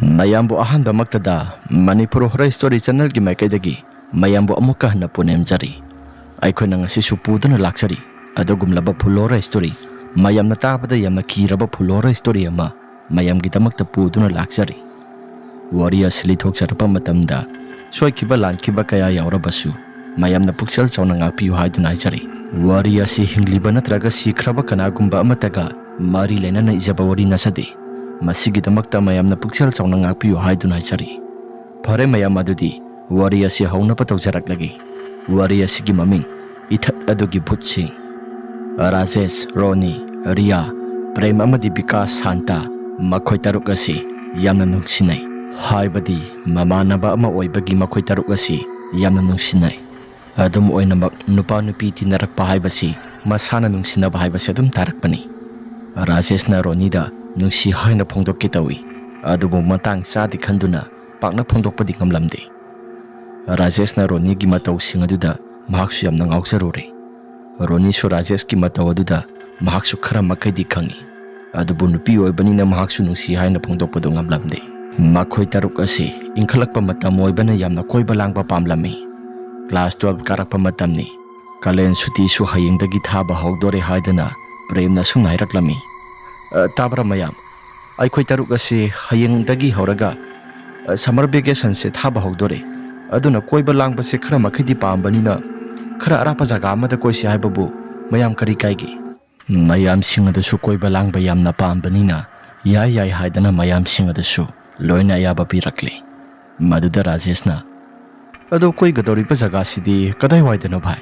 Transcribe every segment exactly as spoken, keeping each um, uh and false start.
ꯃꯌꯥꯝꯕꯨ ꯑꯍꯥꯟꯕꯃꯛꯇꯗ Manipur horror story ꯆꯦꯅꯦꯜꯒꯤ ꯃꯥꯏꯀꯩꯗꯒꯤ ꯃꯌꯥꯝꯕꯨ ꯑꯃꯨꯛꯀ ꯍꯟꯅ ꯄꯨꯅꯦꯝꯖꯔꯤ꯫ ꯑꯩꯈꯣꯏꯅ ꯉꯁꯤꯁꯨ ꯄꯨꯗꯨꯅ ꯂꯥꯛꯆꯔꯤ ꯑꯗꯨꯒꯨꯝꯂꯕ ꯐꯨꯜ ꯍꯣꯔꯔ ꯁ꯭ꯇꯣꯔꯤ, ꯃꯌꯥꯝꯅ ꯇꯥꯕꯗ ꯌꯥꯝꯅ ꯀꯤꯔꯕ ꯐꯨꯜ ꯍꯣꯔꯔ ꯁ꯭ꯇꯣꯔꯤ ꯑꯃ ꯃꯌꯥꯝꯒꯤꯗꯃꯛꯇ ꯄꯨꯗꯨꯅ ꯂꯥꯛꯆꯔꯤ꯫ ꯋꯥꯔꯤ ꯑꯁꯤ ꯂꯤꯊꯣꯛꯆꯔꯛꯄ ꯃꯇꯝꯗ ꯁꯣꯏꯈꯤꯕ ꯂꯥꯟꯈꯤꯕ ꯀꯌꯥ ꯌꯥꯎꯔꯕꯁꯨ ꯃꯌꯥꯝꯅ ꯄꯨꯛꯆꯦꯜ ꯆꯥꯎꯅ ꯉꯥꯛꯄꯤꯌꯨ ꯍꯥꯏꯗꯨꯅ ꯍꯥꯏꯖꯔꯤ꯫ ꯋꯥꯔꯤ ꯑꯁꯤ ꯍꯤꯡꯂꯤꯕ ꯅꯠꯇ꯭ꯔꯒ ꯁꯤꯈ꯭ꯔꯕ ꯀꯅꯥꯒꯨꯝꯕ ꯑꯃꯠꯇꯒ ꯃꯔꯤ ꯂꯩꯅꯅ ꯏꯖꯕ ꯋꯥꯔꯤ ꯅꯠꯆꯗꯦ꯫ ꯃꯁꯤꯒꯤꯗꯃꯛꯇ ꯃꯌꯥꯝꯅ ꯄꯨꯛꯆꯦꯜ ꯆꯥꯎꯅ ꯉꯥꯛꯄꯤꯌꯨ ꯍꯥꯏꯗꯨꯅ ꯍꯥꯏꯖꯔꯤ꯫ ꯐꯔꯦ ꯃꯌꯥꯝ, ꯑꯗꯨꯗꯤ ꯋꯥꯔꯤ ꯑꯁꯤ ꯍꯧꯅꯕ ꯇꯧꯖꯔꯛꯂꯒꯦ꯫ ꯋꯥꯔꯤ ꯑꯁꯤꯒꯤ ꯃꯃꯤꯡ ꯏꯊꯠ ꯑꯗꯨꯒꯤ ꯚꯨꯠꯁꯤꯡ꯫ ꯔꯥꯖꯦꯁ, ꯔꯣꯅꯤ, ꯔꯤꯌꯥ, ꯄ꯭ꯔꯦꯝ ꯑꯃꯗꯤ ꯕꯤꯀꯥꯁ ꯁꯥꯟꯇ, ꯃꯈꯣꯏ ꯇꯔꯨꯛ ꯑꯁꯤ ꯌꯥꯝꯅ ꯅꯨꯡꯁꯤꯅꯩ꯫ ꯍꯥꯏꯕꯗꯤ ꯃꯃꯥꯟꯅꯕ ꯑꯃ ꯑꯣꯏꯕꯒꯤ ꯃꯈꯣꯏ ꯇꯔꯨꯛ ꯑꯁꯤ ꯌꯥꯝꯅ ꯅꯨꯡꯁꯤꯅꯩ꯫ ꯑꯗꯨꯝ ꯑꯣꯏꯅꯃꯛ ꯅꯨꯄꯥ ꯅꯨꯄꯤ ꯇꯤꯟꯅꯔꯛꯄ ꯍꯥꯏꯕꯁꯤ ꯃꯁꯥꯅ ꯅꯨꯡꯁꯤꯅꯕ ꯍꯥꯏꯕꯁꯤ ꯑꯗꯨꯝ ꯇꯥꯔꯛꯄꯅꯤ꯫ ꯔꯥꯖꯦꯁꯅ ꯔꯣꯅꯤꯗ ꯅꯨꯡꯁꯤ ꯍꯥꯏꯅ ꯐꯣꯡꯗꯣꯛꯀꯦ ꯇꯧꯏ, ꯑꯗꯨꯕꯨ ꯃꯇꯥꯡ ꯆꯥꯗꯦ ꯈꯟꯗꯨꯅ ꯄꯥꯛꯅ ꯐꯣꯡꯗꯣꯛꯄꯗꯤ ꯉꯝꯂꯝꯗꯦ꯫ ꯔꯥꯖꯦꯁꯅ ꯔꯣꯅꯤꯒꯤ ꯃꯇꯧꯁꯤꯡ ꯑꯗꯨꯗ ꯃꯍꯥꯛꯁꯨ ꯌꯥꯝꯅ ꯉꯥꯎꯖꯔꯨꯔꯦ꯫ ꯔꯣꯅꯤꯁꯨ ꯔꯥꯖꯦꯁꯀꯤ ꯃꯇꯧ ꯑꯗꯨꯗ ꯃꯍꯥꯛꯁꯨ ꯈꯔ ꯃꯈꯩꯗꯤ ꯈꯪꯏ, ꯑꯗꯨꯕꯨ ꯅꯨꯄꯤ ꯑꯣꯏꯕꯅꯤꯅ ꯃꯍꯥꯛꯁꯨ ꯅꯨꯡꯁꯤ ꯍꯥꯏꯅ ꯐꯣꯡꯗꯣꯛꯄꯗꯨ ꯉꯝꯂꯝꯗꯦ꯫ ꯃꯈꯣꯏ ꯇꯔꯨꯛ ꯑꯁꯤ ꯏꯟꯈꯠꯂꯛꯄ ꯃꯇꯝ ꯑꯣꯏꯕꯅ ꯌꯥꯝꯅ ꯀꯣꯏꯕ ꯂꯥꯡꯕ ꯄꯥꯝꯂꯝꯃꯤ꯫ ꯀ꯭ꯂꯥꯁ ꯇꯨꯋꯦꯜꯕ ꯀꯥꯔꯛꯄ ꯃꯇꯝꯅꯤ꯫ ꯀꯥꯂꯦꯟ ꯁꯨꯇꯤꯁꯨ ꯍꯌꯦꯡꯗꯒꯤ ꯊꯥꯕ ꯍꯧꯗꯣꯔꯦ ꯍꯥꯏꯗꯨꯅ ꯄ꯭ꯔꯦꯝꯅ ꯁꯨꯝꯅ ꯍꯥꯏꯔꯛꯂꯝꯃꯤ꯫ "ꯑ, ꯇꯥꯕ꯭ꯔꯥ ꯃꯌꯥꯝ? ꯑꯩꯈꯣꯏ ꯇꯔꯨꯛ ꯑꯁꯤ ꯍꯌꯦꯡꯗꯒꯤ ꯍꯧꯔꯒ, ꯑ, ꯁꯝꯃꯔ ꯚꯦꯀꯦꯁꯟꯁꯦ ꯊꯥꯕ ꯍꯧꯗꯣꯔꯦ꯫ ꯑꯗꯨꯅ ꯀꯣꯏꯕ ꯂꯥꯡꯕꯁꯦ ꯈꯔ ꯃꯈꯩꯗꯤ ꯄꯥꯝꯕꯅꯤꯅ ꯈꯔ ꯑꯔꯥꯞꯄ ꯖꯒꯥ ꯑꯃꯗ ꯀꯣꯏꯁꯤ ꯍꯥꯏꯕꯕꯨ ꯃꯌꯥꯝ ꯀꯔꯤ ꯀꯥꯏꯒꯦ?" ꯃꯌꯥꯝꯁꯤꯡ ꯑꯗꯨꯁꯨ ꯀꯣꯏꯕ ꯂꯥꯡꯕ ꯌꯥꯝꯅ ꯄꯥꯝꯕꯅꯤꯅ ꯌꯥꯏ ꯌꯥꯏ ꯍꯥꯏꯗꯅ ꯃꯌꯥꯝꯁꯤꯡ ꯑꯗꯨꯁꯨ ꯂꯣꯏꯅ ꯑꯌꯥꯕ ꯄꯤꯔꯛꯂꯦ꯫ ꯃꯗꯨꯗ ꯔꯥꯖꯦꯁꯅ, "ꯑꯗꯣ ꯀꯣꯏꯒꯗꯧꯔꯤꯕ ꯖꯒꯥꯁꯤꯗꯤ ꯀꯗꯥꯏꯋꯥꯏꯗꯅꯣ ꯚꯥꯏ?"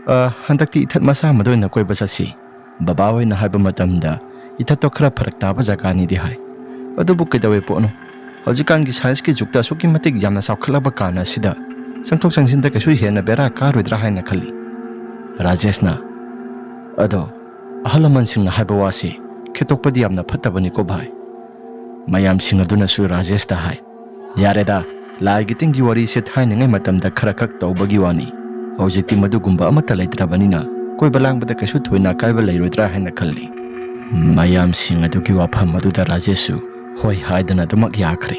"ꯑ, ꯍꯟꯗꯛꯇꯤ ꯏꯊꯠ ꯃꯆꯥ ꯑꯃꯗ ꯑꯣꯏꯅ ꯀꯣꯏꯕ ꯆꯠꯁꯤ꯫ ꯕꯕꯥ ꯍꯣꯏꯅ ꯍꯥꯏꯕ ꯃꯇꯝꯗ ꯏꯊꯠꯇꯣ ꯈꯔ ꯐꯔꯛ ꯇꯥꯕ ꯖꯒꯥꯅꯤꯗꯤ ꯍꯥꯏ꯫ ꯑꯗꯨꯕꯨ ꯀꯩꯗꯧꯋꯦ ꯄꯣꯠꯅꯣ? ꯍꯧꯖꯤꯛꯀꯥꯟꯒꯤ ꯁꯥꯏꯟꯁꯀꯤ ꯖꯨꯛꯇ ꯑꯁꯨꯛꯀꯤ ꯃꯇꯤꯛ ꯌꯥꯝꯅ ꯆꯥꯎꯈꯠꯂꯕ ꯀꯥꯟ ꯑꯁꯤꯗ ꯆꯪꯊꯣꯛ ꯆꯪꯁꯤꯟꯗ ꯀꯩꯁꯨ ꯍꯦꯟꯅ ꯕꯦꯔꯥ ꯀꯥꯔꯣꯏꯗ꯭ꯔꯥ ꯍꯥꯏꯅ ꯈꯜꯂꯤ꯫" ꯔꯥꯖꯦꯁꯅ, "ꯑꯗꯣ ꯑꯍꯜ ꯂꯃꯟꯁꯤꯡꯅ ꯍꯥꯏꯕ ꯋꯥꯁꯤ ꯈꯦꯠꯇꯣꯛꯄꯗꯤ ꯌꯥꯝꯅ ꯐꯠꯇꯕꯅꯤꯀꯣ ꯚꯥꯏ꯫" ꯃꯌꯥꯝꯁꯤꯡ ꯑꯗꯨꯅꯁꯨ ꯔꯥꯖꯦꯁꯇ ꯍꯥꯏ, "ꯌꯥꯔꯦꯗ, ꯂꯥꯏꯒꯤ ꯇꯤꯟꯒꯤ ꯋꯥꯔꯤꯁꯦ ꯊꯥꯏꯅꯉꯩ ꯃꯇꯝꯗ ꯈꯔ ꯈꯛ ꯇꯧꯕꯒꯤ ꯋꯥꯅꯤ꯫ ꯍꯧꯖꯤꯛꯇꯤ ꯃꯗꯨꯒꯨꯝꯕ ꯑꯃꯠꯇ ꯂꯩꯇ꯭ꯔꯕꯅꯤꯅ ꯀꯣꯏꯕ ꯂꯥꯡꯕꯗ ꯀꯩꯁꯨ ꯊꯣꯏꯅ ꯑꯀꯥꯏꯕ ꯂꯩꯔꯣꯏꯗ꯭ꯔꯥ ꯍꯥꯏꯅ ꯈꯜꯂꯤ꯫" ꯃꯌꯥꯝꯁꯤꯡ ꯑꯗꯨꯒꯤ ꯋꯥꯐꯝ ꯑꯗꯨꯗ ꯔꯥꯖꯦꯁꯁꯨ ꯍꯣꯏ ꯍꯥꯏꯗꯅ ꯑꯗꯨꯃꯛ ꯌꯥꯈ꯭ꯔꯦ꯫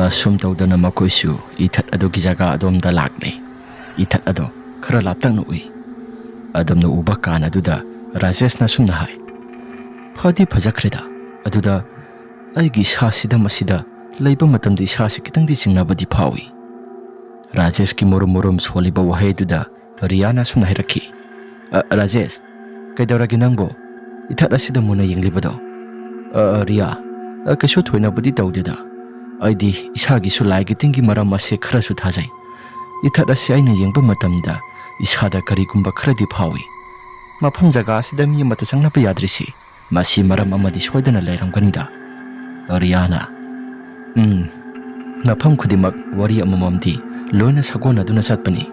ꯑꯁꯨꯝ ꯇꯧꯗꯅ ꯃꯈꯣꯏꯁꯨ ꯏꯊꯠ ꯑꯗꯨꯒꯤ ꯖꯒꯥ ꯑꯗꯣꯝꯗ ꯂꯥꯛꯂꯦ꯫ ꯏꯊꯠ ꯑꯗꯣ ꯈꯔ ꯂꯥꯞꯇꯛꯅ ꯎꯏ꯫ ꯑꯗꯣꯝꯅ ꯎꯕ ꯀꯥꯟ ꯑꯗꯨꯗ ꯔꯥꯖꯦꯁꯅ ꯑꯁꯨꯝꯅ ꯍꯥꯏ, "ꯐꯗꯤ ꯐꯖꯈ꯭ꯔꯦꯗ, ꯑꯗꯨꯗ ꯑꯩꯒꯤ ꯏꯁꯥꯁꯤꯗ ꯃꯁꯤꯗ ꯂꯩꯕ ꯃꯇꯝꯗ ꯏꯁꯥꯁꯤ ꯈꯤꯇꯪꯗꯤ ꯆꯤꯡꯅꯕꯗꯤ ꯐꯥꯎꯏ꯫" ꯔꯥꯖꯦꯁꯀꯤ ꯃꯨꯔꯨꯝ ꯃꯨꯔꯨꯝ ꯁꯣꯜꯂꯤꯕ ꯋꯥꯍꯩ ꯑꯗꯨꯗ ꯔꯤꯌꯥꯅ ꯑꯁꯨꯝꯅ ꯍꯥꯏꯔꯛꯈꯤ, "ꯑ, ꯔꯥꯖꯦꯁ, ꯀꯩꯗꯧꯔꯒꯦ ꯅꯪꯕꯨ? ꯏꯊꯠ ꯑꯁꯤꯗ ꯃꯨꯟꯅ ꯌꯦꯡꯂꯤꯕꯗꯣ?" "ꯑ, ꯑ, ꯔꯤꯌꯥ, ꯑ, ꯀꯩꯁꯨ ꯊꯣꯏꯅꯕꯨꯗꯤ ꯇꯧꯗꯦꯗ꯫ ꯑꯩꯗꯤ ꯏꯁꯥꯒꯤꯁꯨ ꯂꯥꯏꯒꯤ ꯇꯤꯟꯒꯤ ꯃꯔꯝ ꯑꯁꯦ ꯈꯔꯁꯨ ꯊꯥꯖꯩ꯫ ꯏꯊꯠ ꯑꯁꯤ ꯑꯩꯅ ꯌꯦꯡꯕ ꯃꯇꯝꯗ ꯏꯁꯥꯗ ꯀꯔꯤꯒꯨꯝꯕ ꯈꯔꯗꯤ ꯐꯥꯎꯏ꯫ ꯃꯐꯝ ꯖꯒꯥ ꯑꯁꯤꯗ ꯃꯤ ꯑꯃꯠꯇ ꯆꯪꯅꯕ ꯌꯥꯗ꯭ꯔꯤꯁꯤ ꯃꯁꯤ ꯃꯔꯝ ꯑꯃꯗꯤ ꯁꯣꯏꯗꯅ ꯂꯩꯔꯝꯒꯅꯤꯗ꯫" ꯔꯤꯌꯥꯅ, "ꯎꯝ, ꯃꯐꯝ ꯈꯨꯗꯤꯡꯃꯛ ꯋꯥꯔꯤ ꯑꯃꯃꯝꯗꯤ ꯂꯣꯏꯅ ꯁꯥꯒꯣꯟꯅꯗꯨꯅ ꯆꯠꯄꯅꯤ꯫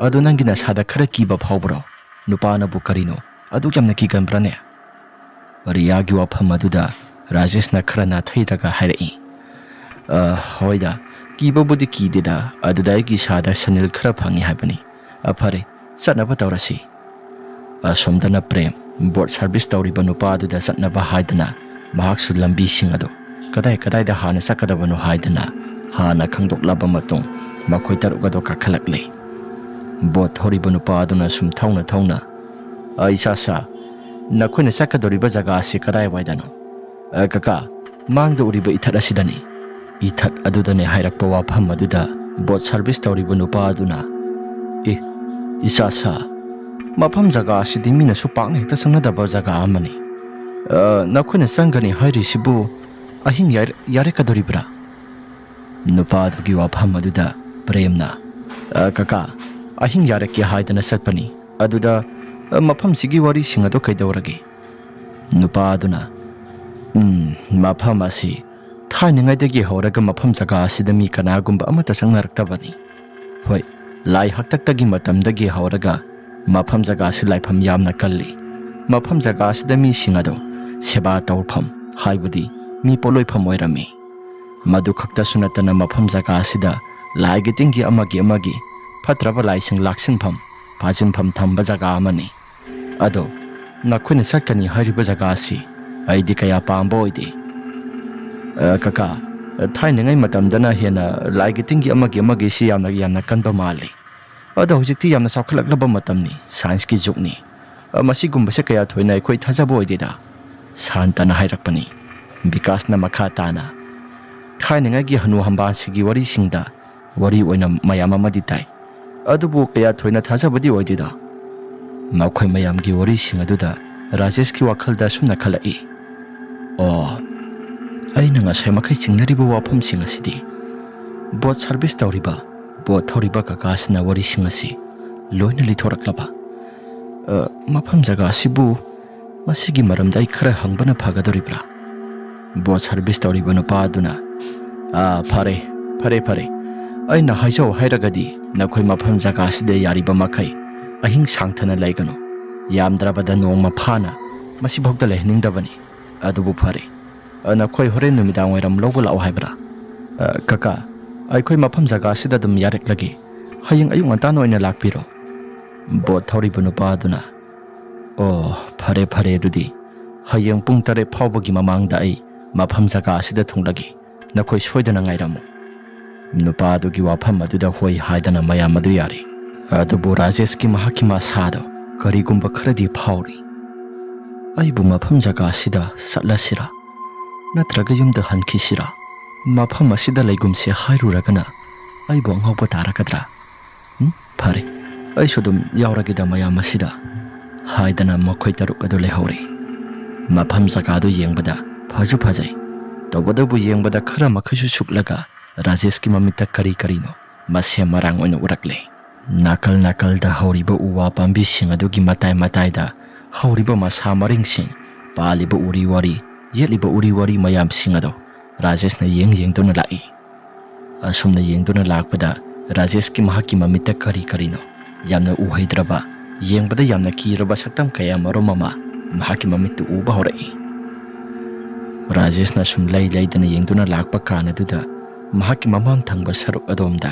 ꯑꯗꯣ ꯅꯪꯒꯤ ꯅꯁꯥꯗ ꯈꯔ ꯀꯤꯕ ꯐꯥꯎꯕ꯭ꯔꯣ? ꯅꯨꯄꯥꯅꯕꯨ ꯀꯔꯤꯅꯣ ꯑꯗꯨꯛ ꯌꯥꯝꯅ ꯀꯤꯒꯟꯕ꯭ꯔꯥꯅꯦ?" ꯔꯤꯌꯥꯒꯤ ꯋꯥꯐꯝ ꯑꯗꯨꯗ ꯔꯥꯖꯦꯁꯅ ꯈꯔ ꯅꯥꯊꯩꯔꯒ ꯍꯥꯏꯔꯛꯏ, "ꯑ, ꯍꯣꯏꯗ, ꯀꯤꯕꯕꯨꯗꯤ ꯀꯤꯗꯦꯗ, ꯑꯗꯨꯗ ꯑꯩꯒꯤ ꯏꯁꯥꯗ ꯁꯅꯤꯜ ꯈꯔ ꯐꯪꯉꯤ ꯍꯥꯏꯕꯅꯤ꯫ ꯑ, ꯐꯔꯦ, ꯆꯠꯅꯕ ꯇꯧꯔꯁꯤ꯫" ꯑꯁꯣꯝꯗꯅ ꯄ꯭ꯔꯦꯝ, ꯕꯣꯠ ꯁꯥꯔꯚꯤꯁ ꯇꯧꯔꯤꯕ ꯅꯨꯄꯥ ꯑꯗꯨꯗ ꯆꯠꯅꯕ ꯍꯥꯏꯗꯨꯅ ꯃꯍꯥꯛꯁꯨ ꯂꯝꯕꯤꯁꯤꯡ ꯑꯗꯨ ꯀꯗꯥꯏ ꯀꯗꯥꯏꯗ ꯍꯥꯟꯅ ꯆꯠꯀꯗꯕꯅꯣ ꯍꯥꯏꯗꯨꯅ ꯍꯥꯟꯅ ꯈꯪꯗꯣꯛꯂꯕ ꯃꯇꯨꯡ ꯃꯈꯣꯏ ꯇꯔꯨꯛ ꯑꯗꯨ ꯀꯥꯈꯠꯂꯛꯂꯦ꯫ ꯕꯣꯠ ꯊꯧꯔꯤꯕ ꯅꯨꯄꯥ ꯑꯗꯨꯅ ꯁꯨꯝ ꯊꯧꯅ ꯊꯧꯅ, "ꯑꯩ ꯏꯆꯥ ꯁꯥ, ꯅꯈꯣꯏꯅ ꯆꯠꯀꯗꯧꯔꯤꯕ ꯖꯒꯥ ꯑꯁꯤ ꯀꯗꯥꯏꯋꯥꯏꯗꯅꯣ?" "ꯑ, ꯀꯀꯥ, ꯃꯥꯡꯗ ꯎꯔꯤꯕ ꯏꯊꯠ ꯑꯁꯤꯗꯅꯤ꯫" ꯏꯊꯠ ꯑꯗꯨꯗꯅꯦ ꯍꯥꯏꯔꯛꯄ ꯋꯥꯐꯝ ꯑꯗꯨꯗ ꯕꯣꯠ ꯁꯥꯔꯚꯤꯁ ꯇꯧꯔꯤꯕ ꯅꯨꯄꯥ ꯑꯗꯨꯅ, "ꯑꯦ, ꯏꯆꯥ ꯁꯥ, ꯃꯐꯝ ꯖꯒꯥ ꯑꯁꯤꯗꯤ ꯃꯤꯅꯁꯨ ꯄꯥꯛꯅ ꯍꯦꯛꯇ ꯆꯪꯅꯗꯕ ꯖꯒꯥ ꯑꯃꯅꯤ꯫ ꯑ, ꯅꯈꯣꯏꯅ ꯆꯪꯒꯅꯤ ꯍꯥꯏꯔꯤꯁꯤꯕꯨ ꯑꯍꯤꯡ ꯌꯥꯏ-, ꯌꯥꯔꯦꯛꯀꯗꯧꯔꯤꯕ꯭ꯔꯥ?" ꯅꯨꯄꯥ ꯑꯗꯨꯒꯤ ꯋꯥꯐꯝ ꯑꯗꯨꯗ ꯄ꯭ꯔꯦꯝꯅ, "ꯑ, ꯀꯀꯥ, ꯑꯍꯤꯡ ꯌꯥꯔꯛꯀꯦ ꯍꯥꯏꯗꯅ ꯆꯠꯄꯅꯤ꯫ ꯑꯗꯨꯗ, ꯑ, ꯃꯐꯝꯁꯤꯒꯤ ꯋꯥꯔꯤꯁꯤꯡ ꯑꯗꯨ ꯀꯩꯗꯧꯔꯒꯦ?" ꯅꯨꯄꯥ ꯑꯗꯨꯅ, "ꯎꯝ, ꯃꯐꯝ ꯑꯁꯤ ꯊꯥꯏꯅꯉꯩꯗꯒꯤ ꯍꯧꯔꯒ ꯃꯐꯝ ꯖꯒꯥ ꯑꯁꯤꯗ ꯃꯤ ꯀꯅꯥꯒꯨꯝꯕ ꯑꯃꯠꯇ ꯆꯪꯅꯔꯛꯇꯕꯅꯤ꯫ ꯍꯣꯏ, ꯂꯥꯏ ꯍꯥꯛꯇꯛꯇꯒꯤ ꯃꯇꯝꯗꯒꯤ ꯍꯧꯔꯒ ꯃꯐꯝ ꯖꯒꯥ ꯑꯁꯤ ꯂꯥꯏꯐꯝ ꯌꯥꯝꯅ ꯀꯜꯂꯤ꯫ ꯃꯐꯝ ꯖꯒꯥ ꯑꯁꯤꯗ ꯃꯤꯁꯤꯡ ꯑꯗꯨ ꯁꯦꯕꯥ ꯇꯧꯐꯝ, ꯍꯥꯏꯕꯗꯤ ꯃꯤ ꯄꯣꯠꯂꯣꯏꯐꯝ ꯑꯣꯏꯔꯝꯃꯤ꯫ ꯃꯗꯨ ꯈꯛꯇꯁꯨ ꯅꯠꯇꯅ ꯃꯐꯝ ꯖꯒꯥ ꯑꯁꯤꯗ ꯂꯥꯏꯒꯤ ꯇꯤꯟꯒꯤ ꯑꯃꯒꯤ ꯑꯃꯒꯤ ꯐꯠꯇ꯭ꯔꯕ ꯂꯥꯏꯁꯤꯡ ꯂꯥꯛꯁꯤꯟꯐꯝ, ꯐꯥꯖꯤꯟꯐꯝ ꯊꯝꯕ ꯖꯒꯥ ꯑꯃꯅꯤ꯫ ꯑꯗꯣ ꯅꯈꯣꯏꯅ ꯆꯠꯀꯅꯤ ꯍꯥꯏꯔꯤꯕ ꯖꯒꯥ ꯑꯁꯤ ꯑꯩꯗꯤ ꯀꯌꯥ ꯄꯥꯝꯕ ꯑꯣꯏꯗꯦ꯫" ꯑ, ꯀꯀꯥ, ꯊꯥꯏꯅꯉꯩ ꯃꯇꯝꯗꯅ ꯍꯦꯟꯅ ꯂꯥꯏꯒꯤ ꯇꯤꯟꯒꯤ ꯑꯃꯒꯤ ꯑꯃꯒꯤꯁꯤ ꯌꯥꯝꯅ, ꯌꯥꯝꯅ ꯀꯟꯕ ꯃꯥꯜꯂꯤ꯫ ꯑꯗꯣ ꯍꯧꯖꯤꯛꯇꯤ ꯌꯥꯝꯅ ꯆꯥꯎꯈꯠꯂꯛꯂꯕ ꯃꯇꯝꯅꯤ, ꯁꯥꯏꯟꯁꯀꯤ ꯖꯨꯒꯅꯤ꯫ ꯑ, ꯃꯁꯤꯒꯨꯝꯕꯁꯦ ꯀꯌꯥ ꯊꯣꯏꯅ ꯑꯩꯈꯣꯏ ꯊꯥꯖꯕ ꯑꯣꯏꯗꯦꯗ, ꯁꯥꯟꯇꯅ ꯍꯥꯏꯔꯛꯄꯅꯤ꯫ ꯕꯤꯀꯥꯁꯅ ꯃꯈꯥ ꯇꯥꯅ, ꯊꯥꯏꯅꯉꯩꯒꯤ ꯍꯅꯨ ꯍꯝꯕꯥꯁꯤꯒꯤ ꯋꯥꯔꯤꯁꯤꯡꯗ ꯋꯥꯔꯤ ꯑꯣꯏꯅ ꯃꯌꯥꯝ ꯑꯃꯗꯤ ꯇꯥꯏ, ꯑꯗꯨꯕꯨ ꯀꯌꯥ ꯊꯣꯏꯅ ꯊꯥꯖꯕꯗꯤ ꯑꯣꯏꯗꯦꯗ꯫ ꯃꯈꯣꯏ ꯃꯌꯥꯝꯒꯤ ꯋꯥꯔꯤꯁꯤꯡ ꯑꯗꯨꯗ ꯔꯥꯖꯦꯁꯀꯤ ꯋꯥꯈꯜꯗ ꯑꯁꯨꯝꯅ ꯈꯜꯂꯛꯏ, "ꯑꯣ, ꯑꯩꯅ ꯉꯁꯥꯏ ꯃꯈꯩ ꯆꯤꯡꯅꯔꯤꯕ ꯋꯥꯐꯝꯁꯤꯡ ꯑꯁꯤꯗꯤ ꯕꯣꯠ ꯁꯥꯔꯚꯤꯁ ꯇꯧꯔꯤꯕ, ꯕꯣꯠ ꯊꯧꯔꯤꯕ ꯀꯀꯥꯁꯤꯅ ꯋꯥꯔꯤꯁꯤꯡ ꯑꯁꯤ ꯂꯣꯏꯅ ꯂꯤꯊꯣꯔꯛꯂꯕ꯫ ꯑ, ꯃꯐꯝ ꯖꯒꯥ ꯑꯁꯤꯕꯨ ꯃꯁꯤꯒꯤ ꯃꯔꯝꯗ ꯑꯩ ꯈꯔ ꯍꯪꯕꯅ ꯐꯒꯗꯧꯔꯤꯕ꯭ꯔꯥ?" ꯕꯣꯠ ꯁꯥꯔꯚꯤꯁ ꯇꯧꯔꯤꯕ ꯅꯨꯄꯥ ꯑꯗꯨꯅ, "ꯑꯥ, ꯐꯔꯦ, ꯐꯔꯦ, ꯐꯔꯦ꯫ ꯑꯩꯅ ꯍꯥꯏꯖꯧ ꯍꯥꯏꯔꯒꯗꯤ ꯅꯈꯣꯏ ꯃꯐꯝ ꯖꯒꯥ ꯑꯁꯤꯗ ꯌꯥꯔꯤꯕ ꯃꯈꯩ ꯑꯍꯤꯡ ꯁꯥꯡꯊꯅ ꯂꯩꯒꯅꯨ꯫ ꯌꯥꯝꯗ꯭ꯔꯕꯗ ꯅꯣꯡꯃ ꯐꯥꯅ ꯃꯁꯤꯐꯥꯎꯗ ꯂꯩꯍꯟꯅꯤꯡꯗꯕꯅꯤ꯫ ꯑꯗꯨꯕꯨ ꯐꯔꯦ, ꯑ, ꯅꯈꯣꯏ ꯍꯣꯔꯦꯟ ꯅꯨꯃꯤꯗꯥꯡ ꯋꯥꯏꯔꯝ ꯂꯧꯕ ꯂꯥꯛꯑꯣ ꯍꯥꯏꯕ꯭ꯔꯥ?" "ꯑ, ꯀꯀꯥ, ꯑꯩꯈꯣꯏ ꯃꯐꯝ ꯖꯒꯥ ꯑꯁꯤꯗ ꯑꯗꯨꯝ ꯌꯥꯔꯛꯂꯒꯦ꯫ ꯍꯌꯦꯡ ꯑꯌꯨꯛ ꯉꯟꯇꯥꯅ ꯑꯣꯏꯅ ꯂꯥꯛꯄꯤꯔꯣ꯫" ꯕꯣꯠ ꯊꯧꯔꯤꯕ ꯅꯨꯄꯥ ꯑꯗꯨꯅ, "ꯑꯣ, ꯐꯔꯦ, ꯐꯔꯦ, ꯑꯗꯨꯗꯤ ꯍꯌꯦꯡ ꯄꯨꯡ ꯇꯔꯦꯠ ꯐꯥꯎꯕꯒꯤ ꯃꯃꯥꯡꯗ ꯑꯩ ꯃꯐꯝ ꯖꯒꯥ ꯑꯁꯤꯗ ꯊꯨꯡꯂꯒꯦ꯫ ꯅꯈꯣꯏ ꯁꯣꯏꯗꯅ ꯉꯥꯏꯔꯝꯃꯨ꯫" ꯅꯨꯄꯥ ꯑꯗꯨꯒꯤ ꯋꯥꯐꯝ ꯑꯗꯨꯗ ꯍꯣꯏ ꯍꯥꯏꯗꯅ ꯃꯌꯥꯝ ꯑꯗꯨ ꯌꯥꯔꯤ꯫ ꯑꯗꯨꯕꯨ ꯔꯥꯖꯦꯁꯀꯤ ꯃꯍꯥꯛꯀꯤ ꯃꯁꯥꯗꯣ ꯀꯔꯤꯒꯨꯝꯕ ꯈꯔꯗꯤ ꯐꯥꯎꯔꯤ꯫ "ꯑꯩꯕꯨ ꯃꯐꯝ ꯖꯒꯥ ꯑꯁꯤꯗ ꯆꯠꯂꯁꯤꯔꯥ, ꯅꯠꯇ꯭ꯔꯒ ꯌꯨꯝꯗ ꯍꯟꯈꯤꯁꯤꯔꯥ? ꯃꯐꯝ ꯑꯁꯤꯗ ꯂꯩꯒꯨꯝꯁꯦ ꯍꯥꯏꯔꯨꯔꯒꯅ ꯑꯩꯕꯨ ꯑꯉꯥꯎꯕ ꯇꯥꯔꯒꯗ꯭ꯔꯥ? ꯎꯝ, ꯐꯔꯦ, ꯑꯩꯁꯨ ꯑꯗꯨꯝ ꯌꯥꯎꯔꯒꯦꯗ ꯃꯌꯥꯝ ꯑꯁꯤꯗ," ꯍꯥꯏꯗꯅ ꯃꯈꯣꯏ ꯇꯔꯨꯛ ꯑꯗꯨ ꯂꯩꯍꯧꯔꯦ꯫ ꯃꯐꯝ ꯖꯒꯥꯗꯨ ꯌꯦꯡꯕꯗ ꯐꯁꯨ ꯐꯖꯩ, ꯇꯧꯕꯇꯕꯨ ꯌꯦꯡꯕꯗ ꯈꯔ ꯃꯈꯩꯁꯨ ꯁꯨꯛꯂꯒ ꯔꯥꯖꯦꯁꯀꯤ ꯃꯃꯤꯠꯇ ꯀꯔꯤ ꯀꯔꯤꯅꯣ ꯃꯁꯦꯝ ꯃꯔꯥꯡ ꯑꯣꯏꯅ ꯎꯔꯛꯂꯦ꯫ ꯅꯥꯀꯜ ꯅꯥꯀꯜꯗ ꯍꯧꯔꯤꯕ ꯎ ꯋꯥ ꯄꯥꯝꯕꯤꯁꯤꯡ ꯑꯗꯨꯒꯤ ꯃꯇꯥꯏ ꯃꯇꯥꯏꯗ ꯍꯧꯔꯤꯕ ꯃꯁꯥ ꯃꯔꯦꯡꯁꯤꯡ, ꯄꯥꯜꯂꯤꯕ ꯎꯔꯤ ꯋꯥꯔꯤ, ꯌꯦꯠꯂꯤꯕ ꯎꯔꯤ ꯋꯥꯔꯤ ꯃꯌꯥꯝꯁꯤꯡ ꯑꯗꯣ ꯔꯥꯖꯦꯁꯅ ꯌꯦꯡ ꯌꯦꯡꯗꯨꯅ ꯂꯥꯛꯏ꯫ ꯑꯁꯨꯝꯅ ꯌꯦꯡꯗꯨꯅ ꯂꯥꯛꯄꯗ ꯔꯥꯖꯦꯁꯀꯤ ꯃꯍꯥꯛꯀꯤ ꯃꯃꯤꯠꯇ ꯀꯔꯤ ꯀꯔꯤꯅꯣ ꯌꯥꯝꯅ ꯎꯍꯩꯗ꯭ꯔꯕ, ꯌꯦꯡꯕꯗ ꯌꯥꯝꯅ ꯀꯤꯔꯕ ꯁꯛꯇꯝ ꯀꯌꯥ ꯃꯔꯨꯝ ꯑꯃ ꯃꯍꯥꯛꯀꯤ ꯃꯃꯤꯠꯇ ꯎꯕ ꯍꯧꯔꯛꯏ꯫ ꯔꯥꯖꯦꯁꯅ ꯁꯨꯝ ꯂꯩ ꯂꯩꯗꯅ ꯌꯦꯡꯗꯨꯅ ꯂꯥꯛꯄ ꯀꯥꯟ ꯑꯗꯨꯗ ꯃꯍꯥꯛꯀꯤ ꯃꯃꯥꯡ ꯊꯪꯕ ꯁꯔꯨꯛ ꯑꯗꯣꯝꯗ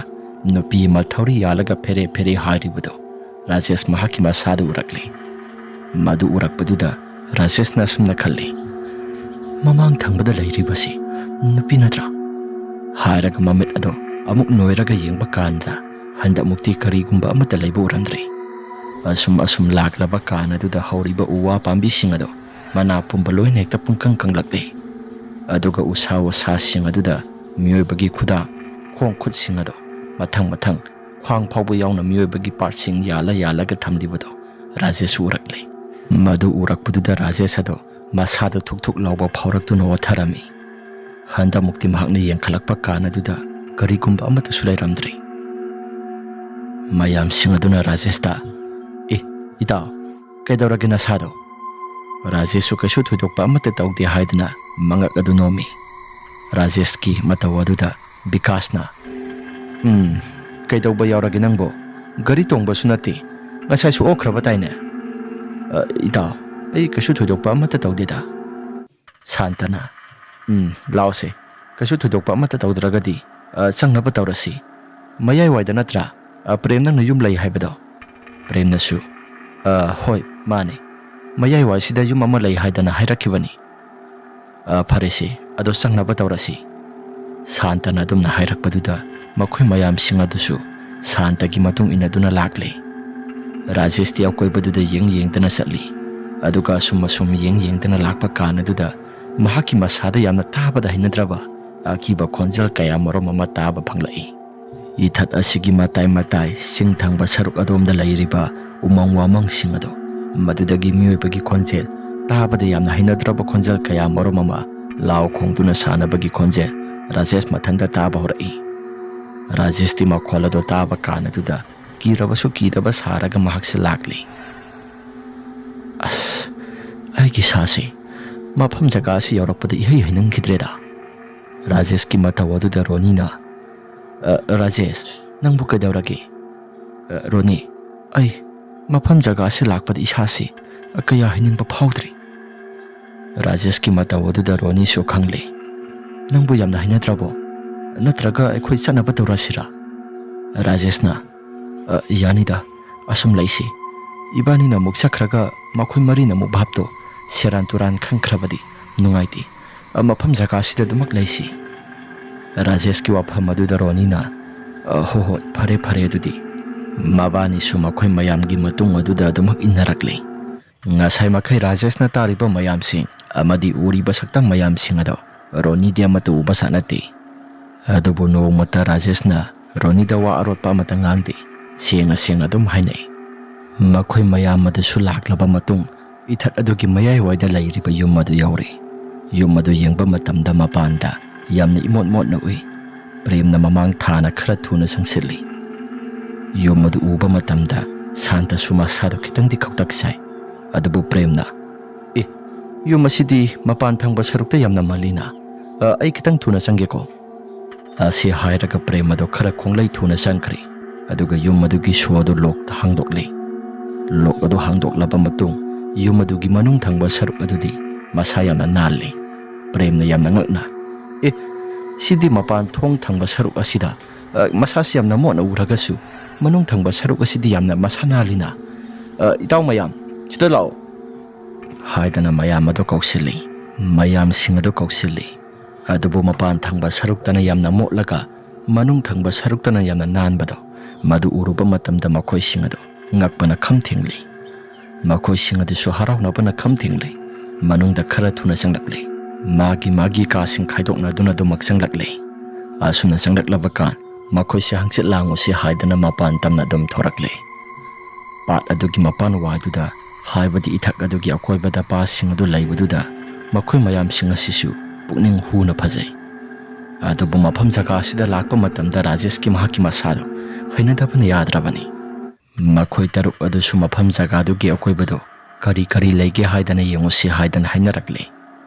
ꯅꯨꯄꯤ ꯑꯃ ꯊꯧꯔꯤ ꯌꯥꯜꯂꯒ ꯐꯦꯔꯦ ꯐꯦꯔꯦ ꯍꯥꯏꯔꯤꯕꯗꯨ ꯔꯥꯖꯦꯁ ꯃꯍꯥꯛꯀꯤ ꯃꯁꯥꯗ ꯎꯔꯛꯂꯦ꯫ ꯃꯗꯨ ꯎꯔꯛꯄꯗꯨꯗ ꯔꯥꯖꯦꯁꯅ ꯑꯁꯨꯝꯅ ꯈꯜꯂꯤ, "ꯃꯃꯥꯡ ꯊꯪꯕꯗ ꯂꯩꯔꯤꯕꯁꯤ "ꯅꯨꯄꯤ ꯅꯠꯇ꯭ꯔꯥ?" ꯍꯥꯏꯔꯒ ꯃꯃꯤꯠ ꯑꯗꯣ ꯑꯃꯨꯛ ꯅꯣꯏꯔꯒ ꯌꯦꯡꯕ ꯀꯥꯟꯗ ꯍꯟꯗꯛꯃꯨꯛꯇꯤ ꯀꯔꯤꯒꯨꯝꯕ ꯑꯃꯠꯇ ꯂꯩꯕ ꯎꯔꯝꯗ꯭ꯔꯦ꯫ ꯑꯁꯨꯝ ꯑꯁꯨꯝ ꯂꯥꯛꯂꯕ ꯀꯥꯟ ꯑꯗꯨꯗ ꯍꯧꯔꯤꯕ ꯎ ꯋꯥ ꯄꯥꯝꯕꯤꯁꯤꯡ ꯑꯗꯣ ꯃꯅꯥ ꯄꯨꯝꯕ ꯂꯣꯏꯅ ꯍꯦꯛꯇ ꯄꯨꯡꯀꯪ ꯀꯪꯂꯛꯂꯦ꯫ ꯑꯗꯨꯒ ꯎꯁꯥ ꯋꯥꯁꯥꯁꯤꯡ ꯑꯗꯨꯗ ꯃꯤꯑꯣꯏꯕꯒꯤ ꯈꯨꯗꯥꯡ, ꯈꯣꯡ ꯈꯨꯠꯁꯤꯡ ꯑꯗꯣ ꯃꯊꯪ ꯃꯊꯪ ꯈ꯭ꯋꯥꯡ ꯐꯥꯎꯕ ꯌꯥꯎꯅ ꯃꯤꯑꯣꯏꯕꯒꯤ ꯄꯥꯔꯠꯁꯤꯡ ꯌꯥꯜꯂ ꯌꯥꯜꯂꯒ ꯊꯝꯂꯤꯕꯗꯣ ꯔꯥꯖꯦꯁꯁꯨ ꯎꯔꯛꯂꯦ꯫ ꯃꯗꯨ ꯎꯔꯛꯄꯗꯨꯗ ꯔꯥꯖꯦꯁ ꯑꯗꯣ ꯃꯁꯥꯗꯣ ꯊꯨꯛ ꯊꯨꯛ ꯂꯥꯎꯕ ꯐꯥꯎꯔꯛꯇꯨꯅ ꯋꯥꯊꯔꯝꯃꯤ꯫ ꯍꯟꯗꯛꯃꯨꯛꯇꯤ ꯃꯍꯥꯛꯅ ꯌꯦꯡꯈꯠꯂꯛꯄ ꯀꯥꯟ ꯑꯗꯨꯗ ꯀꯔꯤꯒꯨꯝꯕ ꯑꯃꯠꯇꯁꯨ ꯂꯩꯔꯝꯗ꯭ꯔꯦ꯫ ꯃꯌꯥꯝꯁꯤꯡ ꯑꯗꯨꯅ ꯔꯥꯖꯦꯁꯇ, "ꯑꯦ, ꯏꯇꯥꯎ, ꯀꯩꯗꯧꯔꯒꯦ ꯅꯁꯥꯗꯣ?" ꯔꯥꯖꯦꯁꯁꯨ ꯀꯩꯁꯨ ꯊꯣꯏꯗꯣꯛꯄ ꯑꯃꯠꯇ ꯇꯧꯗꯦ ꯍꯥꯏꯗꯨꯅ ꯃꯉꯛ ꯑꯗꯨ ꯅꯣꯝꯃꯤ꯫ ꯔꯥꯖꯦꯁꯀꯤ ꯃꯇꯧ ꯑꯗꯨꯗ ꯕꯤꯀꯥꯁꯅ, "ꯎꯝ, ꯀꯩꯗꯧꯕ ꯌꯥꯎꯔꯒꯦ ꯅꯪꯕꯣ? ꯒꯥꯔꯤ ꯇꯣꯡꯕꯁꯨ ꯅꯠꯇꯦ, ꯉꯁꯥꯏꯁꯨ ꯑꯣꯛꯈ꯭ꯔꯕ ꯇꯥꯏꯅꯦ?" "ꯑ, ꯏꯇꯥꯎ, ꯑꯩ ꯀꯩꯁꯨ ꯊꯣꯏꯗꯣꯛꯄ ꯑꯃꯠꯇ ꯇꯧꯗꯦꯗ꯫" ꯁꯥꯟꯇꯅ, "ꯎꯝ, ꯂꯥꯛꯑꯣꯁꯦ, ꯀꯩꯁꯨ ꯊꯣꯏꯗꯣꯛꯄ ꯑꯃꯠꯇ ꯇꯧꯗ꯭ꯔꯒꯗꯤ, ꯑ, ꯆꯪꯅꯕ ꯇꯧꯔꯁꯤ꯫ ꯃꯌꯥꯏꯋꯥꯏꯗ ꯅꯠꯇ꯭ꯔꯥ, ꯑ, ꯄ꯭ꯔꯦꯝ ꯅꯪꯅ ꯌꯨꯝ ꯂꯩ ꯍꯥꯏꯕꯗꯣ?" ꯄ꯭ꯔꯦꯝꯅꯁꯨ, "ꯑ, ꯍꯣꯏ, ꯃꯥꯅꯦ, ꯃꯌꯥꯏꯋꯥꯏꯁꯤꯗ ꯌꯨꯝ ꯑꯃ ꯂꯩ ꯍꯥꯏꯗꯅ ꯍꯥꯏꯔꯛꯈꯤꯕꯅꯤ꯫" "ꯑ, ꯐꯔꯦꯁꯦ, ꯑꯗꯣ ꯆꯪꯅꯕ ꯇꯧꯔꯁꯤ꯫" ꯁꯥꯟꯇꯅ ꯑꯗꯨꯝꯅ ꯍꯥꯏꯔꯛꯄꯗꯨꯗ ꯃꯈꯣꯏ ꯃꯌꯥꯝꯁꯤꯡ ꯑꯗꯨꯁꯨ ꯁꯥꯟꯇꯒꯤ ꯃꯇꯨꯡ ꯏꯟꯅꯗꯨꯅ ꯂꯥꯛꯂꯦ꯫ ꯔꯥꯖꯦꯁꯇꯤ ꯑꯀꯣꯏꯕꯗꯨꯗ ꯌꯦꯡ ꯌꯦꯡꯗꯅ ꯆꯠꯂꯤ꯫ ꯑꯗꯨꯒ ꯑꯁꯨꯝ ꯑꯁꯨꯝ ꯌꯦꯡ ꯌꯦꯡꯗꯅ ꯂꯥꯛꯄ ꯀꯥꯟ ꯑꯗꯨꯗ ꯃꯍꯥꯛꯀꯤ ꯃꯁꯥꯗ ꯌꯥꯝꯅ ꯇꯥꯕꯗ ꯍꯩꯅꯗ꯭ꯔꯕ ꯑꯀꯤꯕ ꯈꯣꯟꯖꯦꯜ ꯀꯌꯥ ꯃꯔꯨꯝ ꯑꯃ ꯇꯥꯕ ꯐꯪꯂꯛꯏ꯫ ꯏꯊꯠ ꯑꯁꯤꯒꯤ ꯃꯇꯥꯏ ꯃꯇꯥꯏ ꯆꯤꯡ ꯊꯪꯕ ꯁꯔꯨꯛ ꯑꯗꯣꯝꯗ ꯂꯩꯔꯤꯕ ꯎꯃꯪ ꯋꯥꯃꯪꯁꯤꯡ ꯑꯗꯣ, ꯃꯗꯨꯗꯒꯤ ꯃꯤꯑꯣꯏꯕꯒꯤ ꯈꯣꯟꯖꯦꯜ, ꯇꯥꯕꯗ ꯌꯥꯝꯅ ꯍꯩꯅꯗ꯭ꯔꯕ ꯈꯣꯟꯖꯦꯜ ꯀꯌꯥ ꯃꯔꯨꯝ ꯑꯃ, ꯂꯥꯎ ꯈꯣꯡꯗꯨꯅ ꯁꯥꯟꯅꯕꯒꯤ ꯈꯣꯟꯖꯦꯜ ꯔꯥꯖꯦꯁ ꯃꯊꯟꯇ ꯇꯥꯕ ꯍꯧꯔꯛꯏ꯫ ꯔꯥꯖꯦꯁꯇꯤ ꯃꯈꯣꯜ ꯑꯗꯣ ꯇꯥꯕ ꯀꯥꯟ ꯑꯗꯨꯗ ꯀꯤꯔꯕꯁꯨ ꯀꯤꯗꯕ ꯁꯥꯔꯒ ꯃꯍꯥꯛꯁꯦ ꯂꯥꯛꯂꯤ꯫ "ꯑꯁ, ꯑꯩꯒꯤ ꯏꯁꯥꯁꯤ ꯃꯐꯝ ꯖꯒꯥ ꯑꯁꯤ ꯌꯧꯔꯛꯄꯗ ꯏꯍꯩ ꯍꯩꯅꯤꯡꯈꯤꯗ꯭ꯔꯦꯗ꯫" ꯔꯥꯖꯦꯁꯀꯤ ꯃꯇꯧ ꯑꯗꯨꯗ ꯔꯣꯅꯤꯅ, "ꯑ, ꯔꯥꯖꯦꯁ, ꯅꯪꯕꯨ ꯀꯩꯗꯧꯔꯒꯦ?" "ꯑ, ꯔꯣꯅꯤ, ꯑꯩ ꯃꯐꯝ ꯖꯒꯥ ꯑꯁꯤ ꯂꯥꯛꯄꯗ ꯏꯁꯥꯁꯤ ꯀꯌꯥ ꯍꯩꯅꯤꯡꯕ ꯐꯥꯎꯗ꯭ꯔꯤ꯫" ꯔꯥꯖꯦꯁꯀꯤ ꯃꯇꯧ ꯑꯗꯨꯗ ꯔꯣꯅꯤꯁꯨ ꯈꯪꯂꯦ꯫ "ꯅꯪꯕꯨ ꯌꯥꯝꯅ ꯍꯩꯅꯗ꯭ꯔꯕꯣ? ꯅꯠꯇ꯭ꯔꯒ ꯑꯩꯈꯣꯏ ꯆꯠꯅꯕ ꯇꯧꯔꯁꯤꯔꯥ?" ꯔꯥꯖꯦꯁꯅ, "ꯑ, ꯌꯥꯅꯤꯗ, ꯑꯁꯨꯝ ꯂꯩꯁꯤ꯫ ꯏꯕꯥꯅꯤꯅ ꯑꯃꯨꯛ ꯆꯠꯈ꯭ꯔꯒ ꯃꯈꯣꯏ ꯃꯔꯤꯅ ꯑꯃꯨꯛ ꯚꯥꯞꯇꯣ ꯁꯦꯔꯥꯟ ꯇꯨꯔꯥꯟ ꯈꯟꯈ꯭ꯔꯕꯗꯤ ꯅꯨꯡꯉꯥꯏꯇꯦ꯫ ꯑ, ꯃꯐꯝ ꯖꯒꯥꯁꯤꯗ ꯑꯗꯨꯃꯛ ꯂꯩꯁꯤ꯫ ꯔꯥꯖꯦꯁꯀꯤ ꯋꯥꯐꯝ ꯑꯗꯨꯗ ꯔꯣꯅꯤꯅ, "ꯑ, ꯍꯣ ꯍꯣꯏ, ꯐꯔꯦ ꯐꯔꯦ ꯑꯗꯨꯗꯤ"꯫ ꯃꯕꯥꯅꯤꯁꯨ ꯃꯈꯣꯏ ꯃꯌꯥꯝꯒꯤ ꯃꯇꯨꯡ ꯑꯗꯨꯗ ꯑꯗꯨꯃꯛ ꯏꯟꯅꯔꯛꯂꯤ꯫ ꯉꯁꯥꯏ ꯃꯈꯩ ꯔꯥꯖꯦꯁꯅ ꯇꯥꯔꯤꯕ ꯃꯌꯥꯝꯁꯤꯡ ꯑꯃꯗꯤ ꯎꯔꯤꯕ ꯁꯛꯇꯝ ꯃꯌꯥꯝꯁꯤꯡ ꯑꯗꯣ ꯔꯣꯅꯤꯗꯤ ꯑꯃꯠꯇ ꯎꯕ ꯁꯥ ꯅꯠꯇꯦ꯫ ꯑꯗꯨꯕꯨ ꯅꯣꯡꯃꯇ ꯔꯥꯖꯦꯁꯅ ꯔꯣꯅꯤꯗ ꯋꯥ ꯑꯔꯣꯠꯄ ꯑꯃꯠꯇ ꯉꯥꯡꯗꯦ꯫ ꯁꯦꯡꯅ ꯁꯦꯡꯅ ꯑꯗꯨꯝ ꯍꯥꯏꯅꯩ꯫ ꯃꯈꯣꯏ ꯃꯌꯥꯝ ꯑꯗꯨꯁꯨ ꯂꯥꯛꯂꯕ ꯃꯇꯨꯡ, ꯏꯊꯠ ꯑꯗꯨꯒꯤ ꯃꯌꯥꯏꯋꯥꯏꯗ ꯂꯩꯔꯤꯕ ꯌꯨꯝ ꯑꯗꯨ ꯌꯧꯔꯦ꯫ ꯌꯨꯝ ꯑꯗꯨ ꯌꯦꯡꯕ ꯃꯇꯝꯗ ꯃꯄꯥꯟꯗ ꯌꯥꯝꯅ ꯏꯃꯣꯠ ꯃꯣꯠꯅ ꯎꯏ꯫ ꯄ꯭ꯔꯦꯝꯅ ꯃꯃꯥꯡ ꯊꯥꯅ ꯈꯔ ꯊꯨꯅ ꯆꯪꯁꯤꯜꯂꯤ꯫ ꯌꯨꯝ ꯑꯗꯨ ꯎꯕ ꯃꯇꯝꯗ ꯁꯥꯟꯇꯁꯨ ꯃꯁꯥꯗꯨ ꯈꯤꯇꯪꯗꯤ ꯈꯧꯇꯛ ꯁꯥꯏ꯫ ꯑꯗꯨꯕꯨ ꯄ꯭ꯔꯦꯝꯅ, "ꯑꯦ, ꯌꯨꯝ ꯑꯁꯤꯗꯤ ꯃꯄꯥꯟ ꯊꯪꯕ ꯁꯔꯨꯛꯇ ꯌꯥꯝꯅ ꯃꯜꯂꯤꯅ꯫ ꯑ, ꯑꯩ ꯈꯤꯇꯪ ꯊꯨꯅ ꯆꯪꯒꯦꯀꯣ"꯫ ꯑꯁꯤ ꯍꯥꯏꯔꯒ ꯄ꯭ꯔꯦꯝ ꯑꯗꯨ ꯈꯔ ꯈꯣꯡꯂꯩ ꯊꯨꯅ ꯆꯪꯈ꯭ꯔꯦ꯫ ꯑꯗꯨꯒ ꯌꯨꯝ ꯑꯗꯨꯒꯤ ꯁꯣ ꯑꯗꯨ ꯂꯣꯛꯇ ꯍꯥꯡꯗꯣꯛꯂꯦ꯫ ꯂꯣꯛ ꯑꯗꯨ ꯍꯥꯡꯗꯣꯛꯂꯕ ꯃꯇꯨꯡ ꯌꯨꯝ ꯑꯗꯨꯒꯤ ꯃꯅꯨꯡ ꯊꯪꯕ ꯁꯔꯨꯛ ꯑꯗꯨꯗꯤ ꯃꯁꯥ ꯌꯥꯝꯅ ꯅꯥꯜꯂꯤ꯫ ꯄ꯭ꯔꯦꯝꯅ ꯌꯥꯝꯅ ꯉꯛꯅ, "ꯑꯦ, ꯁꯤꯗꯤ ꯃꯄꯥꯟ ꯊꯣꯡ ꯊꯪꯕ ꯁꯔꯨꯛ ꯑꯁꯤꯗ, ꯑ, ꯃꯁꯥꯁꯤ ꯌꯥꯝꯅ ꯃꯣꯠꯅ ꯎꯔꯒꯁꯨ ꯃꯅꯨꯡ ꯊꯪꯕ ꯁꯔꯨꯛ ꯑꯁꯤꯗꯤ ꯌꯥꯝꯅ ꯃꯁꯥ ꯅꯥꯜꯂꯤꯅ꯫ ꯑ, ꯏꯇꯥꯎ ꯃꯌꯥꯝ, ꯁꯤꯗ ꯂꯥꯛꯑꯣ" ꯍꯥꯏꯗꯅ ꯃꯌꯥꯝ ꯑꯗꯨ ꯀꯧꯁꯤꯜꯂꯤ꯫ ꯃꯌꯥꯝꯁꯤꯡ ꯑꯗꯨ ꯀꯧꯁꯤꯜꯂꯤ꯫ ꯑꯗꯨꯕꯨ ꯃꯄꯥꯟ ꯊꯪꯕ ꯁꯔꯨꯛꯇꯅ ꯌꯥꯝꯅ ꯃꯣꯠꯂꯒ ꯃꯅꯨꯡ ꯊꯪꯕ ꯁꯔꯨꯛꯇꯅ ꯌꯥꯝꯅ ꯅꯥꯟꯕꯗꯣ, ꯃꯗꯨ ꯎꯔꯨꯕ ꯃꯇꯝꯗ ꯃꯈꯣꯏꯁꯤꯡ ꯑꯗꯨ ꯉꯛꯄꯅ ꯈꯝ ꯊꯦꯡꯂꯤ꯫ ꯃꯈꯣꯏꯁꯤꯡ ꯑꯗꯨꯁꯨ ꯍꯔꯥꯎꯅꯕꯅ ꯈꯝ ꯊꯦꯡꯂꯤ꯫ ꯃꯅꯨꯡꯗ ꯈꯔ ꯊꯨꯅ ꯆꯪꯂꯛꯂꯤ꯫ ꯃꯥꯒꯤ ꯃꯥꯒꯤ ꯀꯥꯁꯤꯡ ꯈꯥꯏꯗꯣꯛꯅꯗꯨꯅ ꯑꯗꯨꯃꯛ ꯆꯪꯂꯛꯂꯤ꯫ ꯑꯁꯨꯝꯅ ꯆꯪꯂꯛꯂꯕ ꯀꯥꯟ ꯃꯈꯣꯏꯁꯦ ꯍꯪꯆꯤꯠ ꯂꯥꯡꯉꯨꯁꯤ ꯍꯥꯏꯗꯅ ꯃꯄꯥꯟ ꯇꯝꯅ ꯑꯗꯨꯝ ꯊꯣꯔꯛꯂꯦ꯫ ꯄꯥꯠ ꯑꯗꯨꯒꯤ ꯃꯄꯥꯟ ꯋꯥꯏꯗꯨꯗ, ꯍꯥꯏꯕꯗꯤ ꯏꯊꯛ ꯑꯗꯨꯒꯤ ꯑꯀꯣꯏꯕꯗ ꯄꯥꯠꯁꯤꯡ ꯑꯗꯨ ꯂꯩꯕꯗꯨꯗ, ꯃꯈꯣꯏ ꯃꯌꯥꯝꯁꯤꯡ ꯑꯁꯤꯁꯨ ꯄꯨꯛꯅꯤꯡ ꯍꯨꯅ ꯐꯖꯩ꯫ ꯑꯗꯨꯕꯨ ꯃꯐꯝ ꯖꯒꯥ ꯑꯁꯤꯗ ꯂꯥꯛꯄ ꯃꯇꯝꯗ ꯔꯥꯖꯦꯁꯀꯤ ꯃꯍꯥꯛꯀꯤ ꯃꯁꯥꯗꯨ ꯍꯩꯅꯗꯕꯅ ꯌꯥꯗ꯭ꯔꯕꯅꯤ꯫ ꯃꯈꯣꯏ ꯇꯔꯨꯛ ꯑꯗꯨꯁꯨ ꯃꯐꯝ ꯖꯒꯥꯗꯨꯒꯤ ꯑꯀꯣꯏꯕꯗꯨ ꯀꯔꯤ ꯀꯔꯤ ꯂꯩꯒꯦ ꯍꯥꯏꯗꯅ ꯌꯦꯡꯉꯨꯁꯤ ꯍꯥꯏꯗꯅ ꯍꯥꯏꯅꯔꯛꯂꯦ꯫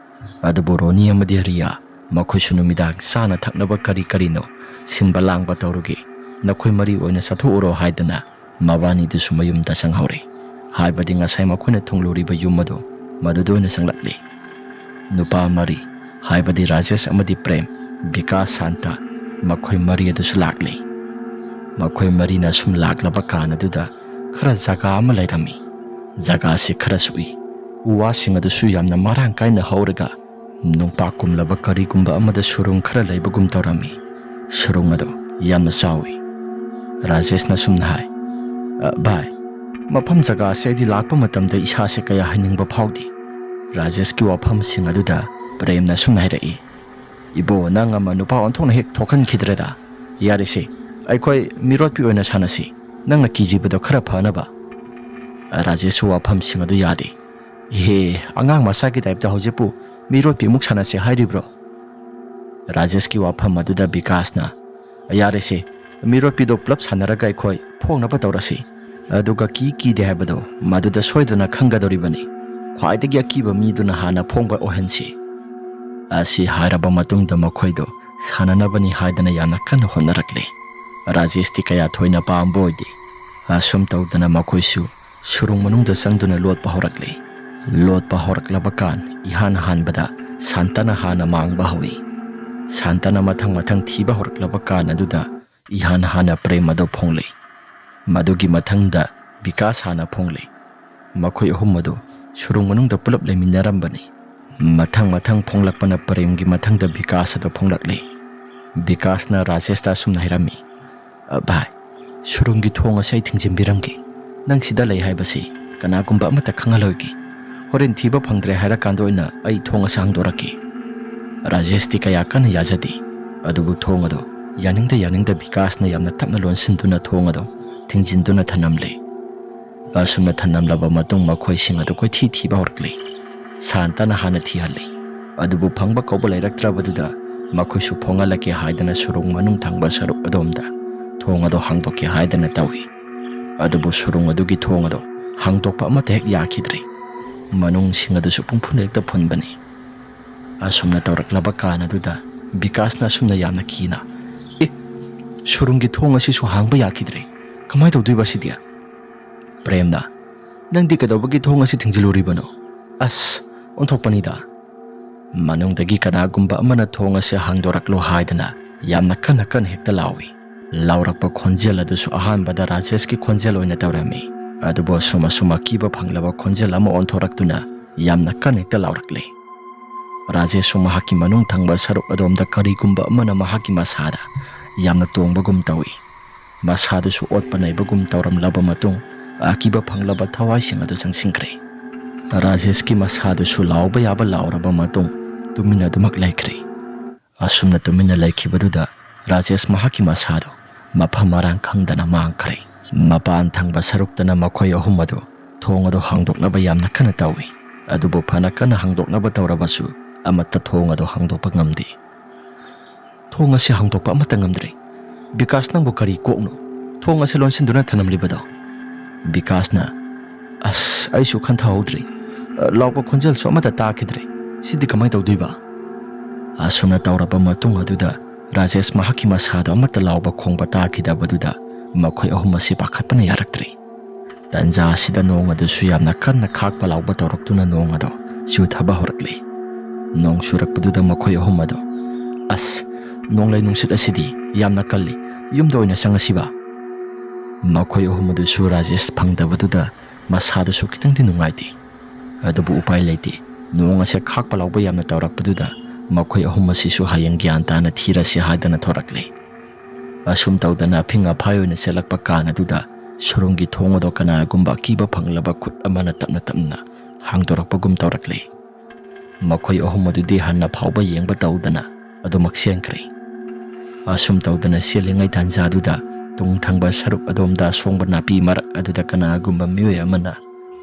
ꯑꯗꯨꯕꯨ ꯔꯣꯅꯤ ꯑꯃꯗꯤ ꯔꯤꯌꯥ ꯃꯈꯣꯏꯁꯨ ꯅꯨꯃꯤꯗꯥꯡ ꯆꯥꯅ ꯊꯛꯅꯕ ꯀꯔꯤ ꯀꯔꯤꯅꯣ ꯁꯤꯟꯕ ꯂꯥꯡꯕ ꯇꯧꯔꯨꯒꯦ, ꯅꯈꯣꯏ ꯃꯔꯤ ꯑꯣꯏꯅ ꯆꯠꯊꯣꯛꯎꯔꯣ ꯍꯥꯏꯗꯅ ꯃꯕꯥꯅꯤꯗꯨꯁꯨ ꯃꯌꯨꯝꯗ ꯆꯪꯍꯧꯔꯦ꯫ ꯍꯥꯏꯕꯗꯤ ꯉꯁꯥꯏ ꯃꯈꯣꯏꯅ ꯊꯨꯡꯂꯨꯔꯤꯕ ꯌꯨꯝ ꯑꯗꯨ ꯃꯗꯨꯗ ꯑꯣꯏꯅ ꯆꯪꯂꯛꯂꯦ꯫ ꯅꯨꯄꯥ ꯃꯔꯤ, ꯍꯥꯏꯕꯗꯤ ꯔꯥꯖꯦꯁ ꯑꯃꯗꯤ ꯄ꯭ꯔꯦꯝ, ꯕꯤꯀꯥꯁ, ꯁꯥꯟꯇ, ꯃꯈꯣꯏ ꯃꯔꯤ ꯑꯗꯨꯁꯨ ꯂꯥꯛꯂꯦ꯫ ꯃꯈꯣꯏ ꯃꯔꯤꯅ ꯁꯨꯝ ꯂꯥꯛꯂꯕ ꯀꯥꯟ ꯑꯗꯨꯗ ꯈꯔ ꯖꯒꯥ ꯑꯃ ꯂꯩꯔꯝꯃꯤ꯫ ꯖꯒꯥꯁꯤ ꯈꯔꯁꯨ ꯎꯏ꯫ ꯎ ꯋꯥꯁꯤꯡ ꯑꯗꯨꯁꯨ ꯌꯥꯝꯅ ꯃꯔꯥꯡ ꯀꯥꯏꯅ ꯍꯧꯔꯒ ꯅꯨꯡꯄꯥꯛ ꯀꯨꯝꯂꯕ ꯀꯔꯤꯒꯨꯝꯕ ꯑꯃꯗ ꯁꯨꯔꯨꯡ ꯈꯔ ꯂꯩꯕꯒꯨꯝ ꯇꯧꯔꯝꯃꯤ꯫ ꯁꯨꯔꯨꯡ ꯑꯗꯨ ꯌꯥꯝꯅ ꯆꯥꯎꯏ꯫ ꯔꯥꯖꯦꯁꯅ ꯁꯨꯝꯅ ꯍꯥꯏ, "ꯑ, ꯚꯥꯏ, ꯃꯐꯝ ꯖꯒꯥ ꯑꯁꯤ ꯑꯩꯗꯤ ꯂꯥꯛꯄ ꯃꯇꯝꯗ ꯏꯁꯥꯁꯦ ꯀꯌꯥ ꯍꯩꯅꯤꯡꯕ ꯐꯥꯎꯗꯦ꯫" ꯔꯥꯖꯦꯁꯀꯤ ꯋꯥꯐꯝꯁꯤꯡ ꯑꯗꯨꯗ ꯄ꯭ꯔꯦꯝꯅ ꯁꯨꯝꯅ ꯍꯥꯏꯔꯛꯏ, "ꯏꯕꯣ, ꯅꯪ ꯑꯃ ꯅꯨꯄꯥ ꯑꯣꯟꯊꯣꯛꯅ ꯍꯦꯛ ꯊꯣꯛꯍꯟꯈꯤꯗ꯭ꯔꯦꯗ꯫ ꯌꯥꯔꯦꯁꯦ, ꯑꯩꯈꯣꯏ ꯃꯤꯔꯣꯠꯄꯤ ꯑꯣꯏꯅ ꯁꯥꯟꯅꯁꯤ, ꯅꯪꯅ ꯀꯤꯔꯤꯕꯗꯣ ꯈꯔ ꯐꯅꯕ꯫" ꯔꯥꯖꯦꯁꯁꯨ ꯋꯥꯐꯝꯁꯤꯡ ꯑꯗꯨ ꯌꯥꯗꯦ꯫ "ꯏꯍꯦ, ꯑꯉꯥꯡ ꯃꯆꯥꯒꯤ ꯇꯥꯏꯞꯇ ꯍꯧꯖꯤꯛꯄꯨ ꯃꯤꯔꯣꯠꯄꯤꯃꯨꯛ ꯁꯥꯟꯅꯁꯦ ꯍꯥꯏꯔꯤꯕ꯭ꯔꯣ?" ꯔꯥꯖꯦꯁꯀꯤ ꯋꯥꯐꯝ ꯑꯗꯨꯗ ꯕꯤꯀꯥꯁꯅ, "ꯌꯥꯔꯦꯁꯦ, ꯃꯤꯔꯣꯠꯄꯤꯗꯣ ꯄꯨꯂꯞ ꯁꯥꯟꯅꯔꯒ ꯑꯩꯈꯣꯏ ꯐꯣꯡꯅꯕ ꯇꯧꯔꯁꯤ꯫ ꯑꯗꯨꯒ ꯀꯤ ꯀꯤꯗꯦ ꯍꯥꯏꯕꯗꯣ ꯃꯗꯨꯗ ꯁꯣꯏꯗꯅ ꯈꯪꯒꯗꯧꯔꯤꯕꯅꯤ꯫ ꯈ꯭ꯋꯥꯏꯗꯒꯤ ꯑꯀꯤꯕ ꯃꯤꯗꯨꯅ ꯍꯥꯟꯅ ꯐꯣꯡꯕ ꯑꯣꯏꯍꯟꯁꯤ꯫" ꯑꯁꯤ ꯍꯥꯏꯔꯕ ꯃꯇꯨꯡꯗ ꯃꯈꯣꯏꯗꯣ ꯁꯥꯟꯅꯅꯕꯅꯤ ꯍꯥꯏꯗꯅ ꯌꯥꯝꯅ ꯀꯟꯅ ꯍꯣꯠꯅꯔꯛꯂꯦ꯫ ꯔꯥꯖꯦꯁꯇꯤ ꯀꯌꯥ ꯊꯣꯏꯅ ꯄꯥꯝꯕ ꯑꯣꯏꯗꯦ꯫ ꯑꯁꯨꯝ ꯇꯧꯗꯅ ꯃꯈꯣꯏꯁꯨ ꯁꯨꯔꯨꯡ ꯃꯅꯨꯡꯗ ꯆꯪꯗꯨꯅ ꯂꯣꯠꯄ ꯍꯧꯔꯛꯂꯦ꯫ ꯂꯣꯠꯄ ꯍꯧꯔꯛꯂꯕ ꯀꯥꯟ ꯏꯍꯥꯟ ꯍꯥꯟꯕꯗ ꯁꯥꯟꯇꯅ ꯍꯥꯟꯅ ꯃꯥꯡꯕ ꯍꯧꯏ꯫ ꯁꯥꯟꯇꯅ ꯃꯊꯪ ꯃꯊꯪ ꯊꯤꯕ ꯍꯧꯔꯛꯂꯕ ꯀꯥꯟ ꯑꯗꯨꯗ ꯏꯍꯥꯟ ꯍꯥꯟꯅ ꯄ꯭ꯔꯦꯝ ꯑꯗꯨ ꯐꯣꯡꯂꯦ꯫ ꯃꯗꯨꯒꯤ ꯃꯊꯪꯗ ꯕꯤꯀꯥꯁ ꯍꯥꯟꯅ ꯐꯣꯡꯂꯦ꯫ ꯃꯈꯣꯏ ꯑꯍꯨꯝ ꯑꯗꯨ ꯁꯨꯔꯨꯡ ꯃꯅꯨꯡꯗ ꯄꯨꯂꯞ ꯂꯩꯃꯤꯟꯅꯔꯝꯕꯅꯤ꯫ ꯃꯊꯪ ꯃꯊꯪ ꯐꯣꯡꯂꯛꯄꯅ ꯄ꯭ꯔꯦꯝꯒꯤ ꯃꯊꯪꯗ ꯕꯤꯀꯥꯁ ꯑꯗꯨ ꯐꯣꯡꯂꯛꯂꯦ꯫ ꯕꯤꯀꯥꯁꯅ ꯔꯥꯖꯦꯁꯇ ꯑꯁꯨꯝꯅ ꯍꯥꯏꯔꯝꯃꯤ, "ꯑ, ꯚꯥꯏ, ꯁꯨꯔꯨꯡꯒꯤ ꯊꯣꯡ ꯑꯁꯤ ꯑꯩ ꯊꯤꯡꯖꯤꯟꯕꯤꯔꯝꯒꯦ꯫ ꯅꯪ ꯁꯤꯗ ꯂꯩ ꯍꯥꯏꯕꯁꯤ ꯀꯅꯥꯒꯨꯝꯕ ꯑꯃꯠꯇ ꯈꯪꯍꯜꯂꯣꯏꯒꯦ꯫ ꯍꯣꯔꯦꯟ ꯊꯤꯕ ꯐꯪꯗ꯭ꯔꯦ ꯍꯥꯏꯔꯀꯥꯟꯗ ꯑꯣꯏꯅ ꯑꯩ ꯊꯣꯡ ꯑꯁꯤ ꯍꯥꯡꯗꯣꯔꯛꯀꯦ꯫" ꯔꯥꯖꯦꯁꯇꯤ ꯀꯌꯥ ꯀꯟꯅ ꯌꯥꯖꯗꯦ꯫ ꯑꯗꯨꯕꯨ ꯊꯣꯡ ꯑꯗꯨ ꯌꯥꯅꯤꯡꯗ ꯌꯥꯅꯤꯡꯗ ꯕꯤꯀꯥꯁꯅ ꯌꯥꯝꯅ ꯇꯞꯅ ꯂꯣꯟꯁꯤꯟꯗꯨꯅ ꯊꯣꯡ ꯑꯗꯨ ꯊꯤꯡꯖꯤꯟꯗꯨꯅ ꯊꯅꯝꯂꯦ꯫ ꯑꯁꯨꯝꯅ ꯊꯅꯝꯂꯕ ꯃꯇꯨꯡ ꯃꯈꯣꯏꯁꯤꯡ ꯑꯗꯨ ꯀꯣꯏꯊꯤ ꯊꯤꯕ ꯍꯧꯔꯛꯂꯦ꯫ ꯁꯥꯟꯇꯅ ꯍꯥꯟꯅ ꯊꯤꯍꯜꯂꯦ꯫ ꯑꯗꯨꯕꯨ ꯐꯪꯕ ꯀꯧꯕ ꯂꯩꯔꯛꯇ꯭ꯔꯕꯗꯨꯗ ꯃꯈꯣꯏꯁꯨ ꯐꯣꯡꯍꯜꯂꯛꯀꯦ ꯍꯥꯏꯗꯅ ꯁꯨꯔꯨꯡ ꯃꯅꯨꯡ ꯊꯪꯕ ꯁꯔꯨꯛ ꯑꯗꯣꯝꯗ ꯊꯣꯡ ꯑꯗꯨ ꯍꯥꯡꯗꯣꯛꯀꯦ ꯍꯥꯏꯗꯅ ꯇꯧꯏ꯫ ꯑꯗꯨꯕꯨ ꯁꯨꯔꯨꯡ ꯑꯗꯨꯒꯤ ꯊꯣꯡ ꯑꯗꯨ ꯍꯥꯡꯗꯣꯛꯄ ꯑꯃꯠꯇ ꯍꯦꯛ ꯌꯥꯈꯤꯗ꯭ꯔꯦ꯫ ꯃꯅꯨꯡꯁꯤꯡ ꯑꯗꯨꯁꯨ ꯄꯨꯡꯐꯨꯟ ꯍꯦꯛꯇ ꯐꯨꯟꯕꯅꯤ꯫ ꯑꯁꯨꯝꯅ ꯇꯧꯔꯛꯂꯕ ꯀꯥꯟ ꯑꯗꯨꯗ ꯕꯤꯀꯥꯁꯅ ꯑꯁꯨꯝꯅ ꯌꯥꯝꯅ ꯀꯤꯅ, "ꯑꯦ, ꯁꯨꯔꯨꯡꯒꯤ ꯊꯣꯡ ꯑꯁꯤꯁꯨ ꯍꯥꯡꯕ ꯌꯥꯈꯤꯗ꯭ꯔꯦ꯫ ꯀꯃꯥꯏꯅ ꯇꯧꯗꯣꯏꯕ ꯑꯁꯤꯗꯤ?" ꯄ꯭ꯔꯦꯝꯅ, "ꯅꯪꯗꯤ ꯀꯩꯗꯧꯕꯒꯤ ꯊꯣꯡ ꯑꯁꯤ ꯊꯤꯡꯖꯤꯜꯂꯨꯔꯤꯕꯅꯣ? ꯑꯁ, ꯑꯣꯟꯊꯣꯛꯄꯅꯤꯗ!" ꯃꯅꯨꯡꯗꯒꯤ ꯀꯅꯥꯒꯨꯝꯕ ꯑꯃꯅ ꯊꯣꯡ ꯑꯁꯤ ꯍꯥꯡꯗꯣꯔꯛꯂꯣ ꯍꯥꯏꯗꯅ ꯌꯥꯝꯅ ꯀꯟꯅ ꯀꯟꯅ ꯍꯦꯛꯇ ꯂꯥꯎꯏ꯫ ꯂꯥꯎꯔꯛꯄ ꯈꯣꯟꯖꯦꯜ ꯑꯗꯨꯁꯨ ꯑꯍꯥꯟꯕꯗ ꯔꯥꯖꯦꯁꯀꯤ ꯈꯣꯟꯖꯦꯜ ꯑꯣꯏꯅ ꯇꯧꯔꯝꯃꯤ꯫ ꯑꯗꯨꯕꯨ ꯑꯁꯨꯝ ꯑꯁꯨꯝ ꯑꯀꯤꯕ ꯐꯪꯂꯕ ꯈꯣꯟꯖꯦꯜ ꯑꯃ ꯑꯣꯟꯊꯣꯔꯛꯇꯨꯅ ꯌꯥꯝꯅ ꯀꯟꯅ ꯍꯦꯛꯇ ꯂꯥꯎꯔꯛꯂꯦ꯫ ꯔꯥꯖꯦꯁꯁꯨ ꯃꯍꯥꯛꯀꯤ ꯃꯅꯨꯡ ꯊꯪꯕ ꯁꯔꯨꯛ ꯑꯗꯣꯝꯗ ꯀꯔꯤꯒꯨꯝꯕ ꯑꯃꯅ ꯃꯍꯥꯛꯀꯤ ꯃꯁꯥꯗ ꯌꯥꯝꯅ ꯇꯣꯡꯕꯒꯨꯝ ꯇꯧꯏ꯫ ꯃꯁꯥꯗꯨꯁꯨ ꯑꯣꯠꯄ ꯅꯩꯕꯒꯨꯝ ꯇꯧꯔꯝꯂꯕ ꯃꯇꯨꯡ, ꯑꯀꯤꯕ ꯐꯪꯂꯕ ꯊꯋꯥꯏꯁꯤꯡ ꯑꯗꯨ ꯆꯪꯁꯤꯟꯈ꯭ꯔꯦ꯫ ꯔꯥꯖꯦꯁꯀꯤ ꯃꯁꯥꯗꯨꯁꯨ ꯂꯥꯎꯕ ꯌꯥꯕ ꯂꯥꯎꯔꯕ ꯃꯇꯨꯡ, ꯇꯨꯃꯤꯟꯅ ꯑꯗꯨꯃꯛ ꯂꯩꯈ꯭ꯔꯦ꯫ ꯑꯁꯨꯝꯅ ꯇꯨꯃꯤꯟꯅ ꯂꯩꯈꯤꯕꯗꯨꯗ ꯔꯥꯖꯦꯁ ꯃꯍꯥꯛꯀꯤ ꯃꯁꯥꯗꯨ ꯃꯐꯝ ꯃꯔꯥꯡ ꯈꯪꯗꯅ ꯃꯥꯡꯈ꯭ꯔꯦ꯫ ꯃꯄꯥꯟ ꯊꯪꯕ ꯁꯔꯨꯛꯇꯅ ꯃꯈꯣꯏ ꯑꯍꯨꯝ ꯑꯗꯨ ꯊꯣꯡ ꯑꯗꯨ ꯍꯥꯡꯗꯣꯛꯅꯕ ꯌꯥꯝꯅ ꯀꯟꯅ ꯇꯧꯏ꯫ ꯑꯗꯨꯕꯨ ꯐꯅ ꯀꯟꯅ ꯍꯥꯡꯗꯣꯛꯅꯕ ꯇꯧꯔꯕꯁꯨ, ꯑꯃꯠꯇ ꯊꯣꯡ ꯑꯗꯨ ꯍꯥꯡꯗꯣꯛꯄ ꯉꯝꯗꯦ꯫ "ꯊꯣꯡ ꯑꯁꯤ ꯍꯥꯡꯗꯣꯛꯄ ꯑꯃꯠꯇ ꯉꯝꯗ꯭ꯔꯦ꯫ ꯕꯤꯀꯥꯁ, ꯅꯪꯕꯨ ꯀꯔꯤ ꯀꯣꯛꯅꯣ? ꯊꯣꯡ ꯑꯁꯤ ꯂꯣꯟꯁꯤꯟꯗꯨꯅ ꯊꯅꯝꯂꯤꯕꯗꯣ?" ꯕꯤꯀꯥꯁꯅ, "ꯑꯁ, ꯑꯩꯁꯨ ꯈꯟꯊꯍꯧꯗ꯭ꯔꯦ꯫ ꯑ, ꯂꯥꯎꯕ ꯈꯣꯟꯖꯦꯜꯁꯨ ꯑꯃꯠꯇ ꯇꯥꯈꯤꯗ꯭ꯔꯦ꯫ ꯁꯤꯗꯤ ꯀꯃꯥꯏꯅ ꯇꯧꯗꯣꯏꯕ?" ꯑꯁꯨꯝꯅ ꯇꯧꯔꯕ ꯃꯇꯨꯡ ꯑꯗꯨꯗ ꯔꯥꯖꯦꯁ ꯃꯍꯥꯛꯀꯤ ꯃꯁꯥꯗꯣ ꯑꯃꯠꯇ ꯂꯥꯎꯕ ꯈꯣꯡꯕ ꯇꯥꯈꯤꯗꯕꯗꯨꯗ ꯃꯈꯣꯏ ꯑꯍꯨꯝ ꯑꯁꯤ ꯄꯥꯈꯠꯄꯅ ꯌꯥꯔꯛꯇ꯭ꯔꯦ꯫ ꯇꯟꯖꯥ ꯑꯁꯤꯗ ꯅꯣꯡ ꯑꯗꯨꯁꯨ ꯌꯥꯝꯅ ꯀꯟꯅ ꯈꯥꯛꯄ ꯂꯥꯎꯕ ꯇꯧꯔꯛꯇꯨꯅ ꯅꯣꯡ ꯑꯗꯣ ꯆꯨꯊꯕ ꯍꯧꯔꯛꯂꯦ꯫ ꯅꯣꯡ ꯆꯨꯔꯛꯄꯗꯨꯗ ꯃꯈꯣꯏ ꯑꯍꯨꯝ ꯑꯗꯣ, "ꯑꯁ, ꯅꯣꯡꯂꯩ ꯅꯨꯡꯁꯤꯠ ꯑꯁꯤꯗꯤ ꯌꯥꯝꯅ ꯀꯜꯂꯤ, ꯌꯨꯝꯗ ꯑꯣꯏꯅ ꯆꯪꯉꯁꯤꯕ?" ꯃꯈꯣꯏ ꯑꯍꯨꯝ ꯑꯗꯨꯁꯨ ꯔꯥꯖꯦꯁ ꯐꯪꯗꯕꯗꯨꯗ ꯃꯁꯥꯗꯨꯁꯨ ꯈꯤꯇꯪꯗꯤ ꯅꯨꯡꯉꯥꯏꯇꯦ꯫ ꯑꯗꯨꯕꯨ ꯎꯄꯥꯏ ꯂꯩꯇꯦ꯫ ꯅꯣꯡ ꯑꯁꯦ ꯈꯥꯛꯄ ꯂꯥꯎꯕ ꯌꯥꯝꯅ ꯇꯧꯔꯛꯄꯗꯨꯗ ꯃꯈꯣꯏ ꯑꯍꯨꯝ ꯑꯁꯤꯁꯨ ꯍꯌꯦꯡ ꯒ꯭ꯌꯥꯟ ꯇꯥꯅ ꯊꯤꯔꯁꯤ ꯍꯥꯏꯗꯅ ꯊꯣꯔꯛꯂꯦ꯫ ꯑꯁꯨꯝ ꯇꯧꯗꯅ ꯑꯐꯤꯡ ꯑꯐꯥꯏ ꯑꯣꯏꯅ ꯆꯦꯜꯂꯛꯄ ꯀꯥꯟ ꯑꯗꯨꯗ ꯁꯨꯔꯨꯡꯒꯤ ꯊꯣꯡ ꯑꯗꯣ ꯀꯅꯥꯒꯨꯝꯕ ꯑꯀꯤꯕ ꯐꯪꯂꯕ ꯈꯨꯠ ꯑꯃꯅ ꯇꯞꯅ ꯇꯞꯅ ꯍꯥꯡꯗꯣꯔꯛꯄꯒꯨꯝ ꯇꯧꯔꯛꯂꯦ꯫ ꯃꯈꯣꯏ ꯑꯍꯨꯝ ꯑꯗꯨꯗꯤ ꯍꯟꯅ ꯐꯥꯎꯕ ꯌꯦꯡꯕ ꯇꯧꯗꯅ ꯑꯗꯨꯃꯛ ꯆꯦꯟꯈ꯭ꯔꯦ꯫ ꯑꯁꯨꯝ ꯇꯧꯗꯅ ꯆꯦꯜꯂꯤꯉꯩ ꯇꯥꯟꯖꯥꯗꯨꯗ ꯇꯨꯡ ꯊꯪꯕ ꯁꯔꯨꯛ ꯑꯗꯣꯝꯗ ꯑꯁꯣꯡꯕ ꯅꯥꯄꯤ ꯃꯔꯛ ꯑꯗꯨꯗ ꯀꯅꯥꯒꯨꯝꯕ ꯃꯤꯑꯣꯏ ꯑꯃꯅ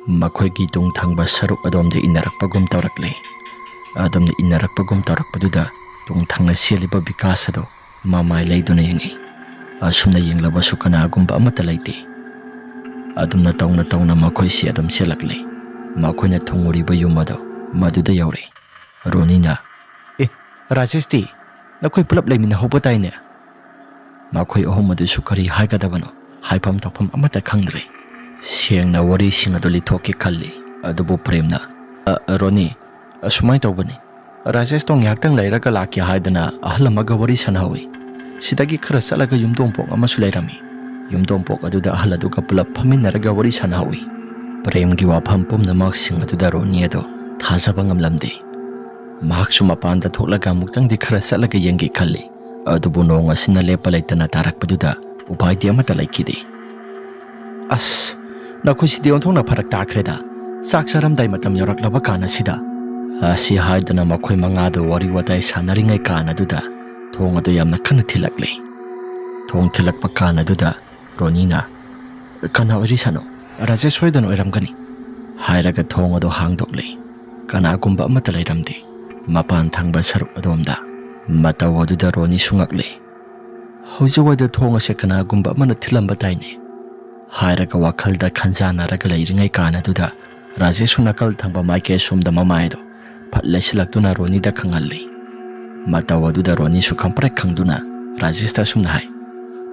ꯃꯈꯣꯏꯒꯤ ꯇꯨꯡ ꯊꯪꯕ ꯁꯔꯨꯛ ꯑꯗꯣꯝꯗ ꯏꯟꯅꯔꯛꯄꯒꯨꯝ ꯇꯧꯔꯛꯂꯦ꯫ ꯑꯗꯣꯝꯗ ꯏꯟꯅꯔꯛꯄꯒꯨꯝ ꯇꯧꯔꯛꯄꯗꯨꯗ ꯇꯨꯡ ꯊꯪꯅ ꯆꯦꯜꯂꯤꯕ ꯕꯤꯀꯥꯁ ꯑꯗꯣ ꯃꯃꯥꯏ ꯂꯩꯗꯨꯅ ꯌꯦꯡꯉꯤ꯫ ꯑꯁꯨꯝꯅ ꯌꯦꯡꯂꯕꯁꯨ ꯀꯅꯥꯒꯨꯝꯕ ꯑꯃꯠꯇ ꯂꯩꯇꯦ꯫ ꯑꯗꯨꯝꯅ ꯇꯧꯅ ꯇꯧꯅ ꯃꯈꯣꯏꯁꯤ ꯑꯗꯨꯝ ꯆꯦꯜꯂꯛꯂꯦ꯫ ꯃꯈꯣꯏꯅ ꯊꯨꯡꯉꯨꯔꯤꯕ ꯌꯨꯝ ꯑꯗꯣ ꯃꯗꯨꯗ ꯌꯧꯔꯦ꯫ ꯔꯣꯅꯤꯅ, "ꯑꯦ, ꯔꯥꯖꯦꯁꯇꯤ? ꯅꯈꯣꯏ ꯄꯨꯂꯞ ꯂꯩꯃꯤꯟꯅꯍꯧꯕ ꯇꯥꯏꯅꯦ?" ꯃꯈꯣꯏ ꯑꯍꯨꯝ ꯑꯗꯨꯁꯨ ꯀꯔꯤ ꯍꯥꯏꯒꯗꯕꯅꯣ, ꯍꯥꯏꯐꯝ ꯇꯧꯐꯝ ꯑꯃꯠꯇ ꯈꯪꯗ꯭ꯔꯦ꯫ ꯁꯦꯡꯅ ꯋꯥꯔꯤꯁꯤꯡ ꯑꯗꯨ ꯂꯤꯊꯣꯛꯀꯦ ꯈꯜꯂꯤ꯫ ꯑꯗꯨꯕꯨ ꯄ꯭ꯔꯦꯝꯅ, "ꯑ, ꯔꯣꯅꯤ, ꯑꯁꯨꯃꯥꯏꯅ ꯇꯧꯕꯅꯤ꯫ ꯔꯥꯖꯦꯁꯇꯣ ꯉꯥꯏꯍꯥꯛꯇꯪ ꯂꯩꯔꯒ ꯂꯥꯛꯀꯦ ꯍꯥꯏꯗꯅ ꯑꯍꯜ ꯑꯃꯒ ꯋꯥꯔꯤ ꯁꯥꯟꯅꯍꯧꯏ꯫ ꯁꯤꯗꯒꯤ ꯈꯔ ꯆꯠꯂꯒ ꯌꯨꯝꯗꯣꯡꯄꯣꯛ ꯑꯃꯁꯨ ꯂꯩꯔꯝꯃꯤ꯫ ꯌꯨꯝꯗꯣꯡꯄꯣꯛ ꯑꯗꯨꯗ ꯑꯍꯜ ꯑꯗꯨꯒ ꯄꯨꯂꯞ ꯐꯝꯃꯤꯟꯅꯔꯒ ꯋꯥꯔꯤ ꯁꯥꯟꯅꯍꯧꯏ꯫" ꯄ꯭ꯔꯦꯝꯒꯤ ꯋꯥꯐꯝ ꯄꯨꯝꯅꯃꯛꯁꯤꯡ ꯑꯗꯨꯗ ꯔꯣꯅꯤ ꯑꯗꯣ ꯊꯥꯖꯕ ꯉꯝꯂꯝꯗꯦ꯫ ꯃꯍꯥꯛꯁꯨ ꯃꯄꯥꯟꯗ ꯊꯣꯛꯂꯒ ꯑꯃꯨꯛꯇꯪꯗꯤ ꯈꯔ ꯆꯠꯂꯒ ꯌꯦꯡꯒꯦ ꯈꯜꯂꯤ꯫ ꯑꯗꯨꯕꯨ ꯅꯣꯡ ꯑꯁꯤꯅ ꯂꯦꯞꯄ ꯂꯩꯇꯅ ꯇꯥꯔꯛꯄꯗꯨꯗ ꯎꯄꯥꯏꯗꯤ ꯑꯃꯠꯇ ꯂꯩꯈꯤꯗꯦ꯫ "ꯑꯁ, ꯅꯈꯣꯏꯁꯤꯗꯤ ꯑꯣꯟꯊꯣꯛꯅ ꯐꯔꯛ ꯇꯥꯈ꯭ꯔꯦꯗ꯫ ꯆꯥꯛ ꯆꯥꯔꯝꯗꯥꯏ ꯃꯇꯝ ꯌꯧꯔꯛꯂꯕ ꯀꯥꯟ ꯑꯁꯤꯗ?" ꯑꯁꯤ ꯍꯥꯏꯗꯨꯅ ꯃꯈꯣꯏ ꯃꯉꯥꯗꯨ ꯋꯥꯔꯤ ꯋꯥꯇꯥꯏ ꯁꯥꯟꯅꯔꯤꯉꯩ ꯀꯥꯟ ꯑꯗꯨꯗ ꯊꯣꯡ ꯑꯗꯨ ꯌꯥꯝꯅ ꯀꯟꯅ ꯊꯤꯜꯂꯛꯂꯦ꯫ ꯊꯣꯡ ꯊꯤꯜꯂꯛꯄ ꯀꯥꯟ ꯑꯗꯨꯗ ꯔꯣꯅꯤꯅ, "ꯀꯅꯥ ꯑꯣꯏꯔꯤꯁꯥꯅꯣ? ꯔꯥꯖꯦꯁ ꯁꯣꯏꯗꯅ ꯑꯣꯏꯔꯝꯒꯅꯤ," ꯍꯥꯏꯔꯒ ꯊꯣꯡ ꯑꯗꯨ ꯍꯥꯡꯗꯣꯛꯂꯦ꯫ ꯀꯅꯥꯒꯨꯝꯕ ꯑꯃꯠꯇ ꯂꯩꯔꯝꯗꯦ ꯃꯄꯥꯟ ꯊꯪꯕ ꯁꯔꯨꯛ ꯑꯗꯣꯝꯗ꯫ ꯃꯇꯧ ꯑꯗꯨꯗ ꯔꯣꯅꯤꯁꯨ ꯉꯛꯂꯦ꯫ "ꯍꯧꯖꯤꯛꯋꯥꯏꯗ ꯊꯣꯡ ꯑꯁꯦ ꯀꯅꯥꯒꯨꯝꯕ ꯑꯃꯅ ꯊꯤꯜꯂꯝꯕ ꯇꯥꯏꯅꯦ," ꯍꯥꯏꯔꯒ ꯋꯥꯈꯜꯗ ꯈꯟꯖꯥꯟꯅꯔꯒ ꯂꯩꯔꯤꯉꯩ ꯀꯥꯟ ꯑꯗꯨꯗ ꯔꯥꯖꯦꯁꯁꯨ ꯅꯥꯀꯜ ꯊꯪꯕ ꯃꯥꯏꯀꯩ ꯑꯁꯣꯝꯗ ꯃꯃꯥꯏ ꯑꯗꯨ ꯐꯠ ꯂꯩꯁꯤꯜꯂꯛꯇꯨꯅ ꯔꯣꯅꯤꯗ ꯈꯪꯍꯜꯂꯤ꯫ ꯃꯇꯧ ꯑꯗꯨꯗ ꯔꯣꯅꯤꯁꯨ ꯈꯪꯄ꯭ꯔꯦꯛ ꯈꯪꯗꯨꯅ ꯔꯥꯖꯦꯁꯇ ꯑꯁꯨꯝꯅ ꯍꯥꯏ,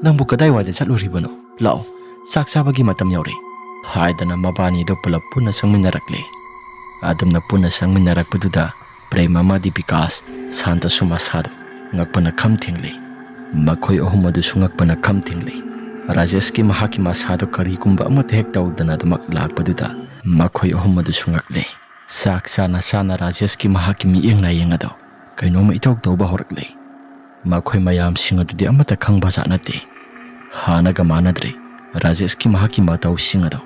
"ꯅꯪꯕꯨ ꯀꯗꯥꯏꯋꯥꯏꯗ ꯆꯠꯂꯨꯔꯤꯕꯅꯣ? ꯂꯥꯛꯑꯣ, ꯆꯥꯛ ꯆꯥꯕꯒꯤ ꯃꯇꯝ ꯌꯧꯔꯦ," ꯍꯥꯏꯗꯅ ꯃꯕꯥꯅꯤꯗꯨ ꯄꯨꯂꯞ ꯄꯨꯟꯅ ꯆꯪꯃꯤꯟꯅꯔꯛꯂꯦ꯫ ꯑꯗꯨꯝꯅ ꯄꯨꯟꯅ ꯆꯪꯃꯤꯟꯅꯔꯛꯄꯗꯨꯗ ꯄ꯭ꯔꯦꯝ ꯑꯃꯗꯤ ꯕꯤꯀꯥꯁ, ꯁꯥꯟꯇꯁꯨ ꯃꯁꯥꯗꯨ ꯉꯛꯄꯅ ꯈꯝ ꯊꯦꯡꯂꯤ꯫ ꯃꯈꯣꯏ ꯑꯍꯨꯝ ꯑꯗꯨꯁꯨ ꯉꯛꯄꯅ ꯈꯝ ꯊꯦꯡꯂꯤ꯫ ꯔꯥꯖꯦꯁꯀꯤ ꯃꯍꯥꯛꯀꯤ ꯃꯁꯥꯗꯨ ꯀꯔꯤꯒꯨꯝꯕ ꯑꯃꯠꯇ ꯍꯦꯛ ꯇꯧꯗꯅ ꯑꯗꯨꯃꯛ ꯂꯥꯛꯄꯗꯨꯗ ꯃꯈꯣꯏ ꯑꯍꯨꯝ ꯑꯗꯨꯁꯨ ꯉꯛꯂꯤ꯫ ꯆꯥꯛ ꯆꯥꯅ ꯆꯥꯅ ꯔꯥꯖꯦꯁꯀꯤ ꯃꯍꯥꯛꯀꯤ ꯃꯤꯠꯌꯦꯡ ꯂꯥꯏꯌꯦꯡ ꯑꯗꯨ ꯀꯩꯅꯣꯝꯃ ꯏꯇꯧ ꯇꯧꯕ ꯍꯧꯔꯛꯂꯤ꯫ ꯃꯈꯣꯏ ꯃꯌꯥꯝꯁꯤꯡ ꯑꯗꯨꯗꯤ ꯑꯃꯠꯇ ꯈꯪꯕ ꯖꯥꯠ ꯅꯠꯇꯦ꯫ ꯍꯥꯟꯅꯒ ꯃꯥꯟꯅꯗ꯭ꯔꯦ ꯔꯥꯖꯦꯁꯀꯤ ꯃꯍꯥꯛꯀꯤ ꯃꯇꯧꯁꯤꯡ ꯑꯗꯨ꯫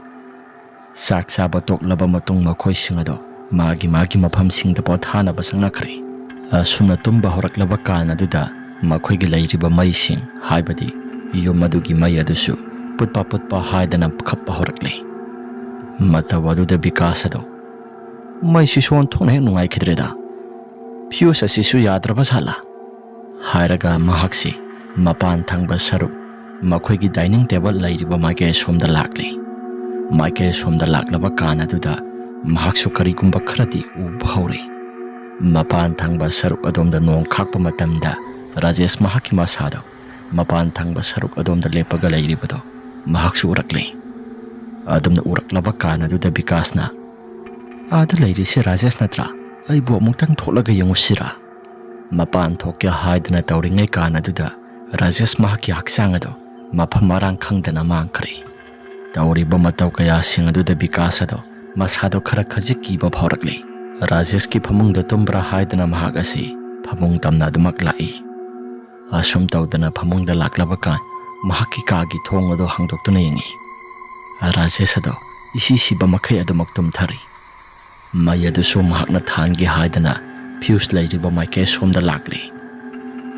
ꯆꯥꯛ ꯆꯥꯕ ꯇꯣꯛꯂꯕ ꯃꯇꯨꯡ ꯃꯈꯣꯏꯁꯤꯡ ꯑꯗꯨ ꯃꯥꯒꯤ ꯃꯥꯒꯤ ꯃꯐꯝꯁꯤꯡꯗ ꯄꯣꯊꯥꯅꯕ ꯆꯪꯅꯈ꯭ꯔꯦ꯫ ꯑꯁꯨꯝꯅ ꯇꯨꯝꯕ ꯍꯧꯔꯛꯂꯕ ꯀꯥꯟ ꯑꯗꯨꯗ ꯃꯈꯣꯏꯒꯤ ꯂꯩꯔꯤꯕ ꯃꯩꯁꯤꯡ, ꯍꯥꯏꯕꯗꯤ ꯌꯨꯝ ꯑꯗꯨꯒꯤ ꯃꯩ ꯑꯗꯨꯁꯨ ꯄꯨꯠꯄ ꯄꯨꯠꯄ ꯍꯥꯏꯗꯅ ꯈꯞꯄ ꯍꯧꯔꯛꯂꯦ꯫ ꯃꯇꯧ ꯑꯗꯨꯗ ꯕꯤꯀꯥꯁ ꯑꯗꯨ, "ꯃꯩꯁꯤꯁꯨ ꯑꯣꯟꯊꯣꯛꯅ ꯍꯦꯛ ꯅꯨꯡꯉꯥꯏꯈꯤꯗ꯭ꯔꯦꯗ꯫ ꯐ꯭ꯌꯨꯁ ꯑꯁꯤꯁꯨ ꯌꯥꯗ꯭ꯔꯕ ꯁꯥꯠꯂꯥ?" ꯍꯥꯏꯔꯒ ꯃꯍꯥꯛꯁꯤ ꯃꯄꯥꯟ ꯊꯪꯕ ꯁꯔꯨꯛ, ꯃꯈꯣꯏꯒꯤ ꯗꯥꯏꯅꯤꯡ ꯇꯦꯕꯜ ꯂꯩꯔꯤꯕ ꯃꯥꯏꯀꯩ ꯑꯁꯣꯝꯗ ꯂꯥꯛꯂꯤ꯫ ꯃꯥꯏꯀꯩ ꯑꯁꯣꯝꯗ ꯂꯥꯛꯂꯕ ꯀꯥꯟ ꯑꯗꯨꯗ ꯃꯍꯥꯛꯁꯨ ꯀꯔꯤꯒꯨꯝꯕ ꯈꯔꯗꯤ ꯎꯕ ꯍꯧꯔꯦ꯫ ꯃꯄꯥꯟ ꯊꯪꯕ ꯁꯔꯨꯛ ꯑꯗꯣꯝꯗ ꯅꯣꯡ ꯈꯥꯛꯄ ꯃꯇꯝꯗ ꯔꯥꯖꯦꯁ ꯃꯍꯥꯛꯀꯤ ꯃꯁꯥꯗꯣ ꯃꯄꯥꯟ ꯊꯪꯕ ꯁꯔꯨꯛ ꯑꯗꯣꯝꯗ ꯂꯦꯞꯄꯒ ꯂꯩꯔꯤꯕꯗꯣ ꯃꯍꯥꯛꯁꯨ ꯎꯔꯛꯂꯦ꯫ ꯑꯗꯨꯝꯅ ꯎꯔꯛꯂꯕ ꯀꯥꯟ ꯑꯗꯨꯗ ꯕꯤꯀꯥꯁꯅ, "ꯑꯥꯗ ꯂꯩꯔꯤꯁꯦ ꯔꯥꯖꯦꯁ ꯅꯠꯇ꯭ꯔꯥ? ꯑꯩꯕꯨ ꯑꯃꯨꯛꯇꯪ ꯊꯣꯛꯂꯒ ꯌꯦꯡꯉꯨꯁꯤꯔꯥ?" ꯃꯄꯥꯟ ꯊꯣꯛꯀꯦ ꯍꯥꯏꯗꯅ ꯇꯧꯔꯤꯉꯩ ꯀꯥꯟ ꯑꯗꯨꯗ ꯔꯥꯖꯦꯁ ꯃꯍꯥꯛꯀꯤ ꯍꯛꯆꯥꯡ ꯑꯗꯨ ꯃꯐꯝ ꯃꯔꯥꯡ ꯈꯪꯗꯅ ꯃꯥꯡꯈ꯭ꯔꯦ꯫ ꯇꯧꯔꯤꯕ ꯃꯇꯧ ꯀꯌꯥꯁꯤꯡ ꯑꯗꯨꯗ ꯕꯤꯀꯥꯁ ꯑꯗꯣ ꯃꯁꯥꯗꯣ ꯈꯔ ꯈꯖꯤꯛ ꯀꯤꯕ ꯐꯥꯎꯔꯛꯂꯦ꯫ ꯔꯥꯖꯦꯁꯀꯤ ꯐꯃꯨꯡꯗ ꯇꯨꯝꯕ꯭ꯔꯥ ꯍꯥꯏꯗꯅ ꯃꯍꯥꯛ ꯑꯁꯤ ꯐꯃꯨꯡ ꯇꯝꯅ ꯑꯗꯨꯃꯛ ꯂꯥꯛꯏ꯫ ꯑꯁꯨꯝ ꯇꯧꯗꯅ ꯐꯃꯨꯡꯗ ꯂꯥꯛꯂꯕ ꯀꯥꯟ ꯃꯍꯥꯛꯀꯤ ꯀꯥꯒꯤ ꯊꯣꯡ ꯑꯗꯨ ꯍꯥꯡꯗꯣꯛꯇꯨꯅ ꯌꯦꯡꯏ꯫ ꯔꯥꯖꯦꯁ ꯑꯗꯣ ꯏꯁꯤ ꯁꯤꯕ ꯃꯈꯩ ꯑꯗꯨꯃꯛ ꯇꯨꯝꯊꯔꯤ꯫ ꯃꯩ ꯑꯗꯨꯁꯨ ꯃꯍꯥꯛꯅ ꯊꯥꯟꯒꯦ ꯍꯥꯏꯗꯅ ꯐ꯭ꯌꯨꯁ ꯂꯩꯔꯤꯕ ꯃꯥꯏꯀꯩ ꯁꯣꯝꯗ ꯂꯥꯛꯂꯤ꯫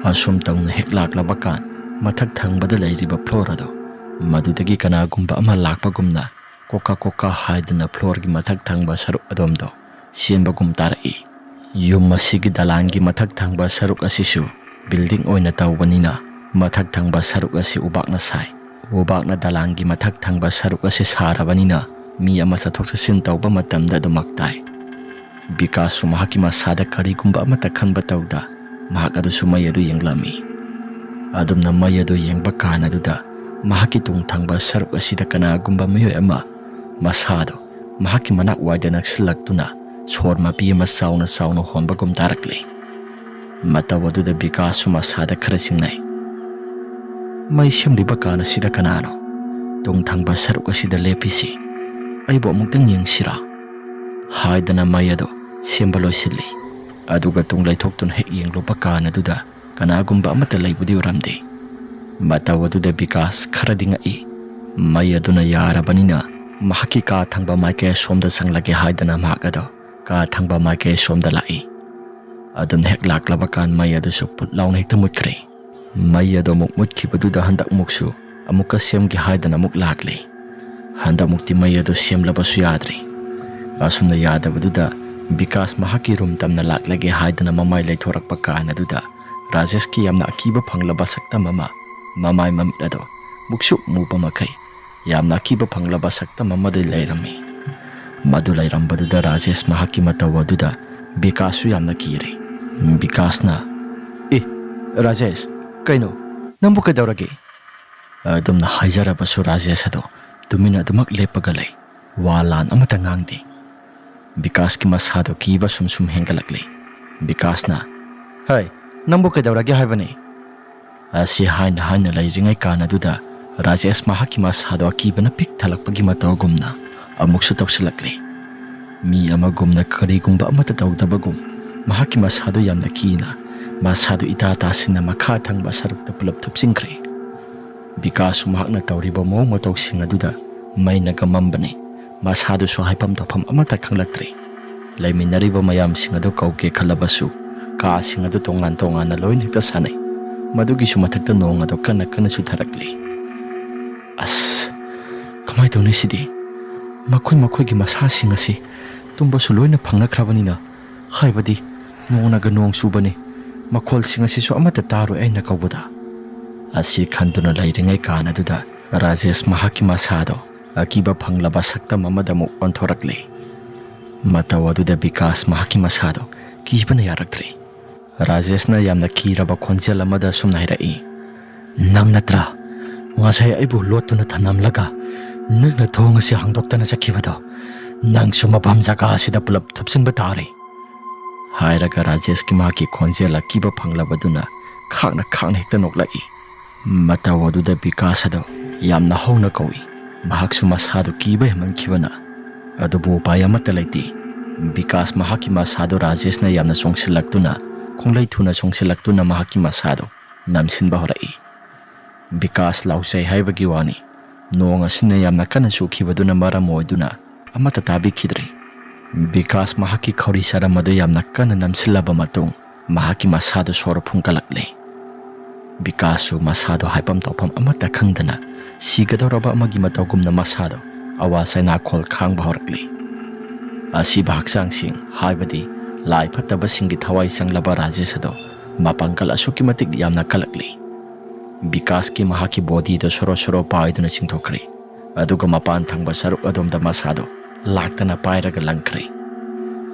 ꯑꯁꯨꯝ ꯇꯧꯅ ꯍꯦꯛ ꯂꯥꯛꯂꯕ ꯀꯥꯟ ꯃꯊꯛ ꯊꯪꯕꯗ ꯂꯩꯔꯤꯕ ꯐ꯭ꯂꯣꯔ ꯑꯗꯣ ꯃꯗꯨꯗꯒꯤ ꯀꯅꯥꯒꯨꯝꯕ ꯑꯃ ꯂꯥꯛꯄꯒꯨꯝꯅ ꯀꯣꯀꯥ ꯀꯣꯀꯥ ꯍꯥꯏꯗꯅ ꯐ꯭ꯂꯣꯔꯒꯤ ꯃꯊꯛ ꯊꯪꯕ ꯁꯔꯨꯛ ꯑꯗꯣꯝꯗꯣ ꯁꯦꯝꯕꯒꯨꯝ ꯇꯥꯔꯛꯏ꯫ ꯌꯨꯝ ꯑꯁꯤꯒꯤ ꯗꯂꯥꯟꯒꯤ ꯃꯊꯛ ꯊꯪꯕ ꯁꯔꯨꯛ ꯑꯁꯤꯁꯨ ꯕꯤꯜꯗꯤꯡ ꯑꯣꯏꯅ ꯇꯧꯕꯅꯤꯅ ꯃꯊꯛ ꯊꯪꯕ ꯁꯔꯨꯛ ꯑꯁꯤ ꯎꯕꯥꯛꯅ ꯁꯥꯏ꯫ ꯎꯕꯥꯛꯅ ꯗꯂꯥꯟꯒꯤ ꯃꯊꯛ ꯊꯪꯕ ꯁꯔꯨꯛ ꯑꯁꯤ ꯁꯥꯔꯕꯅꯤꯅ ꯃꯤ ꯑꯃ ꯆꯠꯊꯣꯛ ꯆꯠꯁꯤꯟ ꯇꯧꯕ ꯃꯇꯝꯗ ꯑꯗꯨꯃꯛ ꯇꯥꯏ꯫ ꯕꯤꯀꯥꯁꯁꯨ ꯃꯍꯥꯛꯀꯤ ꯃꯁꯥꯗ ꯀꯔꯤꯒꯨꯝꯕ ꯑꯃꯠꯇ ꯈꯟꯕ ꯇꯧꯗ ꯃꯍꯥꯛ ꯑꯗꯨꯁꯨ ꯃꯩ ꯑꯗꯨ ꯌꯦꯡꯂꯝꯃꯤ꯫ ꯑꯗꯨꯝꯅ ꯃꯩ ꯑꯗꯨ ꯌꯦꯡꯕ ꯀꯥꯟ ꯑꯗꯨꯗ ꯃꯍꯥꯛꯀꯤ ꯇꯨꯡ ꯊꯪꯕ ꯁꯔꯨꯛ ꯑꯁꯤꯗ ꯀꯅꯥꯒꯨꯝꯕ ꯃꯤꯑꯣꯏ ꯑꯃ ꯃꯁꯥꯗꯨ ꯃꯍꯥꯛꯀꯤ ꯃꯅꯥꯛ ꯋꯥꯏꯗ ꯅꯛꯁꯤꯜꯂꯛꯇꯨꯅ ꯁꯣꯔ ꯃꯄꯤ ꯑꯃ ꯆꯥꯎꯅ ꯆꯥꯎꯅ ꯍꯣꯟꯕꯒꯨꯝ ꯇꯥꯔꯛꯂꯦ꯫ ꯃꯇꯧ ꯑꯗꯨꯗ ꯕꯤꯀꯥꯁꯁꯨ ꯃꯁꯥꯗ ꯈꯔ ꯆꯤꯡꯅꯩ꯫ "ꯃꯩ ꯁꯦꯝꯂꯤꯕ ꯀꯥꯟ ꯑꯁꯤꯗ ꯀꯅꯥꯅꯣ? ꯇꯨꯡ ꯊꯪꯕ ꯁꯔꯨꯛ ꯑꯁꯤꯗ ꯂꯦꯞꯄꯤꯁꯤ꯫ ꯑꯩꯕꯨ ꯑꯃꯨꯛꯇꯪ ꯌꯦꯡꯁꯤꯔꯥ?" ꯍꯥꯏꯗꯅ ꯃꯩ ꯑꯗꯨ ꯁꯦꯝꯕ ꯂꯣꯏꯁꯤꯜꯂꯤ꯫ ꯑꯗꯨꯒ ꯇꯨꯡ ꯂꯩꯊꯣꯛꯇꯨꯅ ꯍꯦꯛ ꯌꯦꯡꯂꯨꯕ ꯀꯥꯟ ꯑꯗꯨꯗ ꯀꯅꯥꯒꯨꯝꯕ ꯑꯃꯠꯇ ꯂꯩꯕꯗꯤ ꯎꯔꯝꯗꯦ꯫ ꯃꯇꯧ ꯑꯗꯨꯗ ꯕꯤꯀꯥꯁ ꯈꯔꯗꯤ ꯉꯛꯏ꯫ ꯃꯩ ꯑꯗꯨꯅ ꯌꯥꯔꯕꯅꯤꯅ ꯃꯍꯥꯛꯀꯤ ꯀꯥ ꯊꯪꯕ ꯃꯥꯏꯀꯩ ꯑꯁꯣꯝꯗ ꯆꯪꯂꯒꯦ ꯍꯥꯏꯗꯅ ꯃꯍꯥꯛ ꯑꯗꯣ ꯀꯥ ꯊꯪꯕ ꯃꯥꯏꯀꯩ ꯑꯁꯣꯝꯗ ꯂꯥꯛꯏ꯫ ꯑꯗꯨꯅ ꯍꯦꯛ ꯂꯥꯛꯂꯕ ꯀꯥꯟ ꯃꯩ ꯑꯗꯨꯁꯨ ꯄꯨꯠ ꯂꯥꯎꯅ ꯍꯦꯛꯇ ꯃꯨꯠꯈ꯭ꯔꯦ꯫ ꯃꯩ ꯑꯗꯨ ꯑꯃꯨꯛ ꯃꯨꯠꯈꯤꯕꯗꯨꯗ ꯍꯟꯗꯛ ꯑꯃꯨꯛꯁꯨ ꯑꯃꯨꯛꯀ ꯁꯦꯝꯒꯦ ꯍꯥꯏꯗꯅ ꯑꯃꯨꯛ ꯂꯥꯛꯂꯦ꯫ ꯍꯟꯗꯛꯃꯨꯛꯇꯤ ꯃꯩ ꯑꯗꯨ ꯁꯦꯝꯂꯕꯁꯨ ꯌꯥꯗ꯭ꯔꯦ꯫ ꯑꯁꯨꯝꯅ ꯌꯥꯗꯕꯗꯨꯗ ꯕꯤꯀꯥꯁ ꯃꯍꯥꯛꯀꯤ ꯔꯨꯝ ꯇꯝꯅ ꯂꯥꯛꯂꯒꯦ ꯍꯥꯏꯗꯅ ꯃꯃꯥꯏ ꯂꯩꯊꯣꯔꯛꯄ ꯀꯥꯟ ꯑꯗꯨꯗ ꯔꯥꯖꯦꯁꯀꯤ ꯌꯥꯝꯅ ꯑꯀꯤꯕ ꯐꯪꯂꯕ ꯁꯛꯇꯝ ꯑꯃ, ꯃꯃꯥꯏ ꯃꯃꯤꯠ ꯑꯗꯣ ꯃꯨꯛꯁꯨꯛ ꯃꯨꯕ ꯃꯈꯩ ꯌꯥꯝꯅ ꯑꯀꯤꯕ ꯐꯪꯂꯕ ꯁꯛꯇꯝ ꯑꯃꯗ ꯂꯩꯔꯝꯃꯤ꯫ ꯃꯗꯨ ꯂꯩꯔꯝꯕꯗꯨꯗ ꯔꯥꯖꯦꯁ ꯃꯍꯥꯛꯀꯤ ꯃꯇꯧ ꯑꯗꯨꯗ ꯕꯤꯀꯥꯁꯁꯨ ꯌꯥꯝꯅ ꯀꯤꯔꯦ꯫ ꯕꯤꯀꯥꯁꯅ, "ꯑꯦ, ꯔꯥꯖꯦꯁ, ꯀꯩꯅꯣ? ꯅꯪꯕꯨ ꯀꯩꯗꯧꯔꯒꯦ?" ꯑꯗꯨꯝꯅ ꯍꯥꯏꯖꯔꯕꯁꯨ ꯔꯥꯖꯦꯁ ꯑꯗꯣ ꯇꯨꯃꯤꯟꯅ ꯑꯗꯨꯃꯛ ꯂꯦꯞꯄꯒ ꯂꯩ꯫ ꯋꯥ ꯂꯥꯟ ꯑꯃꯠꯇ ꯉꯥꯡꯗꯦ꯫ ꯕꯤꯀꯥꯁꯀꯤ ꯃꯁꯥꯗꯣ ꯀꯤꯕ ꯁꯨꯝ ꯁꯨꯝ ꯍꯦꯟꯒꯠꯂꯛꯂꯦ꯫ ꯕꯤꯀꯥꯁꯅ, "ꯍꯩ, ꯅꯪꯕꯨ ꯀꯩꯗꯧꯔꯒꯦ ꯍꯥꯏꯕꯅꯤ?" ꯑꯁꯤ ꯍꯥꯏꯅ ꯍꯥꯏꯅ ꯂꯩꯔꯤꯉꯩ ꯀꯥꯟ ꯑꯗꯨꯗ ꯔꯥꯖꯦꯁ ꯃꯍꯥꯛꯀꯤ ꯃꯁꯥꯗꯣ ꯑꯀꯤꯕꯅ ꯄꯤꯛ ꯊꯜꯂꯛꯄꯒꯤ ꯃꯇꯧꯒꯨꯝꯅ ꯑꯃꯨꯛꯁꯨ ꯇꯧꯁꯤꯜꯂꯛꯂꯦ꯫ ꯃꯤ ꯑꯃꯒꯨꯝꯅ ꯀꯔꯤꯒꯨꯝꯕ ꯑꯃꯠꯇ ꯇꯧꯗꯕꯒꯨꯝ ꯃꯍꯥꯛꯀꯤ ꯃꯁꯥꯗꯨ ꯌꯥꯝꯅ ꯀꯤꯅ, ꯃꯁꯥꯗꯨ ꯏꯇꯥ ꯇꯥꯁꯤꯟꯅ ꯃꯈꯥ ꯊꯪꯕ ꯁꯔꯨꯛꯇ ꯄꯨꯂꯞ ꯊꯨꯞꯆꯤꯟꯈ꯭ꯔꯦ꯫ ꯕꯤꯀꯥꯁꯁꯨ ꯃꯍꯥꯛꯅ ꯇꯧꯔꯤꯕ ꯃꯑꯣꯡ ꯃꯇꯧꯁꯤꯡ ꯑꯗꯨꯗ ꯃꯩꯅꯒ ꯃꯝꯕꯅꯤ꯫ ꯃꯁꯥꯗꯨꯁꯨ ꯍꯥꯏꯐꯝ ꯇꯧꯐꯝ ꯑꯃꯠꯇ ꯈꯪꯂꯛꯇ꯭ꯔꯦ꯫ ꯂꯩꯃꯤꯟꯅꯔꯤꯕ ꯃꯌꯥꯝꯁꯤꯡ ꯑꯗꯨ ꯀꯧꯒꯦ ꯈꯜꯂꯕꯁꯨ ꯀꯥꯁꯤꯡ ꯑꯗꯨ ꯇꯣꯉꯥꯟ ꯇꯣꯉꯥꯟꯅ ꯂꯣꯏꯅ ꯍꯦꯛꯇ ꯁꯥꯟꯅꯩ꯫ ꯃꯗꯨꯒꯤꯁꯨ ꯃꯊꯛꯇ ꯅꯣꯡ ꯑꯗꯨ ꯀꯟꯅ ꯀꯟꯅ ꯆꯨꯊꯔꯛꯂꯤ꯫ "ꯑꯁ, ꯀꯃꯥꯏꯅ ꯇꯧꯅꯤ ꯁꯤꯗꯤ? ꯃꯈꯣꯏ ꯃꯈꯣꯏꯒꯤ ꯃꯁꯥꯁꯤꯡ ꯑꯁꯤ ꯇꯨꯝꯕꯁꯨ ꯂꯣꯏꯅ ꯐꯪꯅꯈ꯭ꯔꯕꯅꯤꯅ, ꯍꯥꯏꯕꯗꯤ ꯅꯣꯡꯅꯒ ꯅꯣꯡ ꯆꯨꯕꯅꯤ, ꯃꯈꯣꯜꯁꯤꯡ ꯑꯁꯤꯁꯨ ꯑꯃꯠꯇ ꯇꯥꯔꯣꯏ ꯑꯩꯅ ꯀꯧꯕꯗ"꯫ ꯑꯁꯤ ꯈꯟꯗꯨꯅ ꯂꯩꯔꯤꯉꯩ ꯀꯥꯟ ꯑꯗꯨꯗ ꯔꯥꯖꯦꯁ ꯃꯍꯥꯛꯀꯤ ꯃꯁꯥꯗꯣ ꯑꯀꯤꯕ ꯐꯪꯂꯕ ꯁꯛꯇꯝ ꯑꯃꯗ ꯑꯃꯨꯛ ꯑꯣꯟꯊꯣꯔꯛꯂꯦ꯫ ꯃꯇꯧ ꯑꯗꯨꯗ ꯕꯤꯀꯥꯁ ꯃꯍꯥꯛꯀꯤ ꯃꯁꯥꯗꯣ ꯀꯤꯕꯅ ꯌꯥꯔꯛꯇ꯭ꯔꯦ꯫ ꯔꯥꯖꯦꯁꯅ ꯌꯥꯝꯅ ꯀꯤꯔꯕ ꯈꯣꯟꯖꯦꯜ ꯑꯃꯗ ꯑꯁꯨꯝꯅ ꯍꯥꯏꯔꯛꯏ, "ꯅꯪ ꯅꯠꯇ꯭ꯔꯥ ꯉꯁꯥꯏ ꯑꯩꯕꯨ ꯂꯣꯠꯇꯨꯅ ꯊꯝꯂꯝꯂꯒ ꯅꯪꯅ ꯊꯣꯡ ꯑꯁꯤ ꯍꯥꯡꯗꯣꯛꯇꯅ ꯆꯠꯈꯤꯕꯗꯣ? ꯅꯪꯁꯨ ꯃꯐꯝ ꯖꯒꯥ ꯑꯁꯤꯗ ꯄꯨꯂꯞ ꯊꯨꯞꯆꯤꯟꯕ ꯇꯥꯔꯦ"꯫ ꯍꯥꯏꯔꯒ ꯔꯥꯖꯦꯁꯀꯤ ꯃꯍꯥꯛꯀꯤ ꯈꯣꯟꯖꯦꯜ ꯑꯀꯤꯕ ꯐꯪꯂꯕꯗꯨꯅ ꯈꯥꯡꯅ ꯈꯥꯡꯅ ꯍꯦꯛꯇ ꯅꯣꯛꯂꯛꯏ꯫ ꯃꯇꯧ ꯑꯗꯨꯗ ꯕꯤꯀꯥꯁ ꯑꯗꯣ ꯌꯥꯝꯅ ꯍꯧꯅ ꯀꯧꯏ꯫ ꯃꯍꯥꯛꯁꯨ ꯃꯁꯥꯗꯨ ꯀꯤꯕ ꯍꯦꯟꯃꯟꯈꯤꯕꯅ꯫ ꯑꯗꯨꯕꯨ ꯎꯄꯥꯏ ꯑꯃꯠꯇ ꯂꯩꯇꯦ꯫ ꯕꯤꯀꯥꯁ ꯃꯍꯥꯛꯀꯤ ꯃꯁꯥꯗꯨ ꯔꯥꯖꯦꯁꯅ ꯌꯥꯝꯅ ꯆꯣꯡꯁꯤꯜꯂꯛꯇꯨꯅ, ꯈꯣꯡꯂꯩ ꯊꯨꯅ ꯆꯣꯡꯁꯤꯜꯂꯛꯇꯨꯅ ꯃꯍꯥꯛꯀꯤ ꯃꯁꯥꯗꯨ ꯅꯝꯁꯤꯟꯕ ꯍꯧꯔꯛꯏ꯫ ꯕꯤꯀꯥꯁ ꯂꯥꯎꯖꯩ ꯍꯥꯏꯕꯒꯤ ꯋꯥꯅꯤ꯫ ꯅꯣꯡ ꯑꯁꯤꯅ ꯌꯥꯝꯅ ꯀꯟꯅ ꯆꯨꯈꯤꯕꯗꯨꯅ ꯃꯔꯝ ꯑꯣꯏꯗꯨꯅ ꯑꯃꯠꯇ ꯇꯥꯕꯤꯈꯤꯗ꯭ꯔꯦ꯫ ꯕꯤꯀꯥꯁ ꯃꯍꯥꯛꯀꯤ ꯈꯧꯔꯤ ꯆꯔꯝ ꯑꯗꯨ ꯌꯥꯝꯅ ꯀꯟꯅ ꯅꯝꯁꯤꯜꯂꯕ ꯃꯇꯨꯡ, ꯃꯍꯥꯛꯀꯤ ꯃꯁꯥꯗꯨ ꯁꯣꯔ ꯐꯨꯟꯒꯠꯂꯛꯂꯦ꯫ ꯕꯤꯀꯥꯁꯁꯨ ꯃꯁꯥꯗꯨ ꯍꯥꯏꯐꯝ ꯇꯧꯐꯝ ꯑꯃꯠꯇ ꯈꯪꯗꯅ ꯁꯤꯒꯗꯧꯔꯕ ꯑꯃꯒꯤ ꯃꯇꯧꯒꯨꯝꯅ ꯃꯁꯥꯗꯨ ꯑꯋꯥ ꯆꯩꯅꯥꯈꯣꯜ ꯈꯥꯡꯕ ꯍꯧꯔꯛꯂꯦ꯫ ꯑꯁꯤꯕ ꯍꯛꯆꯥꯡꯁꯤꯡ, ꯍꯥꯏꯕꯗꯤ ꯂꯥꯏ ꯐꯠꯇꯕꯁꯤꯡꯒꯤ ꯊꯋꯥꯏ ꯆꯪꯂꯕ ꯔꯥꯖꯦꯁ ꯑꯗꯣ ꯃꯄꯥꯡꯒꯜ ꯑꯁꯨꯛꯀꯤ ꯃꯇꯤꯛ ꯌꯥꯝꯅ ꯀꯜꯂꯛꯂꯦ꯫ ꯕꯤꯀꯥꯁꯀꯤ ꯃꯍꯥꯛꯀꯤ ꯕꯣꯗꯤꯗꯨ ꯁꯣꯔꯣ ꯁꯣꯔꯣ ꯄꯥꯏꯗꯨꯅ ꯆꯤꯡꯊꯣꯛꯈ꯭ꯔꯦ꯫ ꯑꯗꯨꯒ ꯃꯄꯥꯟ ꯊꯪꯕ ꯁꯔꯨꯛ ꯑꯗꯣꯝꯗ ꯃꯁꯥꯗꯨ ꯂꯥꯛꯇꯅ ꯄꯥꯏꯔꯒ ꯂꯪꯈ꯭ꯔꯦ꯫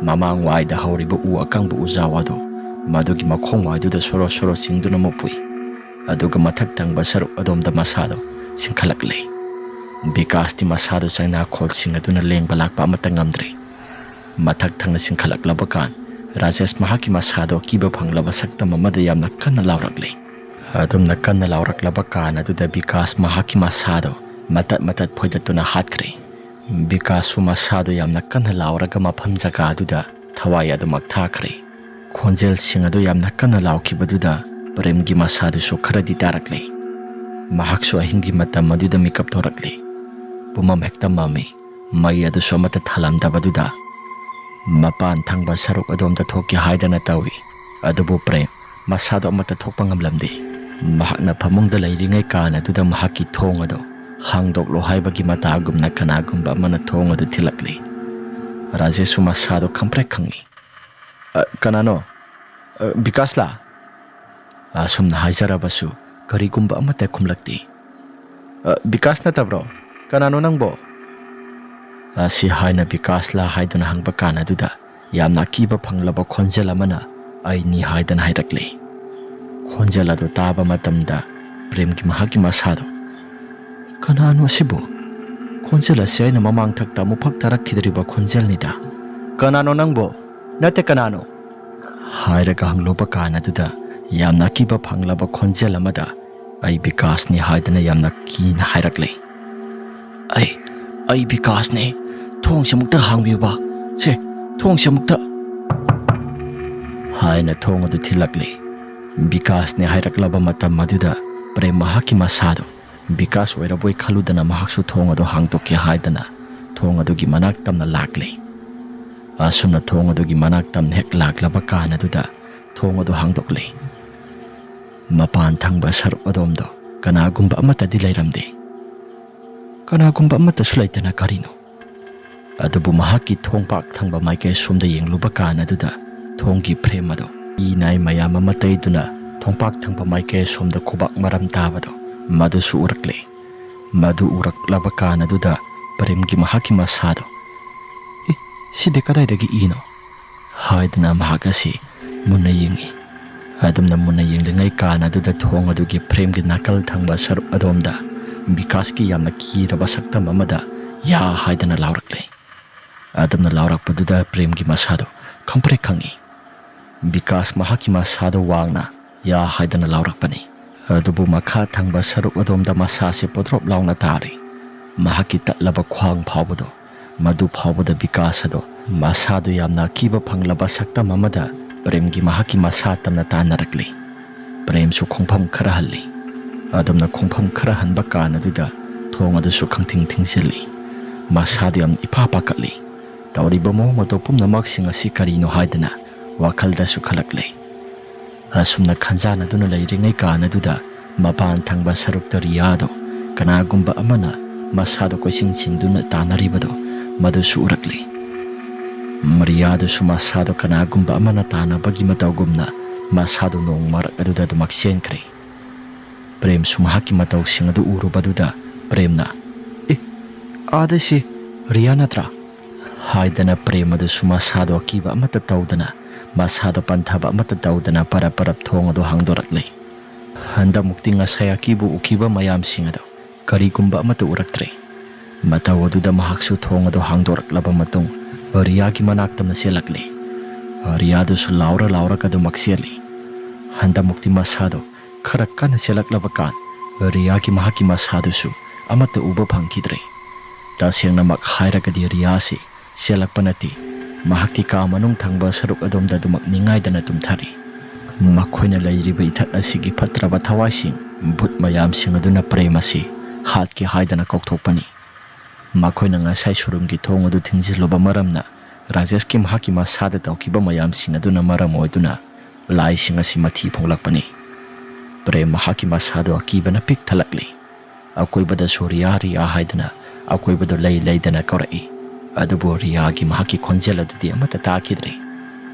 ꯃꯃꯥꯡ ꯋꯥꯏꯗ ꯍꯧꯔꯤꯕ ꯎ ꯑꯀꯪꯕ ꯎꯖꯥꯎ ꯑꯗꯨ ꯃꯗꯨꯒꯤ ꯃꯈꯣꯡ ꯋꯥꯏꯗꯨꯗ ꯁꯣꯔꯣ ꯁꯣꯔꯣ ꯆꯤꯡꯗꯨꯅ ꯃꯨꯞꯄꯨꯏ꯫ ꯑꯗꯨꯒ ꯃꯊꯛ ꯊꯪꯕ ꯁꯔꯨꯛ ꯑꯗꯣꯝꯗ ꯃꯁꯥꯗꯨ ꯆꯤꯡꯈꯠꯂꯛꯂꯦ꯫ ꯕꯤꯀꯥꯁꯇꯤ ꯃꯁꯥꯗꯨ ꯆꯩꯅꯥꯈꯣꯜꯁꯤꯡ ꯑꯗꯨꯅ ꯂꯦꯡꯕ ꯂꯥꯛꯄ ꯑꯃꯠꯇ ꯉꯝꯗ꯭ꯔꯦ꯫ ꯃꯊꯛ ꯊꯪꯅ ꯆꯤꯡꯈꯠꯂꯛꯂꯕ ꯀꯥꯟ, ꯔꯥꯖꯦꯁ ꯃꯍꯥꯛꯀꯤ ꯃꯁꯥꯗꯨ ꯑꯀꯤꯕ ꯐꯪꯂꯕ ꯁꯛꯇꯝ ꯑꯃꯗ ꯌꯥꯝꯅ ꯀꯟꯅ ꯂꯥꯎꯔꯛꯂꯦ꯫ ꯑꯗꯨꯝꯅ ꯀꯟꯅ ꯂꯥꯎꯔꯛꯂꯕ ꯀꯥꯟ ꯑꯗꯨꯗ ꯕꯤꯀꯥꯁ ꯃꯍꯥꯛꯀꯤ ꯃꯁꯥꯗꯨ ꯃꯇꯠ ꯃꯇꯠ ꯐꯣꯏꯗꯠꯇꯨꯅ ꯍꯥꯠꯈ꯭ꯔꯦ꯫ ꯕꯤꯀꯥꯁꯁꯨ ꯃꯁꯥꯗꯨ ꯌꯥꯝꯅ ꯀꯟꯅ ꯂꯥꯎꯔꯒ ꯃꯐꯝ ꯖꯒꯥꯗꯨꯗ ꯊꯋꯥꯏ ꯑꯗꯨꯃꯛ ꯊꯥꯈ꯭ꯔꯦ꯫ ꯈꯣꯟꯖꯦꯜꯁꯤꯡ ꯑꯗꯨ ꯌꯥꯝꯅ ꯀꯟꯅ ꯂꯥꯎꯈꯤꯕꯗꯨꯗ ꯄ꯭ꯔꯦꯝꯒꯤ ꯃꯁꯥꯗꯨꯁꯨ ꯈꯔꯗꯤ ꯇꯥꯔꯛꯂꯦ꯫ ꯃꯍꯥꯛꯁꯨ ꯑꯍꯤꯡꯒꯤ ꯃꯇꯝ ꯑꯗꯨꯗ ꯃꯤꯀꯞ ꯊꯣꯔꯛꯂꯦ꯫ ꯄꯨꯝꯃꯝ ꯍꯦꯛꯇ ꯃꯝꯃꯤ꯫ ꯃꯩ ꯑꯗꯨꯁꯨ ꯑꯃꯠꯇ ꯊꯥꯜꯂꯝꯗꯕꯗꯨꯗ ꯃꯄꯥꯟ ꯊꯪꯕ ꯁꯔꯨꯛ ꯑꯗꯣꯝꯗ ꯊꯣꯛꯀꯦ ꯍꯥꯏꯗꯅ ꯇꯧꯏ꯫ ꯑꯗꯨꯕꯨ ꯄ꯭ꯔꯦꯝ ꯃꯁꯥꯗꯣ ꯑꯃꯠꯇ ꯊꯣꯛꯄ ꯉꯝꯂꯝꯗꯦ꯫ ꯃꯍꯥꯛꯅ ꯐꯃꯨꯡꯗ ꯂꯩꯔꯤꯉꯩ ꯀꯥꯟ ꯑꯗꯨꯗ ꯃꯍꯥꯛꯀꯤ ꯊꯣꯡ ꯑꯗꯨ ꯍꯥꯡꯗꯣꯛꯂꯣ ꯍꯥꯏꯕꯒꯤ ꯃꯇꯥꯒꯨꯝꯅ ꯀꯅꯥꯒꯨꯝꯕ ꯑꯃꯅ ꯊꯣꯡ ꯑꯗꯨ ꯊꯤꯜꯂꯛꯂꯦ꯫ ꯔꯥꯖꯦꯁꯁꯨ ꯃꯁꯥꯗꯣ ꯈꯪꯄ꯭ꯔꯦꯛ ꯈꯪꯉꯤ꯫ "ꯑ, ꯀꯅꯥꯅꯣ? ꯑ, ꯕꯤꯀꯥꯁꯂꯥ?" ꯑꯁꯨꯝꯅ ꯍꯥꯏꯖꯔꯕꯁꯨ ꯀꯔꯤꯒꯨꯝꯕ ꯑꯃꯠꯇ ꯈꯨꯝꯂꯛꯇꯦ꯫ "ꯑ, ꯕꯤꯀꯥꯁ ꯅꯠꯇꯕ꯭ꯔꯣ? ꯀꯅꯥꯅꯣ ꯅꯪꯕꯣ?" ꯑꯁꯤ ꯍꯥꯏꯅ ꯕꯤꯀꯥꯁꯂꯥ ꯍꯥꯏꯗꯨꯅ ꯍꯪꯕ ꯀꯥꯟ ꯑꯗꯨꯗ ꯌꯥꯝꯅ ꯑꯀꯤꯕ ꯐꯪꯂꯕ ꯈꯣꯟꯖꯦꯜ ꯑꯃꯅ "ꯑꯩꯅꯤ" ꯍꯥꯏꯗꯅ ꯍꯥꯏꯔꯛꯂꯦ꯫ ꯈꯣꯟꯖꯦꯜ ꯑꯗꯨ ꯇꯥꯕ ꯃꯇꯝꯗ ꯄ꯭ꯔꯦꯝꯒꯤ ꯃꯍꯥꯛꯀꯤ ꯃꯁꯥꯗꯣ, "ꯀꯅꯥꯅꯣ ꯑꯁꯤꯕꯨ? ꯈꯣꯟꯖꯦꯜ ꯑꯁꯤ ꯑꯩꯅ ꯃꯃꯥꯡ ꯊꯛꯇ ꯑꯃꯨꯛꯐꯥꯎ ꯇꯥꯔꯛꯈꯤꯗ꯭ꯔꯤꯕ ꯈꯣꯟꯖꯦꯜꯅꯤꯗ꯫ ꯀꯅꯥꯅꯣ ꯅꯪꯕꯣ? ꯅꯠꯇꯦ, ꯀꯅꯥꯅꯣ?" ꯍꯥꯏꯔꯒ ꯍꯪꯂꯨꯕ ꯀꯥꯟ ꯑꯗꯨꯗ ꯌꯥꯝꯅ ꯑꯀꯤꯕ ꯐꯪꯂꯕ ꯈꯣꯟꯖꯦꯜ ꯑꯃꯗ "ꯑꯩ ꯕꯤꯀꯥꯁꯅꯤ" ꯍꯥꯏꯗꯅ ꯌꯥꯝꯅ ꯀꯤꯅ ꯍꯥꯏꯔꯛꯂꯦ꯫ "ꯑꯩ, ꯑꯩ ꯕꯤꯀꯥꯁꯅꯦ꯫ ꯊꯣꯡꯁꯦ ꯑꯃꯨꯛꯇ ꯍꯥꯡꯕꯤꯌꯨꯕ꯫ ꯁꯦ, ꯊꯣꯡꯁꯦ ꯑꯃꯨꯛꯇ" ꯍꯥꯏꯅ ꯊꯣꯡ ꯑꯗꯨ ꯊꯤꯜꯂꯛꯂꯦ꯫ ꯕꯤꯀꯥꯁꯅꯦ ꯍꯥꯏꯔꯛꯂꯕ ꯃꯇꯝ ꯑꯗꯨꯗ ꯄ꯭ꯔꯦꯝ ꯃꯍꯥꯛꯀꯤ ꯃꯁꯥꯗꯣ ꯕꯤꯀꯥꯁ ꯑꯣꯏꯔꯕꯣꯏ ꯈꯜꯂꯨꯗꯅ ꯃꯍꯥꯛꯁꯨ ꯊꯣꯡ ꯑꯗꯨ ꯍꯥꯡꯗꯣꯛꯀꯦ ꯍꯥꯏꯗꯅ ꯊꯣꯡ ꯑꯗꯨꯒꯤ ꯃꯅꯥꯛ ꯇꯝꯅ ꯂꯥꯛꯂꯦ꯫ ꯑꯁꯨꯝꯅ ꯊꯣꯡ ꯑꯗꯨꯒꯤ ꯃꯅꯥꯛ ꯇꯝꯅ ꯍꯦꯛ ꯂꯥꯛꯂꯕ ꯀꯥꯟ ꯑꯗꯨꯗ ꯊꯣꯡ ꯑꯗꯨ ꯍꯥꯡꯗꯣꯛꯂꯦ꯫ ꯃꯄꯥꯟ ꯊꯪꯕ ꯁꯔꯨꯛ ꯑꯗꯣꯝꯗꯣ ꯀꯅꯥꯒꯨꯝꯕ ꯑꯃꯠꯇꯗꯤ ꯂꯩꯔꯝꯗꯦ꯫ ꯀꯅꯥꯒꯨꯝꯕ ꯑꯃꯠꯇꯁꯨ ꯂꯩꯇꯅ ꯀꯔꯤꯅꯣ? ꯑꯗꯨꯕꯨ ꯃꯍꯥꯛꯀꯤ ꯊꯣꯡꯄꯥꯛ ꯊꯪꯕ ꯃꯥꯏꯀꯩ ꯁꯣꯝꯗ ꯌꯦꯡꯂꯨꯕ ꯀꯥꯟ ꯑꯗꯨꯗ ꯊꯣꯡꯒꯤ ꯐ꯭ꯔꯦꯝ ꯑꯗꯨ ꯏꯅꯥꯏ ꯃꯌꯥꯝ ꯑꯃ ꯇꯩꯗꯨꯅ ꯊꯣꯡꯄꯥꯛ ꯊꯪꯕ ꯃꯥꯏꯀꯩ ꯁꯣꯝꯗ ꯈꯨꯕꯥꯛ ꯃꯔꯝ ꯇꯥꯕꯗꯣ ꯃꯗꯨꯁꯨ ꯎꯔꯛꯂꯦ꯫ ꯃꯗꯨ ꯎꯔꯛꯂꯕ ꯀꯥꯟ ꯑꯗꯨꯗ ꯄ꯭ꯔꯦꯝꯒꯤ ꯃꯍꯥꯛꯀꯤ ꯃꯁꯥꯗꯣ, "ꯑꯦ, ꯁꯤꯗꯤ ꯀꯗꯥꯏꯗꯒꯤ ꯏꯅꯣ?" ꯍꯥꯏꯗꯨꯅ ꯃꯍꯥꯛ ꯑꯁꯤ ꯃꯨꯟꯅ ꯌꯦꯡꯉꯤ꯫ ꯑꯗꯨꯝꯅ ꯃꯨꯟꯅ ꯌꯦꯡꯂꯤꯉꯩ ꯀꯥꯟ ꯑꯗꯨꯗ ꯊꯣꯡ ꯑꯗꯨꯒꯤ ꯐ꯭ꯔꯦꯝꯒꯤ ꯅꯥꯀꯜ ꯊꯪꯕ ꯁꯔꯨꯛ ꯑꯗꯣꯝꯗ ꯕꯤꯀꯥꯁꯀꯤ ꯌꯥꯝꯅ ꯀꯤꯔꯕ ꯁꯛꯇꯝ ꯑꯃꯗ "ꯌꯥ" ꯍꯥꯏꯗꯅ ꯂꯥꯎꯔꯛꯂꯦ꯫ ꯑꯗꯨꯝꯅ ꯂꯥꯎꯔꯛꯄꯗꯨꯗ ꯄ꯭ꯔꯦꯝꯒꯤ ꯃꯁꯥꯗꯣ ꯈꯪꯄ꯭ꯔꯦꯛ ꯈꯪꯉꯤ꯫ ꯕꯤꯀꯥꯁ ꯃꯍꯥꯛꯀꯤ ꯃꯁꯥꯗꯣ ꯋꯥꯡꯅ "ꯌꯥ" ꯍꯥꯏꯗꯅ ꯂꯥꯎꯔꯛꯄꯅꯤ꯫ ꯑꯗꯨꯕꯨ ꯃꯈꯥ ꯊꯪꯕ ꯁꯔꯨꯛ ꯑꯗꯣꯝꯗ ꯃꯁꯥꯁꯦ ꯄꯣꯗ꯭ꯔꯣꯞ ꯂꯥꯎꯅ ꯇꯥꯔꯤ꯫ ꯃꯍꯥꯛꯀꯤ ꯇꯠꯂꯕ ꯈ꯭ꯋꯥꯡ ꯐꯥꯎꯕꯗꯣ, ꯃꯗꯨ ꯐꯥꯎꯕꯗ ꯕꯤꯀꯥꯁ ꯑꯗꯣ ꯃꯁꯥꯗꯨ ꯌꯥꯝꯅ ꯑꯀꯤꯕ ꯐꯪꯂꯕ ꯁꯛꯇꯝ ꯑꯃꯗ ꯄ꯭ꯔꯦꯝꯒꯤ ꯃꯍꯥꯛꯀꯤ ꯃꯁꯥ ꯇꯝꯅ ꯇꯥꯟꯅꯔꯛꯂꯤ꯫ ꯄ꯭ꯔꯦꯝꯁꯨ ꯈꯣꯡꯐꯝ ꯈꯔ ꯍꯜꯂꯤ꯫ ꯑꯗꯨꯝꯅ ꯈꯣꯡꯐꯝ ꯈꯔ ꯍꯟꯕ ꯀꯥꯟ ꯑꯗꯨꯗ ꯊꯣꯡ ꯑꯗꯨꯁꯨ ꯈꯪꯊꯤꯡ ꯊꯤꯡꯖꯤꯜꯂꯤ꯫ ꯃꯁꯥꯗꯨ ꯌꯥꯝ ꯏꯄꯥ ꯄꯥꯈꯠꯂꯤ꯫ ꯇꯧꯔꯤꯕ ꯃꯑꯣꯡ ꯃꯇꯧ ꯄꯨꯝꯅꯃꯛꯁꯤꯡ ꯑꯁꯤ ꯀꯔꯤꯅꯣ ꯍꯥꯏꯗꯅ ꯋꯥꯈꯜꯗꯁꯨ ꯈꯜꯂꯛꯂꯦ꯫ ꯑꯁꯨꯝꯅ ꯈꯟꯖꯥꯟꯅꯗꯨꯅ ꯂꯩꯔꯤꯉꯩ ꯀꯥꯟ ꯑꯗꯨꯗ ꯃꯄꯥꯟ ꯊꯪꯕ ꯁꯔꯨꯛꯇ ꯔꯤꯌꯥꯗꯣ ꯀꯅꯥꯒꯨꯝꯕ ꯑꯃꯅ ꯃꯁꯥꯗꯣ ꯀꯣꯏꯁꯤꯟ ꯁꯤꯟꯗꯨꯅ ꯇꯥꯟꯅꯔꯤꯕꯗꯣ ꯃꯗꯨꯁꯨ ꯎꯔꯛꯂꯤ꯫ ꯔꯤꯌꯥꯗꯨꯁꯨ ꯃꯁꯥꯗꯣ ꯀꯅꯥꯒꯨꯝꯕ ꯑꯃꯅ ꯇꯥꯟꯅꯕꯒꯤ ꯃꯇꯧꯒꯨꯝꯅ ꯃꯁꯥꯗꯣ ꯅꯣꯡ ꯃꯔꯛ ꯑꯗꯨꯗ ꯑꯗꯨꯃꯛ ꯆꯦꯟꯈ꯭ꯔꯦ꯫ ꯄ꯭ꯔꯦꯝꯁꯨ ꯃꯍꯥꯛꯀꯤ ꯃꯇꯧꯁꯤꯡ ꯑꯗꯨ ꯎꯔꯨꯕꯗꯨꯗ ꯄ꯭ꯔꯦꯝꯅ, "ꯑꯦ, ꯑꯥꯗꯁꯤ ꯔꯤꯌꯥ ꯅꯠꯇ꯭ꯔꯥ?" ꯍꯥꯏꯗꯅ ꯄ꯭ꯔꯦꯝ ꯑꯗꯨꯁꯨ ꯃꯁꯥꯗꯣ ꯑꯀꯤꯕ ꯑꯃꯠꯇ ꯇꯧꯗꯅ, ꯃꯁꯥꯗꯣ ꯄꯟꯊꯕ ꯑꯃꯠꯇ ꯇꯧꯗꯅ ꯄꯔꯞ ꯄꯔꯞ ꯊꯣꯡ ꯑꯗꯨ ꯍꯥꯡꯗꯣꯔꯛꯂꯦ꯫ ꯍꯟꯗꯛꯃꯨꯛꯇꯤ ꯉꯁꯥꯏ ꯑꯀꯤꯕ ꯎꯈꯤꯕ ꯃꯌꯥꯝꯁꯤꯡ ꯑꯗꯣ ꯀꯔꯤꯒꯨꯝꯕ ꯑꯃꯠꯇ ꯎꯔꯛꯇ꯭ꯔꯦ꯫ ꯃꯇꯧ ꯑꯗꯨꯗ ꯃꯍꯥꯛꯁꯨ ꯊꯣꯡ ꯑꯗꯨ ꯍꯥꯡꯗꯣꯔꯛꯂꯕ ꯃꯇꯨꯡ ꯔꯤꯌꯥꯒꯤ ꯃꯅꯥꯛꯇꯝꯅ ꯆꯦꯜꯂꯛꯂꯦ꯫ ꯔꯤꯌꯥꯗꯨꯁꯨ ꯂꯥꯎꯔ ꯂꯥꯎꯔꯒ ꯑꯗꯨꯃꯛ ꯆꯦꯜꯂꯤ꯫ ꯍꯟꯗꯛꯃꯨꯛꯇꯤ ꯃꯁꯥꯗꯣ ꯈꯔ ꯀꯟꯅ ꯆꯦꯜꯂꯛꯂꯕ ꯀꯥꯟ ꯔꯤꯌꯥꯒꯤ ꯃꯍꯥꯛꯀꯤ ꯃꯁꯥꯗꯨꯁꯨ ꯑꯃꯠꯇ ꯎꯕ ꯐꯪꯈꯤꯗ꯭ꯔꯦ꯫ ꯇꯁꯦꯡꯅꯃꯛ ꯍꯥꯏꯔꯒꯗꯤ ꯔꯤꯌꯥꯁꯤ ꯆꯦꯜꯂꯛꯄ ꯅꯠꯇꯦ꯫ ꯃꯍꯥꯛꯇꯤ ꯀꯥ ꯃꯅꯨꯡ ꯊꯪꯕ ꯁꯔꯨꯛ ꯑꯗꯣꯝꯗ ꯑꯗꯨꯃꯛ ꯅꯤꯡꯉꯥꯏꯗꯅ ꯇꯨꯝꯊꯔꯤ꯫ ꯃꯈꯣꯏꯅ ꯂꯩꯔꯤꯕ ꯏꯊꯠ ꯑꯁꯤꯒꯤ ꯐꯠꯇ꯭ꯔꯕ ꯊꯋꯥꯏꯁꯤꯡ, ꯚꯨꯠ ꯃꯌꯥꯝꯁꯤꯡ ꯑꯗꯨꯅ ꯄ꯭ꯔꯦꯝ ꯑꯁꯤ ꯍꯥꯠꯀꯦ ꯍꯥꯏꯗꯅ ꯀꯧꯊꯣꯛꯄꯅꯤ꯫ ꯃꯈꯣꯏꯅ ꯉꯁꯥꯏ ꯁꯨꯔꯨꯝꯒꯤ ꯊꯣꯡ ꯑꯗꯨ ꯊꯤꯡꯖꯤꯜꯂꯨꯕ ꯃꯔꯝꯅ ꯔꯥꯖꯦꯁꯀꯤ ꯃꯍꯥꯛꯀꯤ ꯃꯁꯥꯗ ꯇꯧꯈꯤꯕ ꯃꯌꯥꯝꯁꯤꯡ ꯑꯗꯨꯅ ꯃꯔꯝ ꯑꯣꯏꯗꯨꯅ ꯂꯥꯏꯁꯤꯡ ꯑꯁꯤ ꯃꯊꯤ ꯐꯣꯡꯂꯛꯄꯅꯤ꯫ ꯄ꯭ꯔꯦꯝ ꯃꯍꯥꯛꯀꯤ ꯃꯁꯥꯗꯣ ꯑꯀꯤꯕꯅ ꯄꯤꯛ ꯊꯜꯂꯛꯂꯤ꯫ ꯑꯀꯣꯏꯕꯗꯁꯨ ꯔꯤꯌꯥ, ꯔꯤꯌꯥ ꯍꯥꯏꯗꯨꯅ ꯑꯀꯣꯏꯕꯗꯨ ꯂꯩ ꯂꯩꯗꯅ ꯀꯧꯔꯛꯏ꯫ ꯑꯗꯨꯕꯨ ꯔꯤꯌꯥꯒꯤ ꯃꯍꯥꯛꯀꯤ ꯈꯣꯟꯖꯦꯜ ꯑꯗꯨꯗꯤ ꯑꯃꯠꯇ ꯇꯥꯈꯤꯗ꯭ꯔꯦ꯫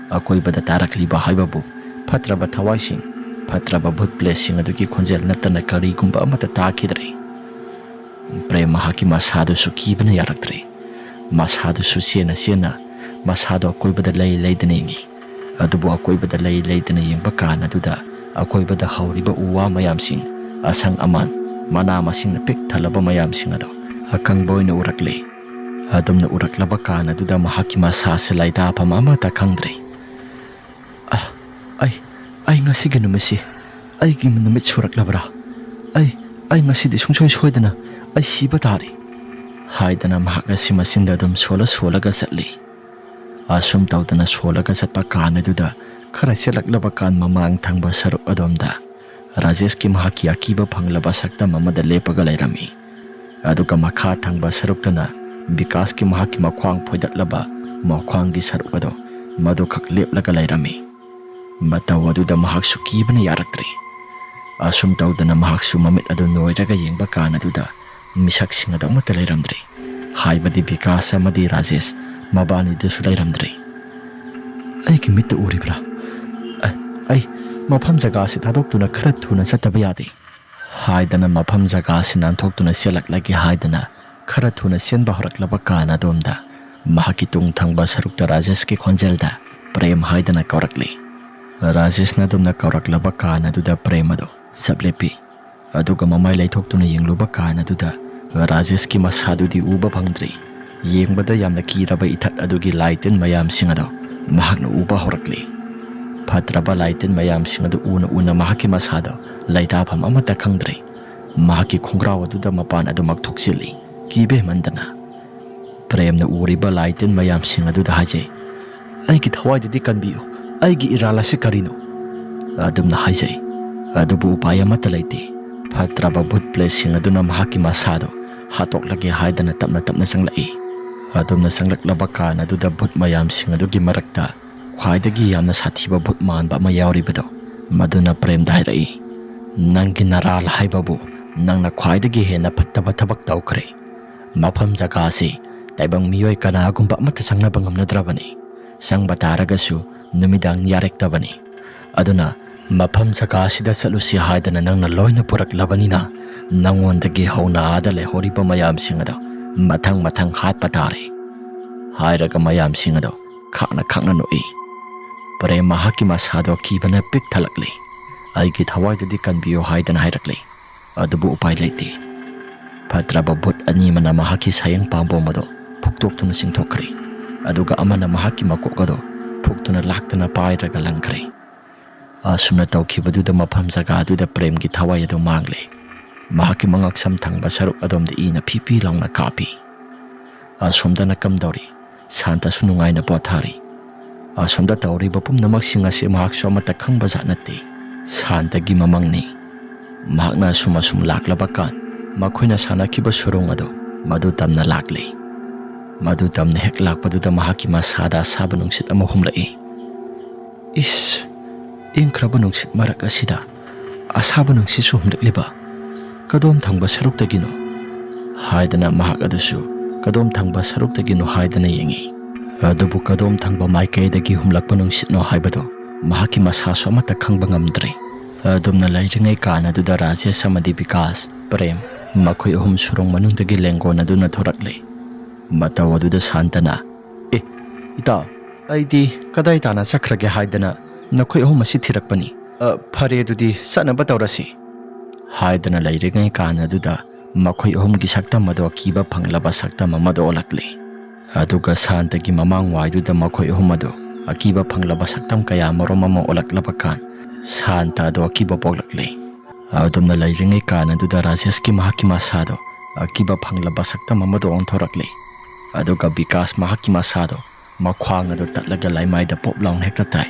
ꯑꯀꯣꯏꯕꯗ ꯇꯥꯔꯛꯂꯤꯕ ꯍꯥꯏꯕꯕꯨ ꯐꯠꯇ꯭ꯔꯕ ꯊꯋꯥꯏꯁꯤꯡ, ꯐꯠꯇ꯭ꯔꯕ ꯚꯨꯠ ꯄ꯭ꯂꯦꯠꯁꯤꯡ ꯑꯗꯨꯒꯤ ꯈꯣꯟꯖꯦꯜ ꯅꯠꯇꯅ ꯀꯔꯤꯒꯨꯝꯕ ꯑꯃꯠꯇ ꯇꯥꯈꯤꯗ꯭ꯔꯦ꯫ ꯄ꯭ꯔꯦꯝ ꯃꯍꯥꯛꯀꯤ ꯃꯁꯥꯗꯨꯁꯨ ꯀꯤꯕꯅ ꯌꯥꯔꯛꯇ꯭ꯔꯦ꯫ ꯃꯁꯥꯗꯨꯁꯨ ꯆꯦꯟꯅ ꯆꯦꯟꯅ ꯃꯁꯥꯗꯣ ꯑꯀꯣꯏꯕꯗ ꯂꯩ ꯂꯩꯗꯅ ꯌꯦꯡꯉꯤ꯫ ꯑꯗꯨꯕꯨ ꯑꯀꯣꯏꯕꯗ ꯂꯩ ꯂꯩꯗꯅ ꯌꯦꯡꯕ ꯀꯥꯟ ꯑꯗꯨꯗ ꯑꯀꯣꯏꯕꯗ ꯍꯧꯔꯤꯕ ꯎ ꯋꯥ ꯃꯌꯥꯝꯁꯤꯡ, ꯑꯁꯪ ꯑꯃꯥꯟ, ꯃꯅꯥ ꯃꯁꯤꯡꯅ ꯄꯤꯛ ꯊꯜꯂꯕ ꯃꯌꯥꯝꯁꯤꯡ ꯑꯗꯣ ꯑꯀꯪꯕ ꯑꯣꯏꯅ ꯎꯔꯛꯂꯦ꯫ ꯑꯗꯨꯝꯅ ꯎꯔꯛꯂꯕ ꯀꯥꯟ ꯑꯗꯨꯗ ꯃꯍꯥꯛꯀꯤ ꯃꯁꯥ ꯑꯁꯤ ꯂꯩꯇꯥꯐꯝ ꯑꯃꯠꯇ ꯈꯪꯗ꯭ꯔꯦ꯫ "ꯑ, ꯑꯩ, ꯑꯩ ꯉꯁꯤꯒꯤ ꯅꯨꯃꯤꯠꯁꯤ ꯑꯩꯒꯤ ꯅꯨꯃꯤꯠ ꯁꯨꯔꯛꯂꯕ꯭ꯔꯥ? ꯑꯩ, ꯑꯩ ꯉꯁꯤꯗꯤ ꯁꯨꯡꯁꯣꯏ ꯁꯣꯏꯗꯅ ꯑꯩ ꯁꯤꯕ ꯇꯥꯔꯦ꯫ ꯍꯥꯏꯗꯅ ꯃꯍꯥꯛ ꯑꯁꯤ ꯃꯆꯤꯟꯗ ꯑꯗꯨꯝ ꯁꯣꯜꯂ ꯁꯣꯜꯂꯒ ꯆꯠꯂꯤ꯫ ꯑꯁꯨꯝ ꯇꯧꯗꯅ ꯁꯣꯜꯂꯒ ꯆꯠꯄ ꯀꯥꯟ ꯑꯗꯨꯗ ꯈꯔ ꯆꯦꯜꯂꯛꯂꯕ ꯀꯥꯟ ꯃꯃꯥꯡ ꯊꯪꯕ ꯁꯔꯨꯛ ꯑꯗꯣꯝꯗ ꯔꯥꯖꯦꯁꯀꯤ ꯃꯍꯥꯛꯀꯤ ꯑꯀꯤꯕ ꯐꯪꯂꯕ ꯁꯛꯇꯝ ꯑꯃꯗ ꯂꯦꯞꯄꯒ ꯂꯩꯔꯝꯃꯤ꯫ ꯑꯗꯨꯒ ꯃꯈꯥ ꯊꯪꯕ ꯁꯔꯨꯛꯇꯅ ꯕꯤꯀꯥꯁꯀꯤ ꯃꯍꯥꯛꯀꯤ ꯃꯈ꯭ꯋꯥꯡ ꯐꯣꯏꯗꯠꯂꯕ ꯃꯈ꯭ꯋꯥꯡꯒꯤ ꯁꯔꯨꯛ ꯑꯗꯣ ꯃꯗꯨꯈꯛ ꯂꯦꯞꯂꯒ ꯂꯩꯔꯝꯃꯤ꯫ ꯃꯇꯧ ꯑꯗꯨꯗ ꯃꯍꯥꯛꯁꯨ ꯀꯤꯕꯅ ꯌꯥꯔꯛꯇ꯭ꯔꯦ꯫ ꯑꯁꯨꯝ ꯇꯧꯗꯅ ꯃꯍꯥꯛꯁꯨ ꯃꯃꯤꯠ ꯑꯗꯨ ꯅꯣꯏꯔꯒ ꯌꯦꯡꯕ ꯀꯥꯟ ꯑꯗꯨꯗ ꯃꯤꯁꯛꯁꯤꯡ ꯑꯗꯨ ꯑꯃꯠꯇ ꯂꯩꯔꯝꯗ꯭ꯔꯦ꯫ ꯍꯥꯏꯕꯗꯤ ꯕꯤꯀꯥꯁ ꯑꯃꯗꯤ ꯔꯥꯖꯦꯁ ꯃꯕꯥꯅꯤꯗꯨꯁꯨ ꯂꯩꯔꯝꯗ꯭ꯔꯦ꯫ "ꯑꯩꯒꯤ ꯃꯤꯠꯇ ꯎꯔꯤꯕ꯭ꯔꯥ? ꯑ-, ꯑꯩ ꯃꯐꯝ ꯖꯒꯥ ꯑꯁꯤ ꯊꯥꯗꯣꯛꯇꯨꯅ ꯈꯔ ꯊꯨꯅ ꯆꯠꯇꯕ ꯌꯥꯗꯦ" ꯍꯥꯏꯗꯅ ꯃꯐꯝ ꯖꯒꯥ ꯑꯁꯤ ꯅꯥꯟꯊꯣꯛꯇꯨꯅ ꯆꯦꯜꯂꯛꯂꯒꯦ ꯍꯥꯏꯗꯅ ꯈꯔ ꯊꯨꯅ ꯆꯦꯟꯕ ꯍꯧꯔꯛꯂꯕ ꯀꯥꯟ ꯑꯗꯣꯝꯗ ꯃꯍꯥꯛꯀꯤ ꯇꯨꯡ ꯊꯪꯕ ꯁꯔꯨꯛꯇ ꯔꯥꯖꯦꯁꯀꯤ ꯈꯣꯟꯖꯦꯜꯗ ꯄ꯭ꯔꯦꯝ ꯍꯥꯏꯗꯅ ꯀꯧꯔꯛꯂꯤ꯫ ꯔꯥꯖꯦꯁꯅ ꯑꯗꯨꯝꯅ ꯀꯧꯔꯛꯂꯕ ꯀꯥꯟ ꯑꯗꯨꯗ ꯄ꯭ꯔꯦꯝ ꯑꯗꯨ ꯆꯞ ꯂꯦꯞꯄꯤ꯫ ꯑꯗꯨꯒ ꯃꯃꯥꯏ ꯂꯩꯊꯣꯛꯇꯨꯅ ꯌꯦꯡꯂꯨꯕ ꯀꯥꯟ ꯑꯗꯨꯗ ꯔꯥꯖꯦꯁꯀꯤ ꯃꯁꯥꯗꯨꯗꯤ ꯎꯕ ꯐꯪꯗ꯭ꯔꯤ꯫ ꯌꯦꯡꯕꯗ ꯌꯥꯝꯅ ꯀꯤꯔꯕ ꯏꯊꯠ ꯑꯗꯨꯒꯤ ꯂꯥꯏ ꯇꯤꯟ ꯃꯌꯥꯝꯁꯤꯡ ꯑꯗꯣ ꯃꯍꯥꯛꯅ ꯎꯕ ꯍꯧꯔꯛꯂꯤ꯫ ꯐꯠꯇ꯭ꯔꯕ ꯂꯥꯏ ꯇꯤꯟ ꯃꯌꯥꯝꯁꯤꯡ ꯑꯗꯨ ꯎꯅ ꯎꯅ ꯃꯍꯥꯛꯀꯤ ꯃꯁꯥꯗꯣ ꯂꯩꯇꯥꯐꯝ ꯑꯃꯠꯇ ꯈꯪꯗ꯭ꯔꯦ꯫ ꯃꯍꯥꯛꯀꯤ ꯈꯣꯡꯒ꯭ꯔꯥꯎ ꯑꯗꯨꯗ ꯃꯄꯥꯟ ꯑꯗꯨꯃꯛ ꯊꯨꯞꯆꯤꯜꯂꯤ꯫ ꯀꯤꯕ ꯍꯦꯟꯃꯟꯗꯅ ꯄ꯭ꯔꯦꯝꯅ ꯎꯔꯤꯕ ꯂꯥꯏ ꯇꯤꯟ ꯃꯌꯥꯝꯁꯤꯡ ꯑꯗꯨꯗ ꯍꯥꯏꯖꯩ, "ꯑꯩꯒꯤ ꯊꯋꯥꯏꯗꯗꯤ ꯀꯟꯕꯤꯌꯨ, ꯑꯩꯒꯤ ꯏꯔꯥꯜ ꯑꯁꯤ ꯀꯔꯤꯅꯣ?" ꯑꯗꯨꯝꯅ ꯍꯥꯏꯖꯩ꯫ ꯑꯗꯨꯕꯨ ꯎꯄꯥꯏ ꯑꯃꯠꯇ ꯂꯩꯇꯦ꯫ ꯐꯠꯇ꯭ꯔꯕ ꯚꯨꯠ ꯄ꯭ꯂꯦꯠꯁꯤꯡ ꯑꯗꯨꯅ ꯃꯍꯥꯛꯀꯤ ꯃꯁꯥꯗꯣ ꯍꯥꯠꯇꯣꯛꯂꯒꯦ ꯍꯥꯏꯗꯅ ꯇꯞꯅ ꯇꯞꯅ ꯆꯪꯂꯛꯏ꯫ ꯑꯗꯨꯝꯅ ꯆꯪꯂꯛꯂꯕ ꯀꯥꯟ ꯑꯗꯨꯗ ꯚꯨꯠ ꯃꯌꯥꯝꯁꯤꯡ ꯑꯗꯨꯒꯤ ꯃꯔꯛꯇ ꯈ꯭ꯋꯥꯏꯗꯒꯤ ꯌꯥꯝꯅ ꯁꯥꯊꯤꯕ ꯚꯨꯠ ꯃꯥꯟꯕ ꯑꯃ ꯌꯥꯎꯔꯤꯕꯗꯣ, ꯃꯗꯨꯅ ꯄ꯭ꯔꯦꯝꯗ ꯍꯥꯏꯔꯛꯏ, "ꯅꯪꯒꯤ ꯅꯔꯥꯜ ꯍꯥꯏꯕꯕꯨ ꯅꯪꯅ ꯈ꯭ꯋꯥꯏꯗꯒꯤ ꯍꯦꯟꯅ ꯐꯠꯇꯕ ꯊꯕꯛ ꯇꯧꯈ꯭ꯔꯦ꯫ ꯃꯐꯝ ꯖꯒꯥ ꯑꯁꯤ ꯇꯥꯏꯕꯪ ꯃꯤꯑꯣꯏ ꯀꯅꯥꯒꯨꯝꯕ ꯑꯃꯠꯇ ꯆꯪꯅꯕ ꯉꯝꯅꯗ꯭ꯔꯕꯅꯤ꯫ ꯆꯪꯕ ꯇꯥꯔꯒꯁꯨ ꯅꯨꯃꯤꯗꯥꯡ ꯌꯥꯔꯦꯛꯇꯕꯅꯤ꯫ ꯑꯗꯨꯅ ꯃꯐꯝ ꯖꯒꯥ ꯑꯁꯤꯗ ꯆꯠꯂꯨꯁꯤ ꯍꯥꯏꯗꯅ ꯅꯪꯅ ꯂꯣꯏꯅ ꯄꯨꯔꯛꯂꯕꯅꯤꯅ, ꯅꯪꯉꯣꯟꯗꯒꯤ ꯍꯧꯅ ꯑꯥꯗ ꯂꯩꯍꯧꯔꯤꯕ ꯃꯌꯥꯝꯁꯤꯡ ꯑꯗꯣ ꯃꯊꯪ ꯃꯊꯪ ꯍꯥꯠꯄ ꯇꯥꯔꯦ" ꯍꯥꯏꯔꯒ ꯃꯌꯥꯝꯁꯤꯡ ꯑꯗꯣ ꯈꯥꯛꯅ ꯈꯥꯛꯅ ꯅꯣꯛꯏ꯫ ꯄ꯭ꯔꯦꯝ ꯃꯍꯥꯛꯀꯤ ꯃꯁꯥꯗꯣ ꯀꯤꯕꯅ ꯄꯤꯛ ꯊꯜꯂꯛꯂꯤ꯫ "ꯑꯩꯒꯤ ꯊꯋꯥꯏꯗꯗꯤ ꯀꯟꯕꯤꯌꯨ" ꯍꯥꯏꯗꯅ ꯍꯥꯏꯔꯛꯂꯤ꯫ ꯑꯗꯨꯕꯨ ꯎꯄꯥꯏ ꯂꯩꯇꯦ꯫ ꯐꯠꯇ꯭ꯔꯕ ꯚꯨꯠ ꯑꯅꯤ ꯑꯃꯅ ꯃꯍꯥꯛꯀꯤ ꯁꯥꯌꯦꯡ ꯄꯥꯝꯕꯣꯝ ꯑꯗꯨ ꯐꯨꯛꯇꯣꯛꯇꯨꯅ ꯆꯤꯡꯊꯣꯛꯈ꯭ꯔꯦ, ꯑꯗꯨꯒ ꯑꯃꯅ ꯃꯍꯥꯛꯀꯤ ꯃꯀꯣꯛ ꯑꯗꯨ ꯐꯨꯛꯇꯨꯅ ꯂꯥꯛꯇꯅ ꯄꯥꯏꯔꯒ ꯂꯪꯈ꯭ꯔꯦ꯫ ꯑꯁꯨꯝꯅ ꯇꯧꯈꯤꯕꯗꯨꯗ ꯃꯐꯝ ꯖꯒꯥ ꯑꯗꯨꯗ ꯄ꯭ꯔꯦꯝꯒꯤ ꯊꯋꯥꯏ ꯑꯗꯨ ꯃꯥꯡꯂꯦ꯫ ꯃꯍꯥꯛꯀꯤ ꯃꯉꯛꯁꯝ ꯊꯪꯕ ꯁꯔꯨꯛ ꯑꯗꯣꯝꯗ ꯏꯅ ꯐꯤ ꯐꯤ ꯂꯥꯎꯅ ꯀꯥꯞꯄꯤ꯫ ꯑꯁꯣꯝꯗꯅ ꯀꯝꯗꯧꯔꯤ? ꯁꯥꯟꯇꯁꯨ ꯅꯨꯡꯉꯥꯏꯅ ꯄꯣꯊꯥꯔꯤ꯫ ꯑꯁꯣꯝꯗ ꯇꯧꯔꯤꯕ ꯄꯨꯝꯅꯃꯛꯁꯤꯡ ꯑꯁꯤ ꯃꯍꯥꯛꯁꯨ ꯑꯃꯠꯇ ꯈꯪꯕꯖꯥꯠ ꯅꯠꯇꯦ꯫ ꯁꯥꯟꯇꯒꯤ ꯃꯃꯪꯅꯤ꯫ ꯃꯍꯥꯛꯅ ꯑꯁꯨꯝ ꯑꯁꯨꯝ ꯂꯥꯛꯂꯕ ꯀꯥꯟ, ꯃꯈꯣꯏꯅ ꯁꯥꯟꯅꯈꯤꯕ ꯁꯨꯔꯨꯡ ꯑꯗꯨ ꯃꯗꯨ ꯇꯝꯅ ꯂꯥꯛꯂꯤ꯫ ꯃꯗꯨ ꯇꯝꯅ ꯍꯦꯛ ꯂꯥꯛꯄꯗꯨꯗ ꯃꯍꯥꯛꯀꯤ ꯃꯁꯥꯗ ꯑꯁꯥꯕ ꯅꯨꯡꯁꯤꯠ ꯑꯃ ꯍꯨꯝꯂꯛꯏ꯫ "ꯏꯁ, ꯏꯪꯈ꯭ꯔꯕ ꯅꯨꯡꯁꯤꯠ ꯃꯔꯛ ꯑꯁꯤꯗ ꯑꯁꯥꯕ ꯅꯨꯡꯁꯤꯠꯁꯨ ꯍꯨꯝꯂꯛꯂꯤꯕ꯫ ꯀꯗꯣꯝ ꯊꯪꯕ ꯁꯔꯨꯛꯇꯒꯤꯅꯣ?" ꯍꯥꯏꯗꯅ ꯃꯍꯥꯛ ꯑꯗꯨꯁꯨ ꯀꯗꯣꯝ ꯊꯪꯕ ꯁꯔꯨꯛꯇꯒꯤꯅꯣ ꯍꯥꯏꯗꯅ ꯌꯦꯡꯉꯤ꯫ ꯑꯗꯨꯕꯨ ꯀꯗꯣꯝ ꯊꯪꯕ ꯃꯥꯏꯀꯩꯗꯒꯤ ꯍꯨꯝꯂꯛꯄ ꯅꯨꯡꯁꯤꯠꯅꯣ ꯍꯥꯏꯕꯗꯨ ꯃꯍꯥꯛꯀꯤ ꯃꯁꯥꯁꯨ ꯑꯃꯠꯇ ꯈꯪꯕ ꯉꯝꯗ꯭ꯔꯦ꯫ ꯑꯗꯨꯝꯅ ꯂꯩꯔꯤꯉꯩ ꯀꯥꯟ ꯑꯗꯨꯗ ꯔꯥꯖꯦꯁ ꯑꯃꯗꯤ ꯕꯤꯀꯥꯁ, ꯄ꯭ꯔꯦꯝ, ꯃꯈꯣꯏ ꯑꯍꯨꯝ ꯁꯨꯔꯨꯡ ꯃꯅꯨꯡꯗꯒꯤ ꯂꯦꯡꯒꯣꯟ ꯑꯗꯨꯅ ꯊꯣꯔꯛꯂꯦ꯫ ꯃꯇꯧ ꯑꯗꯨꯗ ꯁꯥꯟꯇꯅ, "ꯑꯦ, ꯏꯇꯥꯎ, ꯑꯩꯗꯤ ꯀꯗꯥꯏ ꯇꯥꯅ ꯆꯠꯈ꯭ꯔꯒꯦ ꯍꯥꯏꯗꯅ ꯅꯈꯣꯏ ꯑꯍꯨꯝ ꯑꯁꯤ ꯊꯤꯔꯛꯄꯅꯤ꯫ ꯑ, ꯐꯔꯦ, ꯑꯗꯨꯗꯤ ꯆꯠꯅꯕ ꯇꯧꯔꯁꯤ," ꯍꯥꯏꯗꯅ ꯂꯩꯔꯤꯉꯩ ꯀꯥꯟ ꯑꯗꯨꯗ ꯃꯈꯣꯏ ꯑꯍꯨꯝꯒꯤ ꯁꯛꯇꯝ ꯑꯗꯨ ꯑꯀꯤꯕ ꯐꯪꯂꯕ ꯁꯛꯇꯝ ꯑꯃꯗ ꯑꯣꯜꯂꯛꯂꯦ꯫ ꯑꯗꯨꯒ ꯁꯥꯟꯇꯒꯤ ꯃꯃꯥꯡ ꯋꯥꯏꯗꯨꯗ ꯃꯈꯣꯏ ꯑꯍꯨꯝ ꯑꯗꯨ ꯑꯀꯤꯕ ꯐꯪꯂꯕ ꯁꯛꯇꯝ ꯀꯌꯥ ꯃꯔꯨꯝ ꯑꯃ ꯑꯣꯜꯂꯛꯂꯕ ꯀꯥꯟ, ꯁꯥꯟꯇ ꯑꯗꯨ ꯑꯀꯤꯕ ꯄꯣꯛꯂꯛꯂꯦ꯫ ꯑꯗꯨꯝꯅ ꯂꯩꯔꯤꯉꯩ ꯀꯥꯟ ꯑꯗꯨꯗ ꯔꯥꯖꯦꯁꯀꯤ ꯃꯍꯥꯛꯀꯤ ꯃꯁꯥꯗꯣ ꯑꯀꯤꯕ ꯐꯪꯂꯕ ꯁꯛꯇꯝ ꯑꯃꯗ ꯑꯣꯟꯊꯣꯔꯛꯂꯦ꯫ ꯑꯗꯨꯒ ꯕꯤꯀꯥꯁ ꯃꯍꯥꯛꯀꯤ ꯃꯁꯥꯗꯣ ꯃꯈ꯭ꯋꯥꯡ ꯑꯗꯨ ꯇꯠꯂꯒ ꯂꯩꯃꯥꯏꯗ ꯄꯣꯞ ꯂꯥꯎꯅ ꯍꯦꯛꯇ ꯇꯥꯏ꯫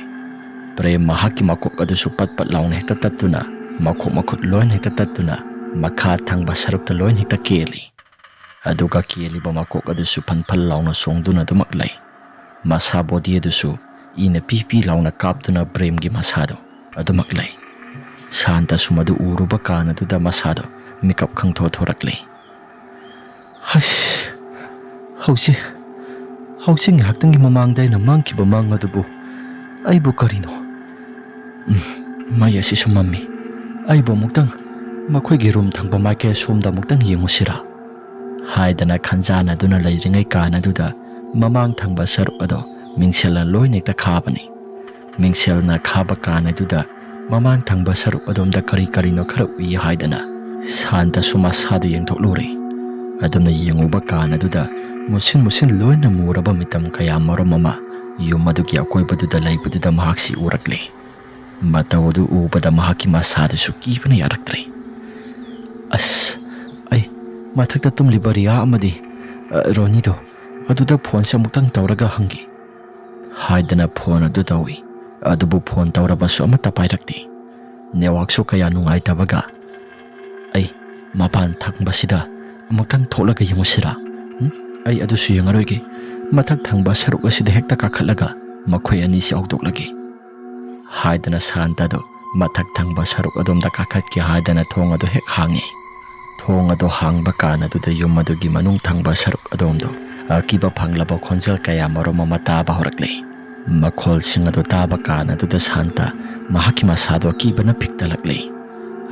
ꯄ꯭ꯔꯦꯝ ꯃꯍꯥꯛꯀꯤ ꯃꯀꯣꯛ ꯑꯗꯨꯁꯨ ꯄꯠ ꯄꯠ ꯂꯥꯎꯅ ꯍꯦꯛꯇ ꯇꯠꯇꯨꯅ, ꯃꯈꯣꯡ ꯃꯈꯨꯠ ꯂꯣꯏꯅ ꯍꯦꯛꯇ ꯇꯠꯇꯨꯅ, ꯃꯈꯥ ꯊꯪꯕ ꯁꯔꯨꯛꯇ ꯂꯣꯏꯅ ꯍꯦꯛꯇ ꯀꯦꯜꯂꯤ꯫ ꯑꯗꯨꯒ ꯀꯦꯜꯂꯤꯕ ꯃꯀꯣꯛ ꯑꯗꯨꯁꯨ ꯐꯟ ꯐꯟ ꯂꯥꯎꯅ ꯆꯣꯡꯗꯨꯅ ꯑꯗꯨꯃꯛ ꯂꯩ꯫ ꯃꯁꯥ ꯕꯣꯗꯤ ꯑꯗꯨꯁꯨ ꯏꯅ ꯄꯤ ꯄꯤ ꯂꯥꯎꯅ ꯀꯥꯞꯇꯨꯅ ꯄ꯭ꯔꯦꯝꯒꯤ ꯃꯁꯥꯗꯣ ꯑꯗꯨꯃꯛ ꯂꯩ꯫ ꯁꯥꯟꯇꯁꯨ ꯃꯗꯨ ꯎꯔꯨꯕ ꯀꯥꯟ ꯑꯗꯨꯗ ꯃꯁꯥꯗꯣ ꯃꯤꯀꯞ ꯈꯪꯊꯣꯛ ꯊꯣꯔꯛꯂꯦ꯫ "ꯍꯁ, ꯍꯧꯖꯤꯛ, ꯍꯧꯖꯤꯛ ꯉꯥꯏꯍꯥꯛꯇꯪꯒꯤ ꯃꯃꯥꯡꯗ ꯑꯩꯅ ꯃꯥꯡꯈꯤꯕ ꯃꯪ ꯑꯗꯨꯕꯨ ꯑꯩꯕꯨ ꯀꯔꯤꯅꯣ? ꯎꯝ, ꯃꯩ ꯑꯁꯤꯁꯨ ꯃꯝꯃꯤ꯫ ꯑꯩꯕꯨ ꯑꯃꯨꯛꯇꯪ ꯃꯈꯣꯏꯒꯤ ꯔꯨꯝ ꯊꯪꯕ ꯃꯥꯏꯀꯩ ꯑꯁꯣꯝꯗ ꯑꯃꯨꯛꯇꯪ ꯌꯦꯡꯉꯨꯁꯤꯔꯥ?" ꯍꯥꯏꯗꯅ ꯈꯟꯖꯥꯟꯅꯗꯨꯅ ꯂꯩꯔꯤꯉꯩ ꯀꯥꯟ ꯑꯗꯨꯗ ꯃꯃꯥꯡ ꯊꯪꯕ ꯁꯔꯨꯛ ꯑꯗꯣ ꯃꯤꯡꯁꯦꯜꯅ ꯂꯣꯏꯅ ꯍꯦꯛꯇ ꯈꯥꯕꯅꯤ꯫ ꯃꯤꯡꯁꯦꯜꯅ ꯈꯥꯕ ꯀꯥꯟ ꯑꯗꯨꯗ ꯃꯃꯥꯡ ꯊꯪꯕ ꯁꯔꯨꯛ ꯑꯗꯣꯝꯗ ꯀꯔꯤ ꯀꯔꯤꯅꯣ ꯈꯔ ꯎꯏ ꯍꯥꯏꯗꯅ ꯁꯥꯟꯇꯁꯨ ꯃꯁꯥꯗꯨ ꯌꯦꯡꯊꯣꯛꯂꯨꯔꯦ꯫ ꯑꯗꯨꯝꯅ ꯌꯦꯡꯉꯨꯕ ꯀꯥꯟ ꯑꯗꯨꯗ ꯃꯨꯁꯤꯟ ꯃꯨꯁꯤꯟ ꯂꯣꯏꯅ ꯃꯨꯔꯕ ꯃꯤꯇꯝ ꯀꯌꯥ ꯃꯔꯨꯝ ꯑꯃ ꯌꯨꯝ ꯑꯗꯨꯒꯤ ꯑꯀꯣꯏꯕꯗꯨꯗ ꯂꯩꯕꯗꯨꯗ ꯃꯍꯥꯛꯁꯤ ꯎꯔꯛꯂꯦ꯫ ꯃꯇꯧ ꯑꯗꯨ ꯎꯕꯗ ꯃꯍꯥꯛꯀꯤ ꯃꯁꯥꯗꯨꯁꯨ ꯀꯤꯕꯅ ꯌꯥꯔꯛꯇ꯭ꯔꯦ꯫ "ꯑꯁ, ꯑꯩ ꯃꯊꯛꯇ ꯇꯨꯝꯂꯤꯕ ꯔꯤꯌꯥ ꯑꯃꯗꯤ "ꯑ, ꯔꯣꯅꯤꯗꯣ ꯑꯗꯨꯗ ꯐꯣꯟꯁꯦ ꯑꯃꯨꯛꯇꯪ ꯇꯧꯔꯒ ꯍꯪꯒꯦ" ꯍꯥꯏꯗꯅ ꯐꯣꯟ ꯑꯗꯨ ꯇꯧꯏ꯫ ꯑꯗꯨꯕꯨ ꯐꯣꯟ ꯇꯧꯔꯕꯁꯨ ꯑꯃꯠꯇ ꯄꯥꯏꯔꯛꯇꯦ꯫ ꯅꯦꯠꯋꯥꯛꯁꯨ ꯀꯌꯥ ꯅꯨꯡꯉꯥꯏꯇꯕꯒ, "ꯑꯩ ꯃꯄꯥꯟ ꯊꯪꯕꯁꯤꯗ ꯑꯃꯨꯛꯇꯪ ꯊꯣꯛꯂꯒ ꯌꯦꯡꯉꯨꯁꯤꯔꯥ? ꯎꯝ, ꯑꯩ ꯑꯗꯨꯁꯨ ꯌꯦꯡꯉꯔꯣꯏꯒꯦ꯫ ꯃꯊꯛ ꯊꯪꯕ ꯁꯔꯨꯛ ꯑꯁꯤꯗ ꯍꯦꯛꯇ ꯀꯥꯈꯠꯂꯒ ꯃꯈꯣꯏ ꯑꯅꯤꯁꯤ ꯍꯧꯗꯣꯛꯂꯒꯦ" ꯍꯥꯏꯗꯅ ꯁꯥꯟꯇꯗꯣ ꯃꯊꯛ ꯊꯪꯕ ꯁꯔꯨꯛ ꯑꯗꯣꯝꯗ ꯀꯥꯈꯠꯀꯦ ꯍꯥꯏꯗꯅ ꯊꯣꯡ ꯑꯗꯨ ꯍꯦꯛ ꯍꯥꯡꯉꯤ꯫ ꯊꯣꯡ ꯑꯗꯨ ꯍꯥꯡꯕ ꯀꯥꯟ ꯑꯗꯨꯗ ꯌꯨꯝ ꯑꯗꯨꯒꯤ ꯃꯅꯨꯡ ꯊꯪꯕ ꯁꯔꯨꯛ ꯑꯗꯣꯝꯗꯣ ꯑꯀꯤꯕ ꯐꯪꯂꯕ ꯈꯣꯟꯖꯦꯜ ꯀꯌꯥ ꯃꯔꯨꯝ ꯑꯃ ꯇꯥꯕ ꯍꯧꯔꯛꯂꯦ꯫ ꯃꯈꯣꯜꯁꯤꯡ ꯑꯗꯨ ꯇꯥꯕ ꯀꯥꯟ ꯑꯗꯨꯗ ꯁꯥꯟꯇ ꯃꯍꯥꯛꯀꯤ ꯃꯁꯥꯗꯣ ꯑꯀꯤꯕꯅ ꯄꯤꯛꯇꯂꯛꯂꯦ꯫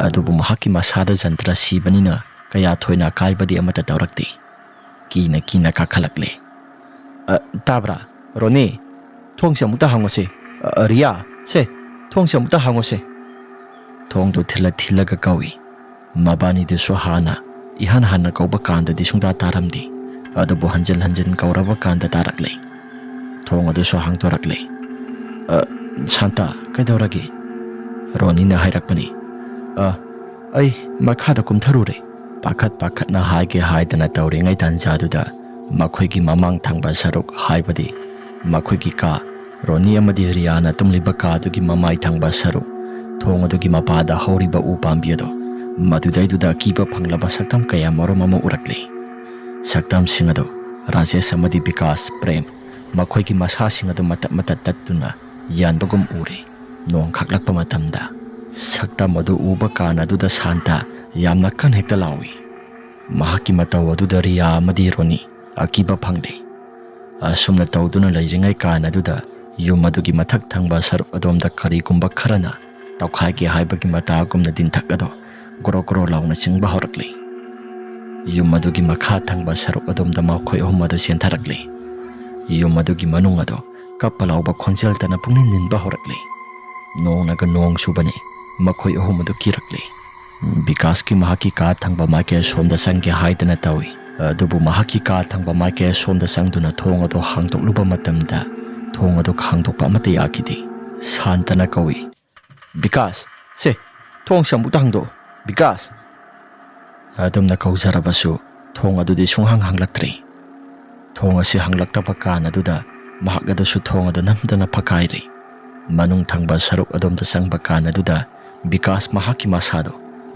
ꯑꯗꯨꯕꯨ ꯃꯍꯥꯛꯀꯤ ꯃꯁꯥꯗ ꯖꯟꯇ꯭ꯔ ꯁꯤꯕꯅꯤꯅ ꯀꯌꯥ ꯊꯣꯏꯅ ꯑꯀꯥꯏꯕꯗꯤ ꯑꯃꯠꯇ ꯇꯧꯔꯛꯇꯦ꯫ ꯀꯤꯅ ꯀꯤꯅ ꯀꯥꯈꯠꯂꯛꯂꯦ꯫ "ꯑ, ꯇꯥꯕ꯭ꯔꯥ? ꯔꯣꯅꯤ, ꯊꯣꯡꯁꯦ ꯑꯃꯨꯛꯇ ꯍꯥꯡꯉꯣꯁꯦ꯫ ꯑ, ꯔꯤꯌꯥ, ꯁꯦ, ꯊꯣꯡꯁꯦ ꯑꯃꯨꯛꯇ ꯍꯥꯡꯉꯣꯁꯦ" ꯊꯣꯡꯗꯨ ꯊꯤꯜꯂ ꯊꯤꯜꯂꯒ ꯀꯧꯏ꯫ ꯃꯕꯥꯅꯤꯗꯨꯁꯨ ꯍꯥꯟꯅ ꯏꯍꯥꯟ ꯍꯥꯟꯅ ꯀꯧꯕ ꯀꯥꯟꯗꯗꯤ ꯁꯨꯡꯇꯥ ꯇꯥꯔꯝꯗꯦ꯫ ꯑꯗꯨꯕꯨ ꯍꯟꯖꯤꯟ ꯍꯟꯖꯤꯟ ꯀꯧꯔꯕ ꯀꯥꯟꯗ ꯇꯥꯔꯛꯂꯦ꯫ ꯊꯣꯡ ꯑꯗꯨꯁꯨ ꯍꯥꯡꯗꯣꯔꯛꯂꯦ꯫ "ꯑ, ꯁꯥꯟꯇ, ꯀꯩꯗꯧꯔꯒꯦ?" ꯔꯣꯅꯤꯅ ꯍꯥꯏꯔꯛꯄꯅꯤ꯫ "ꯑ, ꯑꯩ ꯃꯈꯥꯗ ꯀꯨꯝꯊꯔꯨꯔꯦ" ꯄꯥꯈꯠ ꯄꯥꯈꯠꯅ ꯍꯥꯏꯒꯦ ꯍꯥꯏꯗꯅ ꯇꯧꯔꯤꯉꯩ ꯇꯥꯟꯖꯥꯗꯨꯗ ꯃꯈꯣꯏꯒꯤ ꯃꯃꯥꯡ ꯊꯪꯕ ꯁꯔꯨꯛ, ꯍꯥꯏꯕꯗꯤ ꯃꯈꯣꯏꯒꯤ ꯀꯥ, ꯔꯣꯅꯤ ꯑꯃꯗꯤ ꯔꯤꯌꯥꯅ ꯇꯨꯝꯂꯤꯕ ꯀꯥꯗꯨꯒꯤ ꯃꯃꯥꯏ ꯊꯪꯕ ꯁꯔꯨꯛ, ꯊꯣꯡ ꯑꯗꯨꯒꯤ ꯃꯄꯥꯗ ꯍꯧꯔꯤꯕ ꯎ ꯄꯥꯝꯕꯤ ꯑꯗꯣ, ꯃꯗꯨꯗꯩꯗꯨꯗ ꯑꯀꯤꯕ ꯐꯪꯂꯕ ꯁꯛꯇꯝ ꯀꯌꯥ ꯃꯔꯨꯝ ꯑꯃ ꯎꯔꯛꯂꯤ꯫ ꯁꯛꯇꯝꯁꯤꯡ ꯑꯗꯨ ꯔꯥꯖꯦꯁ ꯑꯃꯗꯤ ꯕꯤꯀꯥꯁ, ꯄ꯭ꯔꯦꯝ, ꯃꯈꯣꯏꯒꯤ ꯃꯁꯥꯁꯤꯡ ꯑꯗꯨ ꯃꯇꯠ ꯃꯇꯠ ꯇꯠꯇꯨꯅ ꯌꯥꯟꯕꯒꯨꯝ ꯎꯔꯦ꯫ ꯅꯣꯡ ꯈꯥꯛꯂꯛꯄ ꯃꯇꯝꯗ ꯁꯛꯇꯝ ꯑꯗꯨ ꯎꯕ ꯀꯥꯟ ꯑꯗꯨꯗ ꯁꯥꯟꯇ ꯌꯥꯝꯅ ꯀꯟ ꯍꯦꯛꯇ ꯂꯥꯎꯏ꯫ ꯃꯍꯥꯛꯀꯤ ꯃꯇꯧ ꯑꯗꯨꯗ ꯔꯤꯌꯥ ꯑꯃꯗꯤ ꯔꯣꯅꯤ ꯑꯀꯤꯕ ꯐꯪꯂꯦ꯫ ꯑꯁꯨꯝꯅ ꯇꯧꯗꯨꯅ ꯂꯩꯔꯤꯉꯩ ꯀꯥꯟ ꯑꯗꯨꯗ ꯌꯨꯝ ꯑꯗꯨꯒꯤ ꯃꯊꯛ ꯊꯪꯕ ꯁꯔꯨꯛ ꯑꯗꯣꯝꯗ ꯀꯔꯤꯒꯨꯝꯕ ꯈꯔꯅ ꯇꯧꯈꯥꯏꯒꯦ ꯍꯥꯏꯕꯒꯤ ꯃꯇꯥꯒꯨꯝꯅ ꯗꯤꯟꯊꯛ ꯑꯗꯣ ꯒ꯭ꯔꯣ ꯒ꯭ꯔꯣ ꯂꯥꯎꯅ ꯆꯤꯡꯕ ꯍꯧꯔꯛꯂꯤ꯫ ꯌꯨꯝ ꯑꯗꯨꯒꯤ ꯃꯈꯥ ꯊꯪꯕ ꯁꯔꯨꯛ ꯑꯗꯣꯝꯗ ꯃꯈꯣꯏ ꯑꯍꯨꯝ ꯑꯗꯨ ꯆꯦꯟꯊꯔꯛꯂꯤ꯫ ꯌꯨꯝ ꯑꯗꯨꯒꯤ ꯃꯅꯨꯡ ꯑꯗꯨ ꯀꯞꯄ ꯂꯥꯎꯕ ꯈꯣꯟꯖꯦꯜꯇꯅ ꯄꯨꯡꯅꯤꯟ ꯅꯤꯟꯕ ꯍꯧꯔꯛꯂꯤ꯫ ꯅꯣꯡꯅꯒ ꯅꯣꯡ ꯆꯨꯕꯅꯤ꯫ ꯃꯈꯣꯏ ꯑꯍꯨꯝ ꯑꯗꯨ ꯀꯤꯔꯛꯂꯤ꯫ ꯕꯤꯀꯥꯁꯀꯤ ꯃꯍꯥꯛꯀꯤ ꯀꯥ ꯊꯪꯕ ꯃꯥꯏꯀꯩ ꯁꯣꯝꯗ ꯆꯪꯒꯦ ꯍꯥꯏꯗꯅ ꯇꯧꯏ꯫ ꯑꯗꯨꯕꯨ ꯃꯍꯥꯛꯀꯤ ꯀꯥ ꯊꯪꯕ ꯃꯥꯏꯀꯩ ꯁꯣꯝꯗ ꯆꯪꯗꯨꯅ ꯊꯣꯡ ꯑꯗꯨ ꯍꯥꯡꯗꯣꯛꯂꯨꯕ ꯃꯇꯝꯗ ꯊꯣꯡ ꯑꯗꯨ ꯍꯥꯡꯗꯣꯛꯄ ꯑꯃꯠꯇ ꯌꯥꯈꯤꯗꯦ꯫ ꯁꯥꯟꯇꯅ ꯀꯧꯏ, "ꯕꯤꯀꯥꯁ, ꯁꯦ, ꯊꯣꯡꯁꯦ ꯑꯃꯨꯛꯇ ꯍꯥꯡꯗꯣꯛꯑꯣ, ꯕꯤꯀꯥꯁ!" ꯑꯗꯨꯝꯅ ꯀꯧꯖꯔꯕꯁꯨ ꯊꯣꯡ ꯑꯗꯨꯗꯤ ꯁꯨꯡꯍꯥꯡ ꯍꯥꯡꯂꯛꯇ꯭ꯔꯦ꯫ ꯊꯣꯡ ꯑꯁꯤ ꯍꯥꯡꯂꯛꯇꯕ ꯀꯥꯟ ꯑꯗꯨꯗ ꯃꯍꯥꯛ ꯑꯗꯨꯁꯨ ꯊꯣꯡ ꯑꯗꯨ ꯅꯝꯗꯅ ꯐꯛꯀꯥꯏꯔꯤ꯫ ꯃꯅꯨꯡ ꯊꯪꯕ ꯁꯔꯨꯛ ꯑꯗꯣꯝꯗ ꯆꯪꯕ ꯀꯥꯟ ꯑꯗꯨꯗ ꯕꯤꯀꯥꯁ ꯃꯍꯥꯛꯀꯤ ꯃꯁꯥꯗꯣ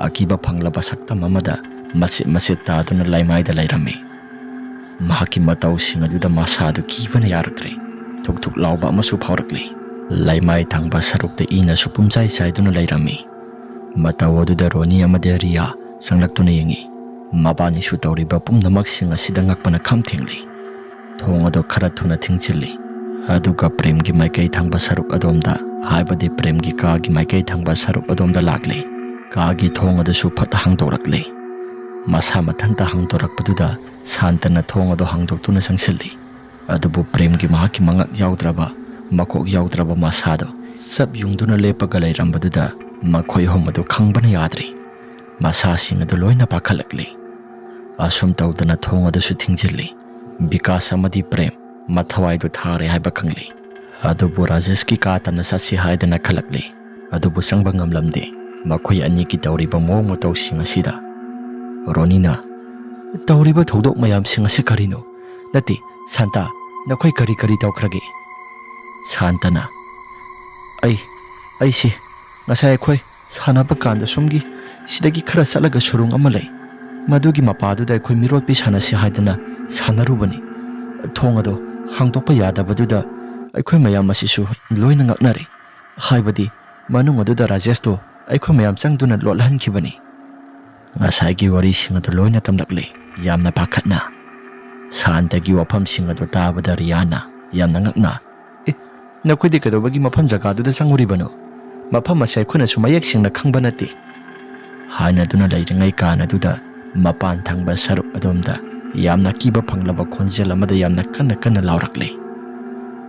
ꯑꯀꯤꯕ ꯐꯪꯂꯕ ꯁꯛꯇꯝ ꯑꯃꯗ ꯃꯆꯦꯠ ꯃꯆꯦꯠ ꯇꯥꯗꯨꯅ ꯂꯩꯃꯥꯏꯗ ꯂꯩꯔꯝꯃꯤ꯫ ꯃꯍꯥꯛꯀꯤ ꯃꯇꯧꯁꯤꯡ ꯑꯗꯨꯗ ꯃꯁꯥꯗꯨ ꯀꯤꯕꯅ ꯌꯥꯔꯛꯇ꯭ꯔꯦ꯫ ꯊꯨꯛ ꯊꯨꯛ ꯂꯥꯎꯕ ꯑꯃꯁꯨ ꯐꯥꯎꯔꯛꯂꯤ꯫ ꯂꯩꯃꯥꯏ ꯊꯪꯕ ꯁꯔꯨꯛꯇ ꯏꯅꯁꯨ ꯄꯨꯝꯆꯥꯏ ꯆꯥꯏꯗꯨꯅ ꯂꯩꯔꯝꯃꯤ꯫ ꯃꯇꯧ ꯑꯗꯨꯗ ꯔꯣꯅꯤ ꯑꯃꯗꯤ ꯔꯤꯌꯥ ꯆꯪꯂꯛꯇꯨꯅ ꯌꯦꯡꯉꯤ꯫ ꯃꯕꯥꯅꯤꯁꯨ ꯇꯧꯔꯤꯕ ꯄꯨꯝꯅꯃꯛꯁꯤꯡ ꯑꯁꯤꯗ ꯉꯛꯄꯅ ꯈꯝ ꯊꯦꯡꯂꯤ꯫ ꯊꯣꯡ ꯑꯗꯨ ꯈꯔ ꯊꯨꯅ ꯊꯤꯡꯖꯤꯜꯂꯤ꯫ ꯑꯗꯨꯒ ꯄ꯭ꯔꯦꯝꯒꯤ ꯃꯥꯏꯀꯩ ꯊꯪꯕ ꯁꯔꯨꯛ ꯑꯗꯣꯝꯗ, ꯍꯥꯏꯕꯗꯤ ꯄ꯭ꯔꯦꯝꯒꯤ ꯀꯥꯒꯤ ꯃꯥꯏꯀꯩ ꯊꯪꯕ ꯁꯔꯨꯛ ꯑꯗꯣꯝꯗ ꯂꯥꯛꯂꯤ꯫ ꯀꯥꯒꯤ ꯊꯣꯡ ꯑꯗꯨꯁꯨ ꯐꯠ ꯍꯥꯡꯗꯣꯔꯛꯂꯤ꯫ ꯃꯁꯥ ꯃꯊꯟꯇ ꯍꯥꯡꯗꯣꯔꯛꯄꯗꯨꯗ ꯁꯥꯟꯇꯅ ꯊꯣꯡ ꯑꯗꯨ ꯍꯥꯡꯗꯣꯛꯇꯨꯅ ꯆꯪꯁꯤꯜꯂꯤ꯫ ꯑꯗꯨꯕꯨ ꯄ꯭ꯔꯦꯝꯒꯤ ꯃꯍꯥꯛꯀꯤ ꯃꯉꯛ ꯌꯥꯎꯗ꯭ꯔꯕ, ꯃꯀꯣꯛ ꯌꯥꯎꯗ꯭ꯔꯕ ꯃꯁꯥꯗꯣ ꯆꯞ ꯌꯨꯡꯗꯨꯅ ꯂꯦꯞꯄꯒ ꯂꯩꯔꯝꯕꯗꯨꯗ ꯃꯈꯣꯏ ꯑꯍꯨꯝ ꯑꯗꯨ ꯈꯪꯕꯅ ꯌꯥꯗ꯭ꯔꯤ꯫ ꯃꯁꯥꯁꯤꯡ ꯑꯗꯨ ꯂꯣꯏꯅ ꯄꯥꯈꯠꯂꯛꯂꯤ꯫ ꯑꯁꯨꯝ ꯇꯧꯗꯅ ꯊꯣꯡ ꯑꯗꯨꯁꯨ ꯊꯤꯡꯖꯤꯜꯂꯤ꯫ ꯕꯤꯀꯥꯁ ꯑꯃꯗꯤ ꯄ꯭ꯔꯦꯝ ꯃꯊꯋꯥꯏꯗꯨ ꯊꯥꯔꯦ ꯍꯥꯏꯕ ꯈꯪꯂꯤ꯫ ꯑꯗꯨꯕꯨ ꯔꯥꯖꯦꯁꯀꯤ ꯀꯥ ꯇꯝꯅ ꯆꯠꯁꯤ ꯍꯥꯏꯗꯅ ꯈꯜꯂꯛꯂꯤ꯫ ꯑꯗꯨꯕꯨ ꯆꯪꯕ ꯉꯝꯂꯝꯗꯦ꯫ ꯃꯈꯣꯏ ꯑꯅꯤꯒꯤ ꯇꯧꯔꯤꯕ ꯃꯑꯣꯡ ꯃꯇꯧꯁꯤꯡ ꯑꯁꯤꯗ ꯔꯣꯅꯤꯅ, "ꯇꯧꯔꯤꯕ ꯊꯧꯗꯣꯛ ꯃꯌꯥꯝꯁꯤꯡ ꯑꯁꯤ ꯀꯔꯤꯅꯣ? ꯅꯠꯇꯦ, ꯁꯥꯟꯇꯥ, ꯅꯈꯣꯏ ꯀꯔꯤ ꯀꯔꯤ ꯇꯧꯈ꯭ꯔꯒꯦ?" ꯁꯥꯟꯇꯅ, "ꯑꯩ, ꯑꯩꯁꯤ ꯉꯁꯥꯏ ꯑꯩꯈꯣꯏ ꯁꯥꯟꯅꯕ ꯀꯥꯟꯗ ꯁꯣꯝꯒꯤ ꯁꯤꯗꯒꯤ ꯈꯔ ꯆꯠꯂꯒ ꯁꯨꯔꯨꯡ ꯑꯃ ꯂꯩ, ꯃꯗꯨꯒꯤ ꯃꯄꯥꯗꯨꯗ ꯑꯩꯈꯣꯏ ꯃꯤꯔꯣꯠꯄꯤ ꯁꯥꯟꯅꯁꯤ ꯍꯥꯏꯗꯅ ꯁꯥꯟꯅꯔꯨꯕꯅꯤ꯫ ꯊꯣꯡ ꯑꯗꯣ ꯍꯥꯡꯗꯣꯛꯄ ꯌꯥꯗꯕꯗꯨꯗ ꯑꯩꯈꯣꯏ ꯃꯌꯥꯝ ꯑꯁꯤꯁꯨ ꯂꯣꯏꯅ ꯉꯛꯅꯔꯦ꯫ ꯍꯥꯏꯕꯗꯤ ꯃꯅꯨꯡ ꯑꯗꯨꯗ ꯔꯥꯖꯦꯁꯇꯣ ꯑꯩꯈꯣꯏ ꯃꯌꯥꯝ ꯆꯪꯗꯨꯅ ꯂꯣꯠꯍꯟꯈꯤꯕꯅꯤ꯫" ꯉꯁꯥꯏꯒꯤ ꯋꯥꯔꯤꯁꯤꯡ ꯑꯗꯨ ꯂꯣꯏꯅ ꯇꯝꯂꯛꯂꯤ, ꯌꯥꯝꯅ ꯄꯥꯈꯠꯅ꯫ ꯁꯥꯟꯇꯒꯤ ꯋꯥꯐꯝꯁꯤꯡ ꯑꯗꯨ ꯇꯥꯕꯗ ꯔꯤꯌꯥꯅ ꯌꯥꯝꯅ ꯉꯛꯅ, "ꯑꯦ, ꯅꯈꯣꯏꯗꯤ ꯀꯩꯗꯧꯕꯒꯤ ꯃꯐꯝ ꯖꯒꯥꯗꯨꯗ ꯆꯪꯉꯨꯔꯤꯕꯅꯣ? ꯃꯐꯝ ꯑꯁꯤ ꯑꯩꯈꯣꯏꯅꯁꯨ ꯃꯌꯦꯛ ꯁꯦꯡꯅ ꯈꯪꯕ ꯅꯠꯇꯦ," ꯍꯥꯏꯅꯗꯨꯅ ꯂꯩꯔꯤꯉꯩ ꯀꯥꯟ ꯑꯗꯨꯗ ꯃꯄꯥꯟ ꯊꯪꯕ ꯁꯔꯨꯛ ꯑꯗꯣꯝꯗ ꯌꯥꯝꯅ ꯑꯀꯤꯕ ꯐꯪꯂꯕ ꯈꯣꯟꯖꯦꯜ ꯑꯃꯗ ꯌꯥꯝꯅ ꯀꯟꯅ ꯀꯟꯅ ꯂꯥꯎꯔꯛꯂꯤ꯫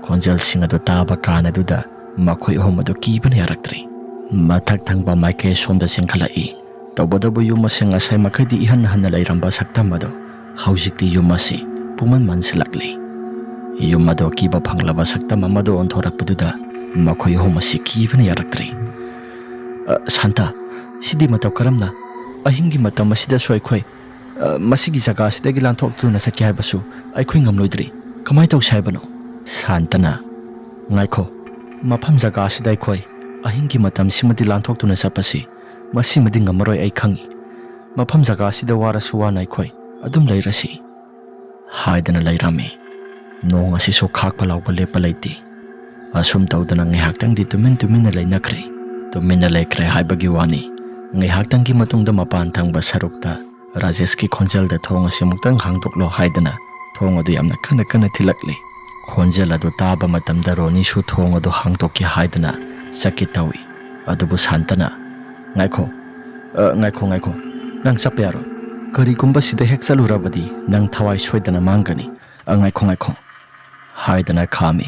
ꯈꯣꯟꯖꯦꯜꯁꯤꯡ ꯑꯗꯨ ꯇꯥꯕ ꯀꯥꯟ ꯑꯗꯨꯗ ꯃꯈꯣꯏ ꯑꯍꯨꯝ ꯑꯗꯨ ꯀꯤꯕꯅ ꯌꯥꯔꯛꯇ꯭ꯔꯦ꯫ ꯃꯊꯛ ꯊꯪꯕ ꯃꯥꯏꯀꯩ ꯁꯣꯝꯗ ꯆꯦꯟꯈꯠꯂꯛꯏ꯫ ꯇꯧꯕꯇꯕꯨ ꯌꯨꯝ ꯑꯁꯤ ꯉꯁꯥꯏ ꯃꯈꯩꯗꯤ ꯏꯍꯟ ꯍꯟꯅ ꯂꯩꯔꯝꯕ ꯁꯛꯇꯝ ꯑꯗꯣ ꯍꯧꯖꯤꯛꯇꯤ ꯌꯨꯝ ꯑꯁꯤ ꯄꯨꯝꯃꯟ ꯃꯟꯁꯤꯜꯂꯛꯂꯤ꯫ ꯌꯨꯝ ꯑꯗꯣ ꯑꯀꯤꯕ ꯐꯪꯂꯕ ꯁꯛꯇꯝ ꯑꯃꯗ ꯑꯣꯟꯊꯣꯔꯛꯄꯗꯨꯗ ꯃꯈꯣꯏ ꯑꯍꯨꯝ ꯑꯁꯤ ꯀꯤꯕꯅ ꯌꯥꯔꯛꯇ꯭ꯔꯦ꯫ "ꯑ, ꯁꯥꯟꯇ, ꯁꯤꯗꯤ ꯃꯇꯧ ꯀꯔꯝꯅ? ꯑꯍꯤꯡꯒꯤ ꯃꯇꯝ ꯑꯁꯤꯗꯁꯨ ꯑꯩꯈꯣꯏ "ꯑ, ꯃꯁꯤꯒꯤ ꯖꯒꯥꯁꯤꯗꯒꯤ ꯂꯥꯟꯊꯣꯛꯇꯨꯅ ꯆꯠꯀꯦ ꯍꯥꯏꯕꯁꯨ ꯑꯩꯈꯣꯏ ꯉꯝꯂꯣꯏꯗ꯭ꯔꯤ꯫ ꯀꯃꯥꯏꯅ ꯇꯧꯁꯤ ꯍꯥꯏꯕꯅꯣ?" ꯁꯥꯟꯇꯅ, "ꯉꯥꯏꯈꯣ, ꯃꯐꯝ ꯖꯒꯥꯁꯤꯗ ꯑꯩꯈꯣꯏ ꯑꯍꯤꯡꯒꯤ ꯃꯇꯝꯁꯤꯃꯗꯤ ꯂꯥꯟꯊꯣꯛꯇꯨꯅ ꯆꯠꯄꯁꯤ ꯃꯁꯤꯃꯗꯤ ꯉꯝꯃꯔꯣꯏ, ꯑꯩ ꯈꯪꯏ꯫ ꯃꯐꯝ ꯖꯒꯥꯁꯤꯗ ꯋꯥꯔꯁꯨ ꯋꯥꯅ ꯑꯩꯈꯣꯏ ꯑꯗꯨꯝ ꯂꯩꯔꯁꯤ" ꯍꯥꯏꯗꯅ ꯂꯩꯔꯝꯃꯤ꯫ ꯅꯣꯡ ꯑꯁꯤꯁꯨ ꯈꯥꯛꯄ ꯂꯥꯎꯕ ꯂꯦꯞꯄ ꯂꯩꯇꯦ꯫ ꯑꯁꯨꯝ ꯇꯧꯗꯅ ꯉꯥꯏꯍꯥꯛꯇꯪꯗꯤ ꯇꯨꯃꯤꯟ ꯇꯨꯃꯤꯟꯅ ꯂꯩꯅꯈ꯭ꯔꯦ꯫ ꯇꯨꯃꯤꯟꯅ ꯂꯩꯈ꯭ꯔꯦ ꯍꯥꯏꯕꯒꯤ ꯋꯥꯅꯤ꯫ ꯉꯥꯏꯍꯥꯛꯇꯪꯒꯤ ꯃꯇꯨꯡꯗ ꯃꯄꯥꯟ ꯊꯪꯕ ꯁꯔꯨꯛꯇ ꯔꯥꯖꯦꯁꯀꯤ ꯈꯣꯟꯖꯦꯜꯗ "ꯊꯣꯡ ꯑꯁꯤ ꯑꯃꯨꯛꯇꯪ ꯍꯥꯡꯗꯣꯛꯂꯣ" ꯍꯥꯏꯗꯅ ꯊꯣꯡ ꯑꯗꯨ ꯌꯥꯝꯅ ꯀꯟꯅ ꯀꯟꯅ ꯊꯤꯜꯂꯛꯂꯤ꯫ ꯈꯣꯟꯖꯦꯜ ꯑꯗꯨ ꯇꯥꯕ ꯃꯇꯝꯗ ꯔꯣꯅꯤꯁꯨ ꯊꯣꯡ ꯑꯗꯨ ꯍꯥꯡꯗꯣꯛꯀꯦ ꯍꯥꯏꯗꯅ ꯆꯠꯀꯦ ꯇꯧꯏ꯫ ꯑꯗꯨꯕꯨ ꯁꯥꯟꯇꯅ, "ꯉꯥꯏꯈꯣ, ꯑ, ꯉꯥꯏꯈꯣ, ꯉꯥꯏꯈꯣ, ꯅꯪ ꯆꯠꯄ ꯌꯥꯔꯣꯏ꯫ ꯀꯔꯤꯒꯨꯝꯕ ꯁꯤꯗ ꯍꯦꯛ ꯆꯠꯂꯨꯔꯕꯗꯤ ꯅꯪ ꯊꯋꯥꯏ ꯁꯣꯏꯗꯅ ꯃꯥꯡꯒꯅꯤ꯫ ꯑ, ꯉꯥꯏꯈꯣ, ꯉꯥꯏꯈꯣ" ꯍꯥꯏꯗꯅ ꯈꯥꯝꯃꯤ꯫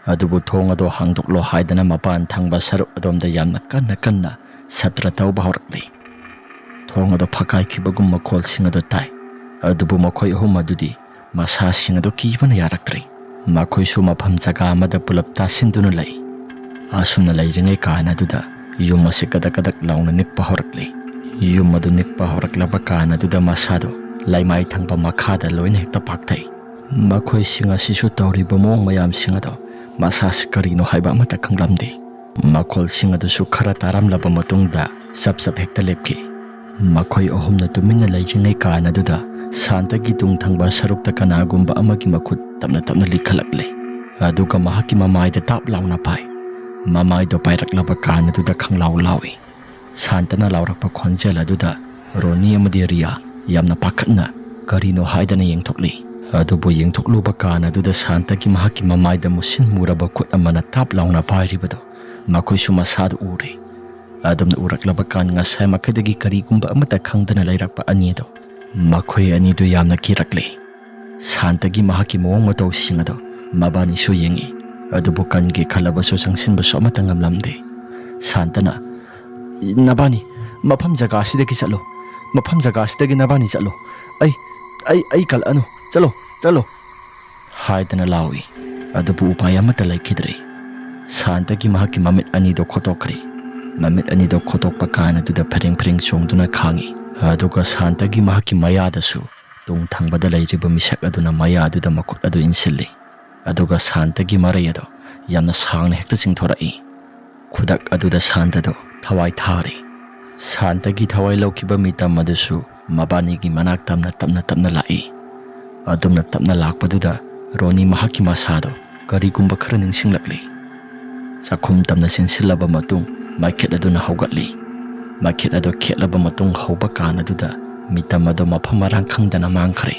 ꯑꯗꯨꯕꯨ "ꯊꯣꯡ ꯑꯗꯣ ꯍꯥꯡꯗꯣꯛꯂꯣ" ꯍꯥꯏꯗꯅ ꯃꯄꯥꯟ ꯊꯪꯕ ꯁꯔꯨꯛ ꯑꯗꯣꯝꯗ ꯌꯥꯝꯅ ꯀꯟꯅ ꯀꯟꯅ ꯁꯞꯇ꯭ꯔ ꯇꯧꯕ ꯍꯧꯔꯛꯂꯤ꯫ ꯊꯣꯡ ꯑꯗꯣ ꯐꯛꯀꯥꯏꯈꯤꯕꯒꯨꯝ ꯃꯈꯣꯜꯁꯤꯡ ꯑꯗꯨ ꯇꯥꯏ꯫ ꯑꯗꯨꯕꯨ ꯃꯈꯣꯏ ꯑꯍꯨꯝ ꯑꯗꯨꯗꯤ ꯃꯁꯥꯁꯤꯡ ꯑꯗꯨ ꯀꯤꯕꯅ ꯌꯥꯔꯛꯇ꯭ꯔꯦ꯫ ꯃꯈꯣꯏꯁꯨ ꯃꯐꯝ ꯖꯒꯥ ꯑꯃꯗ ꯄꯨꯂꯞ ꯇꯥꯁꯤꯟꯗꯨꯅ ꯂꯩ꯫ ꯑꯁꯨꯝꯅ ꯂꯩꯔꯤꯉꯩ ꯀꯥꯟ ꯑꯗꯨꯗ ꯌꯨꯝ ꯑꯁꯤ ꯀꯗꯛ ꯀꯗꯛ ꯂꯥꯎꯅ ꯅꯤꯛꯄ ꯍꯧꯔꯛꯂꯤ꯫ ꯌꯨꯝ ꯑꯗꯨ ꯅꯤꯛꯄ ꯍꯧꯔꯛꯂꯕ ꯀꯥꯟ ꯑꯗꯨꯗ ꯃꯁꯥꯗꯣ ꯂꯩꯃꯥꯏ ꯊꯪꯕ ꯃꯈꯥꯗ ꯂꯣꯏꯅ ꯍꯦꯛꯇ ꯄꯥꯛꯊꯩ꯫ ꯃꯈꯣꯏꯁꯤꯡ ꯑꯁꯤꯁꯨ ꯇꯧꯔꯤꯕ ꯃꯑꯣꯡ ꯃꯌꯥꯝꯁꯤꯡ ꯑꯗꯣ ꯃꯁꯥꯁꯤ ꯀꯔꯤꯅꯣ ꯍꯥꯏꯕ ꯑꯃꯠꯇ ꯈꯪꯂꯝꯗꯦ꯫ ꯃꯈꯣꯜꯁꯤꯡ ꯑꯗꯨꯁꯨ ꯈꯔ ꯇꯥꯔꯝꯂꯕ ꯃꯇꯨꯡꯗ ꯆꯞ ꯆꯞ ꯍꯦꯛꯇ ꯂꯦꯞꯈꯤ꯫ ꯃꯈꯣꯏ ꯑꯍꯨꯝꯅ ꯇꯨꯃꯤꯟꯅ ꯂꯩꯔꯤꯉꯩ ꯀꯥꯟ ꯑꯗꯨꯗ ꯁꯥꯟꯇꯒꯤ ꯇꯨꯡ ꯊꯪꯕ ꯁꯔꯨꯛꯇ ꯀꯅꯥꯒꯨꯝꯕ ꯑꯃꯒꯤ ꯃꯈꯨꯠ ꯇꯞꯅ ꯇꯞꯅ ꯂꯤꯈꯠꯂꯛꯂꯦ꯫ ꯑꯗꯨꯒ ꯃꯍꯥꯛꯀꯤ ꯃꯃꯥꯏꯗ ꯇꯥꯞ ꯂꯥꯎꯅ ꯄꯥꯏ꯫ ꯃꯃꯥꯏꯗꯣ ꯄꯥꯏꯔꯛꯂꯕ ꯀꯥꯟ ꯑꯗꯨꯗ ꯈꯪꯂꯥꯎ ꯂꯥꯎꯏ꯫ ꯁꯥꯟꯇꯅ ꯂꯥꯎꯔꯛꯄ ꯈꯣꯟꯖꯦꯜ ꯑꯗꯨꯗ ꯔꯣꯅꯤ ꯑꯃꯗꯤ ꯔꯤꯌꯥ ꯌꯥꯝꯅ ꯄꯥꯈꯠꯅ ꯀꯔꯤꯅꯣ ꯍꯥꯏꯗꯅ ꯌꯦꯡꯊꯣꯛꯂꯤ꯫ ꯑꯗꯨꯕꯨ ꯌꯦꯡꯊꯣꯛꯂꯨꯕ ꯀꯥꯟ ꯑꯗꯨꯗ ꯁꯥꯟꯇꯒꯤ ꯃꯍꯥꯛꯀꯤ ꯃꯃꯥꯏꯗ ꯃꯨꯁꯤꯟ ꯃꯨꯔꯕ ꯈꯨꯠ ꯑꯃꯅ ꯇꯥꯞ ꯂꯥꯎꯅ ꯄꯥꯏꯔꯤꯕꯗꯣ ꯃꯈꯣꯏꯁꯨ ꯃꯁꯥꯗ ꯎꯔꯦ꯫ ꯑꯗꯨꯝꯅ ꯎꯔꯛꯂꯕ ꯀꯥꯟ ꯉꯁꯥꯏ ꯃꯈꯩꯗꯒꯤ ꯀꯔꯤꯒꯨꯝꯕ ꯑꯃꯠꯇ ꯈꯪꯗꯅ ꯂꯩꯔꯛꯄ ꯑꯅꯤ ꯑꯗꯣ ꯃꯈꯣꯏ ꯑꯅꯤꯗꯨ ꯌꯥꯝꯅ ꯀꯤꯔꯛꯂꯦ꯫ ꯁꯥꯟꯇꯒꯤ ꯃꯍꯥꯛꯀꯤ ꯃꯑꯣꯡ ꯃꯇꯧꯁꯤꯡ ꯑꯗꯣ ꯃꯕꯥꯅꯤꯁꯨ ꯌꯦꯡꯉꯤ꯫ ꯑꯗꯨꯕꯨ ꯀꯟꯒꯦ ꯈꯜꯂꯕꯁꯨ ꯆꯪꯁꯤꯟꯕꯁꯨ ꯑꯃꯠꯇ ꯉꯝꯂꯝꯗꯦ꯫ ꯁꯥꯟꯇꯅ, "ꯅꯕꯥꯅꯤ ꯃꯐꯝ ꯖꯒꯥꯁꯤꯗꯒꯤ ꯆꯠꯂꯣ꯫ ꯃꯐꯝ ꯖꯒꯥꯁꯤꯗꯒꯤ ꯅꯕꯥꯅꯤ ꯆꯠꯂꯣ꯫ ꯑꯩ, ꯑꯩ, ꯑꯩ ꯀꯜꯂꯛꯑꯅꯨ꯫ ꯆꯠꯂꯣ, ꯆꯠꯂꯣ" ꯍꯥꯏꯗꯅ ꯂꯥꯎꯏ꯫ ꯑꯗꯨꯕꯨ ꯎꯄꯥꯏ ꯑꯃꯠꯇ ꯂꯩꯈꯤꯗ꯭ꯔꯦ꯫ ꯁꯥꯟꯇꯒꯤ ꯃꯍꯥꯛꯀꯤ ꯃꯃꯤꯠ ꯑꯅꯤꯗꯣ ꯈꯣꯠꯇꯣꯛꯈ꯭ꯔꯦ꯫ ꯃꯃꯤꯠ ꯑꯅꯤꯗꯣ ꯈꯣꯠꯇꯣꯛꯄ ꯀꯥꯟ ꯑꯗꯨꯗ ꯐꯔꯦꯡ ꯐꯔꯦꯡ ꯆꯣꯡꯗꯨꯅ ꯈꯥꯡꯉꯤ꯫ ꯑꯗꯨꯒ ꯁꯥꯟꯇꯒꯤ ꯃꯍꯥꯛꯀꯤ ꯃꯌꯥꯗꯁꯨ ꯇꯨꯡ ꯊꯪꯕꯗ ꯂꯩꯔꯤꯕ ꯃꯤꯁꯛ ꯑꯗꯨꯅ ꯃꯌꯥ ꯑꯗꯨꯗ ꯃꯈꯨꯠ ꯑꯗꯨ ꯏꯟꯁꯤꯜꯂꯤ꯫ ꯑꯗꯨꯒ ꯁꯥꯟꯇꯒꯤ ꯃꯔꯩ ꯑꯗꯣ ꯌꯥꯝꯅ ꯁꯥꯡꯅ ꯍꯦꯛꯇ ꯆꯤꯡꯊꯣꯔꯛꯏ꯫ ꯈꯨꯗꯛ ꯑꯗꯨꯗ ꯁꯥꯟꯇꯗꯣ ꯊꯋꯥꯏ ꯊꯥꯔꯦ꯫ ꯁꯥꯟꯇꯒꯤ ꯊꯋꯥꯏ ꯂꯧꯈꯤꯕ ꯃꯤꯇꯝ ꯑꯗꯨꯁꯨ ꯃꯕꯥꯅꯤꯒꯤ ꯃꯅꯥꯛ ꯇꯝꯅ ꯇꯞꯅ ꯇꯞꯅ ꯂꯥꯛꯏ꯫ ꯑꯗꯨꯝꯅ ꯇꯞꯅ ꯂꯥꯛꯄꯗꯨꯗ ꯔꯣꯅꯤ ꯃꯍꯥꯛꯀꯤ ꯃꯁꯥꯗꯣ ꯀꯔꯤꯒꯨꯝꯕ ꯈꯔ ꯅꯤꯡꯁꯤꯡꯂꯛꯂꯤ꯫ ꯆꯥꯛꯈꯨꯝ ꯇꯝꯅ ꯆꯦꯟꯁꯤꯜꯂꯕ ꯃꯇꯨꯡ ꯃꯥꯏꯈꯦꯠ ꯑꯗꯨꯅ ꯍꯧꯒꯠꯂꯤ꯫ ꯃꯥꯏꯈꯦꯠ ꯑꯗꯨ ꯈꯦꯠꯂꯕ ꯃꯇꯨꯡ ꯍꯧꯕ ꯀꯥꯟ ꯑꯗꯨꯗ ꯃꯤꯇꯝ ꯑꯗꯨ ꯃꯐꯝ ꯃꯔꯥꯡ ꯈꯪꯗꯅ ꯃꯥꯡꯈ꯭ꯔꯦ꯫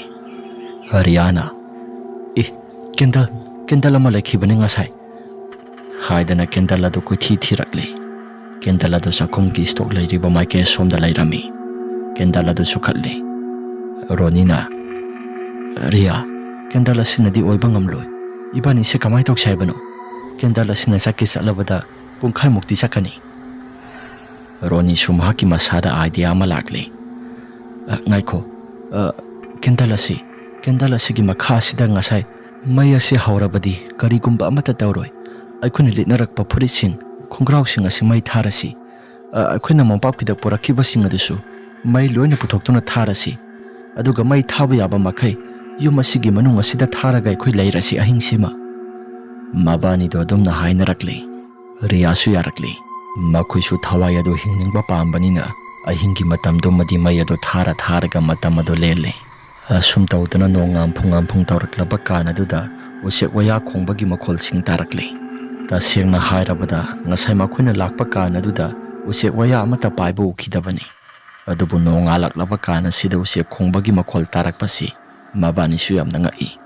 ꯔꯤꯌꯥꯅ, "ꯑꯦ, ꯀꯦꯟꯗꯜ, ꯀꯦꯟꯗꯜ ꯑꯃ ꯂꯩꯈꯤꯕꯅꯤ ꯉꯁꯥꯏ," ꯍꯥꯏꯗꯅ ꯀꯦꯟꯗꯜ ꯑꯗꯨ ꯀꯣꯏꯊꯤ ꯊꯤꯔꯛꯂꯤ꯫ ꯀꯦꯟꯗꯜ ꯑꯗꯨ ꯆꯥꯛꯈꯨꯝꯒꯤ ꯁ꯭ꯇꯣꯛ ꯂꯩꯔꯤꯕ ꯃꯥꯏꯀꯩ ꯑꯁꯣꯝꯗ ꯂꯩꯔꯝꯃꯤ꯫ ꯀꯦꯟꯗꯜ ꯑꯗꯨꯁꯨ ꯀꯠꯂꯤ꯫ ꯔꯣꯅꯤꯅ, "ꯔꯤꯌꯥ, ꯀꯦꯟꯗꯜ ꯑꯁꯤꯅꯗꯤ ꯑꯣꯏꯕ ꯉꯝꯂꯣꯏ꯫ ꯏꯕꯥꯅꯤꯁꯦ ꯀꯃꯥꯏꯅ ꯇꯧꯁꯦ ꯍꯥꯏꯕꯅꯣ? ꯀꯦꯟꯗꯜ ꯑꯁꯤꯅ ꯆꯠꯀꯦ ꯆꯠꯂꯕꯗ ꯄꯨꯡꯈꯥꯏꯃꯨꯛꯇꯤ ꯆꯠꯀꯅꯤ꯫" ꯔꯣꯅꯤꯁꯨ ꯃꯍꯥꯛꯀꯤ ꯃꯁꯥꯗ ꯑꯥꯏꯗꯤꯌꯥ ꯑꯃ ꯂꯥꯛꯂꯤ꯫ "ꯑ, ꯉꯥꯏꯈꯣ, ꯑ, ꯀꯦꯟꯗꯜ ꯑꯁꯤ, ꯀꯦꯟꯗꯜ ꯑꯁꯤꯒꯤ ꯃꯈꯥ ꯑꯁꯤꯗ ꯉꯁꯥꯏ ꯃꯩ ꯑꯁꯤ ꯍꯧꯔꯕꯗꯤ ꯀꯔꯤꯒꯨꯝꯕ ꯑꯃꯠꯇ ꯇꯧꯔꯣꯏ꯫ ꯑꯩꯈꯣꯏꯅ ꯂꯤꯠꯅꯔꯛꯄ ꯐꯨꯔꯤꯠꯁꯤꯡ, ꯈꯣꯡꯒ꯭ꯔꯥꯎꯁꯤꯡ ꯑꯁꯤ ꯃꯩ ꯊꯥꯔꯁꯤ꯫ ꯑ, ꯑꯩꯈꯣꯏꯅ ꯃꯣꯝꯄꯥꯛꯐꯤꯗꯛ ꯄꯨꯔꯛꯈꯤꯕꯁꯤꯡ ꯑꯗꯨꯁꯨ ꯃꯩ ꯂꯣꯏꯅ ꯄꯨꯊꯣꯛꯇꯨꯅ ꯊꯥꯔꯁꯤ꯫ ꯑꯗꯨꯒ ꯃꯩ ꯊꯥꯕ ꯌꯥꯕ ꯃꯈꯩ ꯌꯨꯝ ꯑꯁꯤꯒꯤ ꯃꯅꯨꯡ ꯑꯁꯤꯗ ꯊꯥꯔꯒ ꯑꯩꯈꯣꯏ ꯂꯩꯔꯁꯤ ꯑꯍꯤꯡꯁꯤꯃ꯫" ꯃꯕꯥꯅꯤꯗꯣ ꯑꯗꯨꯝꯅ ꯍꯥꯏꯅꯔꯛꯂꯤ꯫ ꯔꯤꯌꯥꯁꯨ ꯌꯥꯔꯛꯂꯤ꯫ ꯃꯈꯣꯏꯁꯨ ꯊꯋꯥꯏ ꯑꯗꯨ ꯍꯤꯡꯅꯤꯡꯕ ꯄꯥꯝꯕꯅꯤꯅ ꯑꯍꯤꯡꯒꯤ ꯃꯇꯝꯗꯨꯃꯗꯤ ꯃꯩ ꯑꯗꯨ ꯊꯥꯔ ꯊꯥꯔꯒ ꯃꯇꯝ ꯑꯗꯨ ꯂꯦꯜꯂꯤ꯫ ꯑꯁꯨꯝ ꯇꯧꯗꯨꯅ ꯅꯣꯡ ꯉꯥꯝꯐꯨ ꯉꯥꯝꯐꯨꯡ ꯇꯧꯔꯛꯂꯕ ꯀꯥꯟ ꯑꯗꯨꯗ ꯎꯆꯦꯛ ꯋꯥꯌꯥ ꯈꯣꯡꯕꯒꯤ ꯃꯈꯣꯜꯁꯤꯡ ꯇꯥꯔꯛꯂꯤ꯫ ꯇꯁꯦꯡꯅ ꯍꯥꯏꯔꯕꯗ ꯉꯁꯥꯏ ꯃꯈꯣꯏꯅ ꯂꯥꯛꯄ ꯀꯥꯟ ꯑꯗꯨꯗ ꯎꯆꯦꯛ ꯋꯥꯌꯥ ꯑꯃꯠꯇ ꯄꯥꯏꯕ ꯎꯈꯤꯗꯕꯅꯤ꯫ ꯑꯗꯨꯕꯨ ꯅꯣꯡꯉꯥꯜꯂꯛꯂꯕ ꯀꯥꯟ ꯑꯁꯤꯗ ꯎꯆꯦꯛ ꯈꯣꯡꯕꯒꯤ ꯃꯈꯣꯜ ꯇꯥꯔꯛꯄꯁꯤ ꯃꯕꯥꯅꯤꯁꯨ ꯌꯥꯝꯅ ꯉꯛꯏ꯫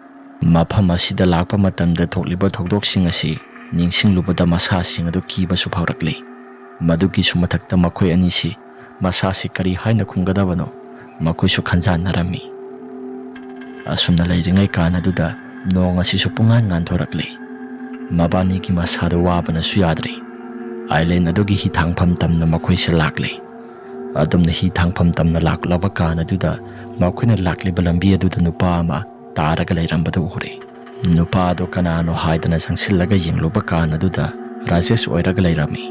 ꯃꯐꯝ ꯑꯁꯤꯗ ꯂꯥꯛꯄ ꯃꯇꯝꯗ ꯊꯣꯛꯂꯤꯕ ꯊꯧꯗꯣꯛꯁꯤꯡ ꯑꯁꯤ ꯅꯤꯡꯁꯤꯡꯂꯨꯕꯗ ꯃꯁꯥꯁꯤꯡ ꯑꯗꯨ ꯀꯤꯕꯁꯨ ꯐꯥꯎꯔꯛꯂꯤ꯫ ꯃꯗꯨꯒꯤꯁꯨ ꯃꯊꯛꯇ ꯃꯈꯣꯏ ꯑꯅꯤꯁꯤ ꯃꯁꯥꯁꯤ ꯀꯔꯤ ꯍꯥꯏꯅ ꯈꯨꯝꯒꯗꯕꯅꯣ ꯃꯈꯣꯏꯁꯨ ꯈꯟꯖꯥꯟꯅꯔꯝꯃꯤ꯫ ꯑꯁꯨꯝꯅ ꯂꯩꯔꯤꯉꯩ ꯀꯥꯟ ꯑꯗꯨꯗ ꯅꯣꯡ ꯑꯁꯤꯁꯨ ꯄꯨꯡꯉꯥꯟ ꯉꯥꯟꯊꯣꯔꯛꯂꯤ꯫ ꯃꯕꯥꯅꯤꯒꯤ ꯃꯁꯥꯗꯨ ꯋꯥꯕꯅꯁꯨ ꯌꯥꯗ꯭ꯔꯤ꯫ ꯑꯥꯏꯂꯦꯟ ꯑꯗꯨꯒꯤ ꯍꯤ ꯊꯥꯡꯐꯝ ꯇꯝꯅ ꯃꯈꯣꯏꯁꯦ ꯂꯥꯛꯂꯤ꯫ ꯑꯗꯨꯝꯅ ꯍꯤ ꯊꯥꯡꯐꯝ ꯇꯝꯅ ꯂꯥꯛꯂꯕ ꯀꯥꯟ ꯑꯗꯨꯗ ꯃꯈꯣꯏꯅ ꯂꯥꯛꯂꯤꯕ ꯂꯝꯕꯤ ꯑꯗꯨꯗ ꯅꯨꯄꯥ ꯑꯃ ꯇꯥꯔꯒ ꯂꯩꯔꯝꯕꯗꯨ ꯎꯔꯦ꯫ ꯅꯨꯄꯥ ꯑꯗꯨ ꯀꯅꯥꯅꯣ ꯍꯥꯏꯗꯅ ꯆꯪꯁꯤꯜꯂꯒ ꯌꯦꯡꯂꯨꯕ ꯀꯥꯟ ꯑꯗꯨꯗ ꯔꯥꯖꯦꯁ ꯑꯣꯏꯔꯒ ꯂꯩꯔꯝꯃꯤ꯫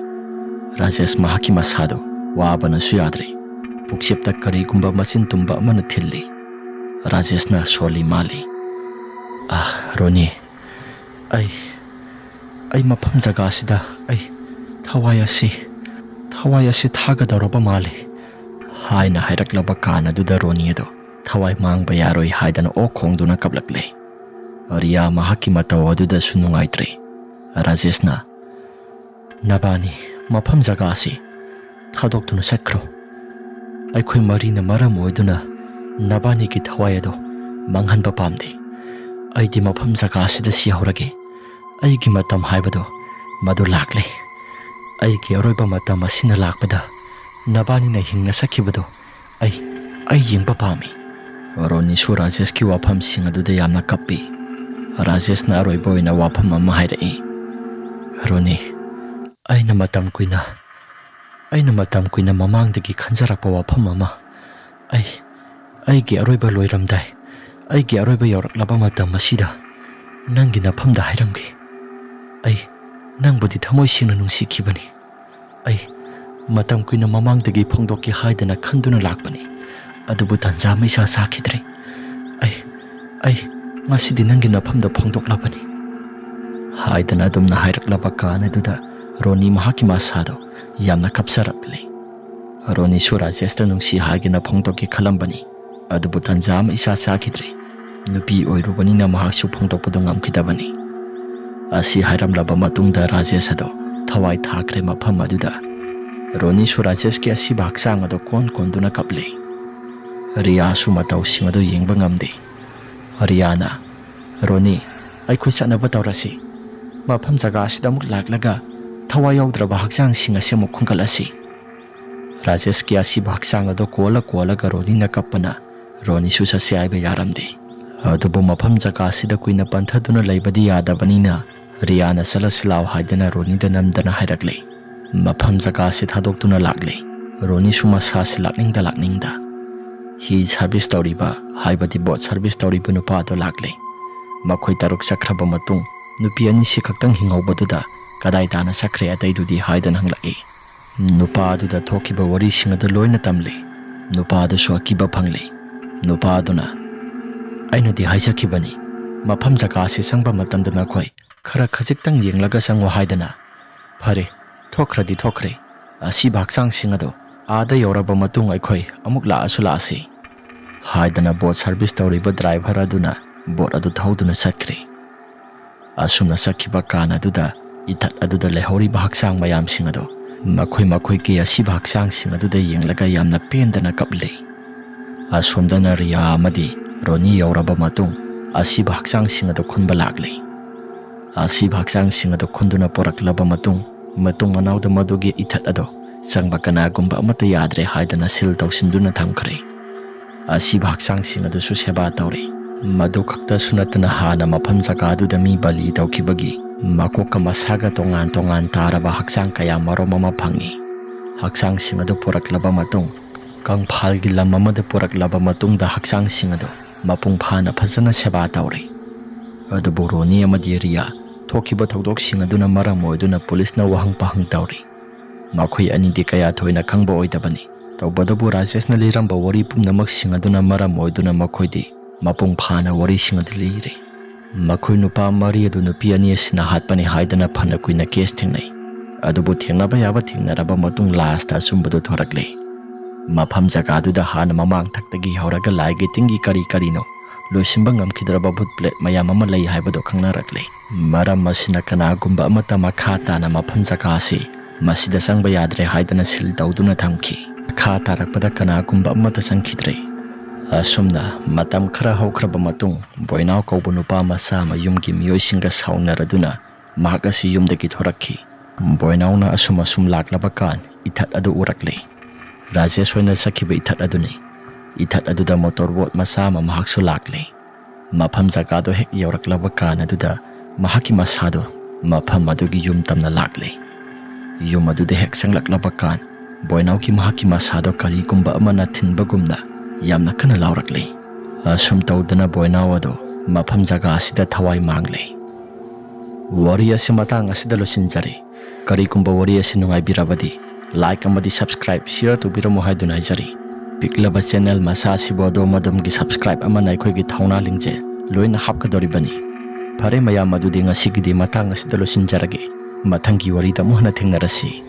ꯔꯥꯖꯦꯁ ꯃꯍꯥꯛꯀꯤ ꯃꯁꯥꯗꯨ ꯋꯥꯕꯅꯁꯨ ꯌꯥꯗ꯭ꯔꯦ꯫ ꯄꯨꯛꯆꯦꯞꯇ ꯀꯔꯤꯒꯨꯝꯕ ꯃꯆꯤꯟ ꯇꯨꯝꯕ ꯑꯃꯅ ꯊꯤꯜꯂꯤ꯫ ꯔꯥꯖꯦꯁꯅ ꯁꯣꯜꯂꯤ ꯃꯥꯜꯂꯤ꯫ "ꯑꯥ, ꯔꯣꯅꯤ, ꯑꯩ, ꯑꯩ ꯃꯐꯝ ꯖꯒꯥꯁꯤꯗ ꯑꯩ ꯊꯋꯥꯏ ꯑꯁꯤ, ꯊꯋꯥꯏ ꯑꯁꯤ ꯊꯥꯒꯗꯧꯔꯕ ꯃꯥꯜꯂꯤ" ꯍꯥꯏꯅ ꯍꯥꯏꯔꯛꯂꯕ ꯀꯥꯟ ꯑꯗꯨꯗ ꯔꯣꯅꯤ ꯑꯗꯨ ꯊꯋꯥꯏ ꯃꯥꯡꯕ ꯌꯥꯔꯣꯏ ꯍꯥꯏꯗꯅ ꯑꯣꯛ ꯈꯣꯡꯗꯨꯅ ꯀꯞꯂꯛꯂꯦ꯫ ꯔꯤꯌꯥ ꯃꯍꯥꯛꯀꯤ ꯃꯇꯧ ꯑꯗꯨꯗꯁꯨ ꯅꯨꯡꯉꯥꯏꯇ꯭ꯔꯦ꯫ ꯔꯥꯖꯦꯁꯅ, "ꯅꯕꯥꯅꯤ ꯃꯐꯝ ꯖꯒꯥ ꯑꯁꯤ ꯊꯥꯗꯣꯛꯇꯨꯅ ꯆꯠꯈ꯭ꯔꯣ꯫ ꯑꯩꯈꯣꯏ ꯃꯔꯤꯅ ꯃꯔꯝ ꯑꯣꯏꯗꯨꯅ ꯅꯕꯥꯅꯤꯒꯤ ꯊꯋꯥꯏ ꯑꯗꯨ ꯃꯥꯡꯍꯟꯕ ꯄꯥꯝꯗꯦ꯫ ꯑꯩꯗꯤ ꯃꯐꯝ ꯖꯒꯥ ꯑꯁꯤꯗ ꯁꯤꯍꯧꯔꯒꯦ꯫ ꯑꯩꯒꯤ ꯃꯇꯝ ꯍꯥꯏꯕꯗꯨ ꯃꯗꯨ ꯂꯥꯛꯂꯦ꯫ ꯑꯩꯒꯤ ꯑꯔꯣꯏꯕ ꯃꯇꯝ ꯑꯁꯤꯅ ꯂꯥꯛꯄꯗ ꯅꯕꯥꯅꯤꯅ ꯍꯤꯡꯅ ꯆꯠꯈꯤꯕꯗꯨ ꯑꯩ, ꯑꯩ ꯌꯦꯡꯕ ꯄꯥꯝꯃꯤ"꯫ ꯔꯣꯅꯤꯁꯨ ꯔꯥꯖꯦꯁꯀꯤ ꯋꯥꯐꯝꯁꯤꯡ ꯑꯗꯨꯗ ꯌꯥꯝꯅ ꯀꯞꯄꯤ꯫ ꯔꯥꯖꯦꯁꯅ ꯑꯔꯣꯏꯕ ꯑꯣꯏꯅ ꯋꯥꯐꯝ ꯑꯃ ꯍꯥꯏꯔꯛꯏ꯫ "ꯔꯣꯅꯤ, ꯑꯩꯅ ꯃꯇꯝ ꯀꯨꯏꯅ, ꯑꯩꯅ ꯃꯇꯝ ꯀꯨꯏꯅ ꯃꯃꯥꯡꯗꯒꯤ ꯈꯟꯖꯔꯛꯄ ꯋꯥꯐꯝ ꯑꯃ, ꯑꯩ, ꯑꯩꯒꯤ ꯑꯔꯣꯏꯕ ꯂꯣꯏꯔꯝꯗꯥꯏ, ꯑꯩꯒꯤ ꯑꯔꯣꯏꯕ ꯌꯧꯔꯛꯂꯕ ꯃꯇꯝ ꯑꯁꯤꯗ ꯅꯪꯒꯤ ꯅꯐꯝꯗ ꯍꯥꯏꯔꯝꯒꯦ꯫ ꯑꯩ ꯅꯪꯕꯨꯗꯤ ꯊꯃꯣꯏ ꯁꯦꯡꯅ ꯅꯨꯡꯁꯤꯈꯤꯕꯅꯤ꯫ ꯑꯩ ꯃꯇꯝ ꯀꯨꯏꯅ ꯃꯃꯥꯡꯗꯒꯤ ꯐꯣꯡꯗꯣꯛꯀꯦ ꯍꯥꯏꯗꯅ ꯈꯟꯗꯨꯅ ꯂꯥꯛꯄꯅꯤ, ꯑꯗꯨꯕꯨ ꯇꯟꯖꯥ ꯑꯃ ꯏꯆꯥ ꯆꯥꯈꯤꯗ꯭ꯔꯦ꯫ ꯑꯩ, ꯑꯩ ꯉꯁꯤꯗꯤ ꯅꯪꯒꯤ ꯅꯐꯝꯗ ꯐꯣꯡꯗꯣꯛꯂꯕꯅꯤ" ꯍꯥꯏꯗꯅ ꯑꯗꯨꯝꯅ ꯍꯥꯏꯔꯛꯂꯕ ꯀꯥꯟ ꯑꯗꯨꯗ ꯔꯣꯅꯤ ꯃꯍꯥꯛꯀꯤ ꯃꯁꯥꯗꯣ ꯌꯥꯝꯅ ꯀꯞꯆꯔꯛꯂꯦ꯫ ꯔꯣꯅꯤꯁꯨ ꯔꯥꯖꯦꯁꯇ ꯅꯨꯡꯁꯤ ꯍꯥꯏꯒꯦꯅ ꯐꯣꯡꯗꯣꯛꯀꯦ ꯈꯜꯂꯝꯕꯅꯤ, ꯑꯗꯨꯕꯨ ꯇꯟꯖꯥ ꯑꯃ ꯏꯆꯥ ꯆꯥꯈꯤꯗ꯭ꯔꯦ꯫ ꯅꯨꯄꯤ ꯑꯣꯏꯔꯨꯕꯅꯤꯅ ꯃꯍꯥꯛꯁꯨ ꯐꯣꯡꯗꯣꯛꯄꯗꯨ ꯉꯝꯈꯤꯗꯕꯅꯤ꯫ ꯑꯁꯤ ꯍꯥꯏꯔꯝꯂꯕ ꯃꯇꯨꯡꯗ ꯔꯥꯖꯦꯁ ꯑꯗꯨ ꯊꯋꯥꯏ ꯊꯥꯈ꯭ꯔꯦ ꯃꯐꯝ ꯑꯗꯨꯗ꯫ ꯔꯣꯅꯤꯁꯨ ꯔꯥꯖꯦꯁꯀꯤ ꯑꯁꯤꯕ ꯍꯛꯆꯥꯡ ꯑꯗꯨ ꯀꯣꯟ ꯀꯣꯟꯗꯨꯅ ꯀꯞꯂꯤ꯫ ꯔꯤꯌꯥꯁꯨ ꯃꯇꯧꯁꯤꯡ ꯑꯗꯨ ꯌꯦꯡꯕ ꯉꯝꯗꯦ꯫ ꯔꯤꯌꯥꯅ, "ꯔꯣꯅꯤ, ꯑꯩꯈꯣꯏ ꯆꯠꯅꯕ ꯇꯧꯔꯁꯤ꯫ ꯃꯐꯝ ꯖꯒꯥ ꯑꯁꯤꯗ ꯑꯃꯨꯛ ꯂꯥꯛꯂꯒ ꯊꯋꯥꯏ ꯌꯥꯎꯗ꯭ꯔꯕ ꯍꯛꯆꯥꯡꯁꯤꯡ ꯑꯁꯤ ꯑꯃꯨꯛ ꯈꯨꯟꯒꯠꯂꯁꯤ"꯫ ꯔꯥꯖꯦꯁꯀꯤ ꯑꯁꯤꯕ ꯍꯛꯆꯥꯡ ꯑꯗꯨ ꯀꯣꯜꯂ ꯀꯣꯜꯂꯒ ꯔꯣꯅꯤꯅ ꯀꯞꯄꯅ ꯔꯣꯅꯤꯁꯨ ꯆꯠꯁꯤ ꯍꯥꯏꯕ ꯌꯥꯔꯝꯗꯦ꯫ ꯑꯗꯨꯕꯨ ꯃꯐꯝ ꯖꯒꯥ ꯑꯁꯤꯗ ꯀꯨꯏꯅ ꯄꯟꯊꯗꯨꯅ ꯂꯩꯕꯗꯤ ꯌꯥꯗꯕꯅꯤꯅ ꯔꯤꯌꯥꯅ "ꯆꯠꯂꯁꯤ ꯂꯥꯎ" ꯍꯥꯏꯗꯅ ꯔꯣꯅꯤꯗ ꯅꯝꯗꯅ ꯍꯥꯏꯔꯛꯂꯦ꯫ ꯃꯐꯝ ꯖꯒꯥ ꯑꯁꯤ ꯊꯥꯗꯣꯛꯇꯨꯅ ꯂꯥꯛꯂꯦ꯫ ꯔꯣꯅꯤꯁꯨ ꯃꯁꯥꯁꯤ ꯂꯥꯛꯅꯤꯡꯗ ꯂꯥꯛꯅꯤꯡꯗ꯫ ꯍꯤ ꯁꯥꯔꯚꯤꯁ ꯇꯧꯔꯤꯕ, ꯍꯥꯏꯕꯗꯤ ꯕꯣꯠ ꯁꯥꯔꯚꯤꯁ ꯇꯧꯔꯤꯕ ꯅꯨꯄꯥ ꯑꯗꯨ ꯂꯥꯛꯂꯦ꯫ ꯃꯈꯣꯏ ꯇꯔꯨꯛ ꯆꯠꯈ꯭ꯔꯕ ꯃꯇꯨꯡ ꯅꯨꯄꯤ ꯑꯅꯤꯁꯤ ꯈꯛꯇꯪ ꯍꯤꯡꯍꯧꯕꯗꯨꯗ "ꯀꯗꯥꯏ ꯇꯥꯅ ꯆꯠꯈ꯭ꯔꯦ ꯑꯇꯩꯗꯨꯗꯤ?" ꯍꯥꯏꯗꯅ ꯍꯪꯂꯛꯏ꯫ ꯅꯨꯄꯥ ꯑꯗꯨꯗ ꯊꯣꯛꯈꯤꯕ ꯋꯥꯔꯤꯁꯤꯡ ꯑꯗꯨ ꯂꯣꯏꯅ ꯇꯝꯂꯤ꯫ ꯅꯨꯄꯥꯗꯨꯁꯨ ꯑꯀꯤꯕ ꯐꯪꯂꯦ꯫ ꯅꯨꯄꯥꯗꯨꯅ, "ꯑꯩꯅꯗꯤ ꯍꯥꯏꯖꯈꯤꯕꯅꯤ, ꯃꯐꯝ ꯖꯒꯥꯁꯤ ꯆꯪꯕ ꯃꯇꯝꯗ ꯅꯈꯣꯏ ꯈꯔ ꯈꯖꯤꯛꯇꯪ ꯌꯦꯡꯂꯒ ꯆꯪꯉꯨ ꯍꯥꯏꯗꯅ꯫ ꯐꯔꯦ, ꯊꯣꯛꯈ꯭ꯔꯗꯤ ꯊꯣꯛꯈ꯭ꯔꯦ꯫ ꯑꯁꯤꯕ ꯍꯛꯆꯥꯡꯁꯤꯡ ꯑꯗꯨ ꯑꯥꯗ ꯌꯧꯔꯕ ꯃꯇꯨꯡ ꯑꯩꯈꯣꯏ ꯑꯃꯨꯛ ꯂꯥꯛꯑꯁꯨ ꯂꯥꯛꯑꯁꯤ" ꯍꯥꯏꯗꯅ ꯕꯣꯠ ꯁꯔꯚꯤꯁ ꯇꯧꯔꯤꯕ ꯗ꯭ꯔꯥꯏꯚꯔ ꯑꯗꯨꯅ ꯕꯣꯠ ꯑꯗꯨ ꯊꯧꯗꯨꯅ ꯆꯠꯈ꯭ꯔꯦ꯫ ꯑꯁꯨꯝꯅ ꯆꯠꯈꯤꯕ ꯀꯥꯟ ꯑꯗꯨꯗ ꯏꯊꯠ ꯑꯗꯨꯗ ꯂꯩꯍꯧꯔꯤꯕ ꯍꯛꯆꯥꯡ ꯃꯌꯥꯝꯁꯤꯡ ꯑꯗꯨ ꯃꯈꯣꯏ ꯃꯈꯣꯏꯒꯤ ꯑꯁꯤꯕ ꯍꯛꯆꯥꯡꯁꯤꯡ ꯑꯗꯨꯗ ꯌꯦꯡꯂꯒ ꯌꯥꯝꯅ ꯄꯦꯟꯗꯅ ꯀꯞꯂꯤ꯫ ꯑꯁꯣꯝꯗꯅ ꯔꯤꯌꯥ ꯑꯃꯗꯤ ꯔꯣꯅꯤ ꯌꯧꯔꯕ ꯃꯇꯨꯡ ꯑꯁꯤꯕ ꯍꯛꯆꯥꯡꯁꯤꯡ ꯑꯗꯨ ꯈꯨꯟꯕ ꯂꯥꯛꯂꯤ꯫ ꯑꯁꯤꯕ ꯍꯛꯆꯥꯡꯁꯤꯡ ꯑꯗꯨ ꯈꯨꯟꯗꯨꯅ ꯄꯨꯔꯛꯂꯕ ꯃꯇꯨꯡ, ꯃꯇꯨꯡ ꯃꯅꯥꯎꯗ ꯃꯗꯨꯒꯤ ꯏꯊꯠ ꯑꯗꯨ ꯆꯪꯕ ꯀꯅꯥꯒꯨꯝꯕ ꯑꯃꯠꯇ ꯌꯥꯗ꯭ꯔꯦ ꯍꯥꯏꯗꯅ ꯁꯤꯜ ꯇꯧꯁꯤꯟꯗꯨꯅ ꯊꯝꯈ꯭ꯔꯦ꯫ ꯑꯁꯤꯕ ꯍꯛꯆꯥꯡꯁꯤꯡ ꯑꯗꯨꯁꯨ ꯁꯦꯕꯥ ꯇꯧꯔꯤ꯫ ꯃꯗꯨ ꯈꯛꯇꯁꯨ ꯅꯠꯇꯅ ꯍꯥꯟꯅ ꯃꯐꯝ ꯖꯒꯥꯗꯨꯗ ꯃꯤ ꯕꯂꯤ ꯇꯧꯈꯤꯕꯒꯤ ꯃꯀꯣꯛꯀ ꯃꯁꯥꯒ ꯇꯣꯉꯥꯟ ꯇꯣꯉꯥꯟ ꯇꯥꯔꯕ ꯍꯛꯆꯥꯡ ꯀꯌꯥ ꯃꯔꯨꯝ ꯑꯃ ꯐꯪꯉꯤ꯫ ꯍꯛꯆꯥꯡꯁꯤꯡ ꯑꯗꯨ ꯄꯨꯔꯛꯂꯕ ꯃꯇꯨꯡ ꯀꯪꯐꯥꯜꯒꯤ ꯂꯝ ꯑꯃꯗ ꯄꯨꯔꯛꯂꯕ ꯃꯇꯨꯡꯗ ꯍꯛꯆꯥꯡꯁꯤꯡ ꯑꯗꯨ ꯃꯄꯨꯡ ꯐꯥꯅ ꯐꯖꯅ ꯁꯦꯕꯥ ꯇꯧꯔꯤ꯫ ꯑꯗꯨꯕꯨ ꯔꯣꯅꯤ ꯑꯃꯗꯤ ꯔꯤꯌꯥ ꯊꯣꯛꯈꯤꯕ ꯊꯧꯗꯣꯛꯁꯤꯡ ꯑꯗꯨꯅ ꯃꯔꯝ ꯑꯣꯏꯗꯨꯅ ꯄꯨꯂꯤꯁꯅ ꯋꯥꯍꯪ ꯄꯥꯍꯪ ꯇꯧꯔꯤ꯫ ꯃꯈꯣꯏ ꯑꯅꯤꯗꯤ ꯀꯌꯥ ꯊꯣꯏꯅ ꯈꯪꯕ ꯑꯣꯏꯗꯕꯅꯤ꯫ ꯇꯧꯕꯇꯕꯨ ꯔꯥꯖꯦꯁꯅ ꯂꯤꯔꯝꯕ ꯋꯥꯔꯤ ꯄꯨꯝꯅꯃꯛꯁꯤꯡ ꯑꯗꯨꯅ ꯃꯔꯝ ꯑꯣꯏꯗꯨꯅ ꯃꯈꯣꯏꯗꯤ ꯃꯄꯨꯡ ꯐꯥꯅ ꯋꯥꯔꯤꯁꯤꯡ ꯑꯗꯨ ꯂꯤꯔꯤ꯫ ꯃꯈꯣꯏ ꯅꯨꯄꯥ ꯃꯔꯤ ꯑꯗꯨ ꯅꯨꯄꯤ ꯑꯅꯤ ꯑꯁꯤꯅ ꯍꯥꯠꯄꯅꯤ ꯍꯥꯏꯗꯅ ꯐꯅ ꯀꯨꯏꯅ ꯀꯦꯁ ꯊꯦꯡꯅꯩ꯫ ꯑꯗꯨꯕꯨ ꯊꯦꯡꯅꯕ ꯌꯥꯕ ꯊꯦꯡꯅꯔꯕ ꯃꯇꯨꯡ ꯂꯥꯁꯇ ꯑꯆꯨꯝꯕꯗꯨ ꯊꯣꯔꯛꯂꯦ꯫ ꯃꯐꯝ ꯖꯒꯥꯗꯨꯗ ꯍꯥꯟꯅ ꯃꯃꯥꯡ ꯊꯛꯇꯒꯤ ꯍꯧꯔꯒ ꯂꯥꯏꯒꯤ ꯇꯤꯟꯒꯤ ꯀꯔꯤ ꯀꯔꯤꯅꯣ ꯂꯣꯏꯁꯤꯟꯕ ꯉꯝꯈꯤꯗ꯭ꯔꯕ ꯚꯨꯠ ꯄ꯭ꯂꯦꯠ ꯃꯌꯥꯝ ꯑꯃ ꯂꯩ ꯍꯥꯏꯕꯗꯨ ꯈꯪꯅꯔꯛꯂꯦ꯫ ꯃꯔꯝ ꯑꯁꯤꯅ ꯀꯅꯥꯒꯨꯝꯕ ꯑꯃꯠꯇ ꯃꯈꯥ ꯇꯥꯅ ꯃꯐꯝ ꯖꯒꯥ ꯑꯁꯤ ꯃꯁꯤꯗ ꯆꯪꯕ ꯌꯥꯗ꯭ꯔꯦ ꯍꯥꯏꯗꯅ ꯁꯤꯜ ꯇꯧꯗꯨꯅ ꯊꯝꯈꯤ꯫ ꯃꯈꯥ ꯇꯥꯔꯛꯄꯗ ꯀꯅꯥꯒꯨꯝꯕ ꯑꯃꯠꯇ ꯆꯪꯈꯤꯗ꯭ꯔꯦ꯫ ꯑꯁꯨꯝꯅ ꯃꯇꯝ ꯈꯔ ꯍꯧꯈ꯭ꯔꯕ ꯃꯇꯨꯡ ꯕꯣꯏꯅꯥꯎ ꯀꯧꯕ ꯅꯨꯄꯥ ꯃꯆꯥ ꯑꯃ ꯌꯨꯝꯒꯤ ꯃꯤꯑꯣꯏꯁꯤꯡꯒ ꯁꯥꯎꯅꯔꯗꯨꯅ ꯃꯍꯥꯛ ꯑꯁꯤ ꯌꯨꯝꯗꯒꯤ ꯊꯣꯔꯛꯈꯤ꯫ ꯕꯣꯏꯅꯥꯎꯅ ꯑꯁꯨꯝ ꯑꯁꯨꯝ ꯂꯥꯛꯂꯕ ꯀꯥꯟ ꯏꯊꯠ ꯑꯗꯨ ꯎꯔꯛꯂꯦ꯫ ꯔꯥꯖꯦꯁ ꯍꯣꯏꯅ ꯆꯠꯈꯤꯕ ꯏꯊꯠ ꯑꯗꯨꯅꯤ꯫ ꯏꯊꯠ ꯑꯗꯨꯗ ꯃꯣꯇꯣꯔ ꯕꯣꯠ ꯃꯆꯥ ꯑꯃ ꯃꯍꯥꯛꯁꯨ ꯂꯥꯛꯂꯦ꯫ ꯃꯐꯝ ꯖꯒꯥꯗꯣ ꯍꯦꯛ ꯌꯧꯔꯛꯂꯕ ꯀꯥꯟ ꯑꯗꯨꯗ ꯃꯍꯥꯛꯀꯤ ꯃꯁꯥꯗꯣ ꯃꯐꯝ ꯑꯗꯨꯒꯤ ꯌꯨꯝ ꯇꯝꯅ ꯂꯥꯛꯂꯦ꯫ ꯌꯨꯝ ꯑꯗꯨꯗ ꯍꯦꯛ ꯆꯪꯂꯛꯂꯕ ꯀꯥꯟ ꯕꯣꯏꯅꯥꯎꯒꯤ ꯃꯍꯥꯛꯀꯤ ꯃꯁꯥꯗꯣ ꯀꯔꯤꯒꯨꯝꯕ ꯑꯃꯅ ꯊꯤꯟꯕꯒꯨꯝꯅ ꯌꯥꯝꯅ ꯀꯟꯅ ꯂꯥꯎꯔꯛꯂꯦ꯫ ꯑꯁꯨꯝ ꯇꯧꯗꯅ ꯕꯣꯏꯅꯥꯎ ꯑꯗꯣ ꯃꯐꯝ ꯖꯒꯥ ꯑꯁꯤꯗ ꯊꯋꯥꯏ ꯃꯥꯡꯂꯦ꯫ ꯋꯥꯔꯤ ꯑꯁꯤ ꯃꯇꯥꯡ ꯑꯁꯤꯗ ꯂꯣꯏꯁꯤꯟꯖꯔꯦ꯫ ꯀꯔꯤꯒꯨꯝꯕ ꯋꯥꯔꯤ ꯑꯁꯤ ꯅꯨꯡꯉꯥꯏꯕꯤꯔꯕꯗꯤ like ꯑꯃꯗꯤ subscribe, share ꯇꯧꯕꯤꯔꯝꯃꯨ ꯍꯥꯏꯗꯨꯅ ꯍꯥꯏꯖꯔꯤ꯫ ꯄꯤꯛꯂꯕ ꯆꯦꯅꯦꯜ ꯃꯆꯥ ꯑꯁꯤꯕꯨ ꯑꯗꯣꯝ ꯑꯗꯣꯝꯒꯤ ꯁꯕꯁꯀ꯭ꯔꯥꯏꯕ ꯑꯃꯅ ꯑꯩꯈꯣꯏꯒꯤ ꯊꯧꯅꯥ ꯂꯤꯡꯖꯦꯜ ꯂꯣꯏꯅ ꯍꯥꯞꯀꯗꯧꯔꯤꯕꯅꯤ꯫ ꯐꯔꯦ ꯃꯌꯥꯝ, ꯑꯗꯨꯗꯤ ꯉꯁꯤꯒꯤꯗꯤ ꯃꯇꯥꯡ ꯑꯁꯤꯗ ꯂꯣꯏꯁꯤꯟꯖꯔꯒꯦ꯫ ꯃꯊꯪꯒꯤ ꯋꯥꯔꯤꯗ ꯑꯃꯨꯛ ꯍꯟꯅ ꯊꯦꯡꯅꯔꯁꯤ꯫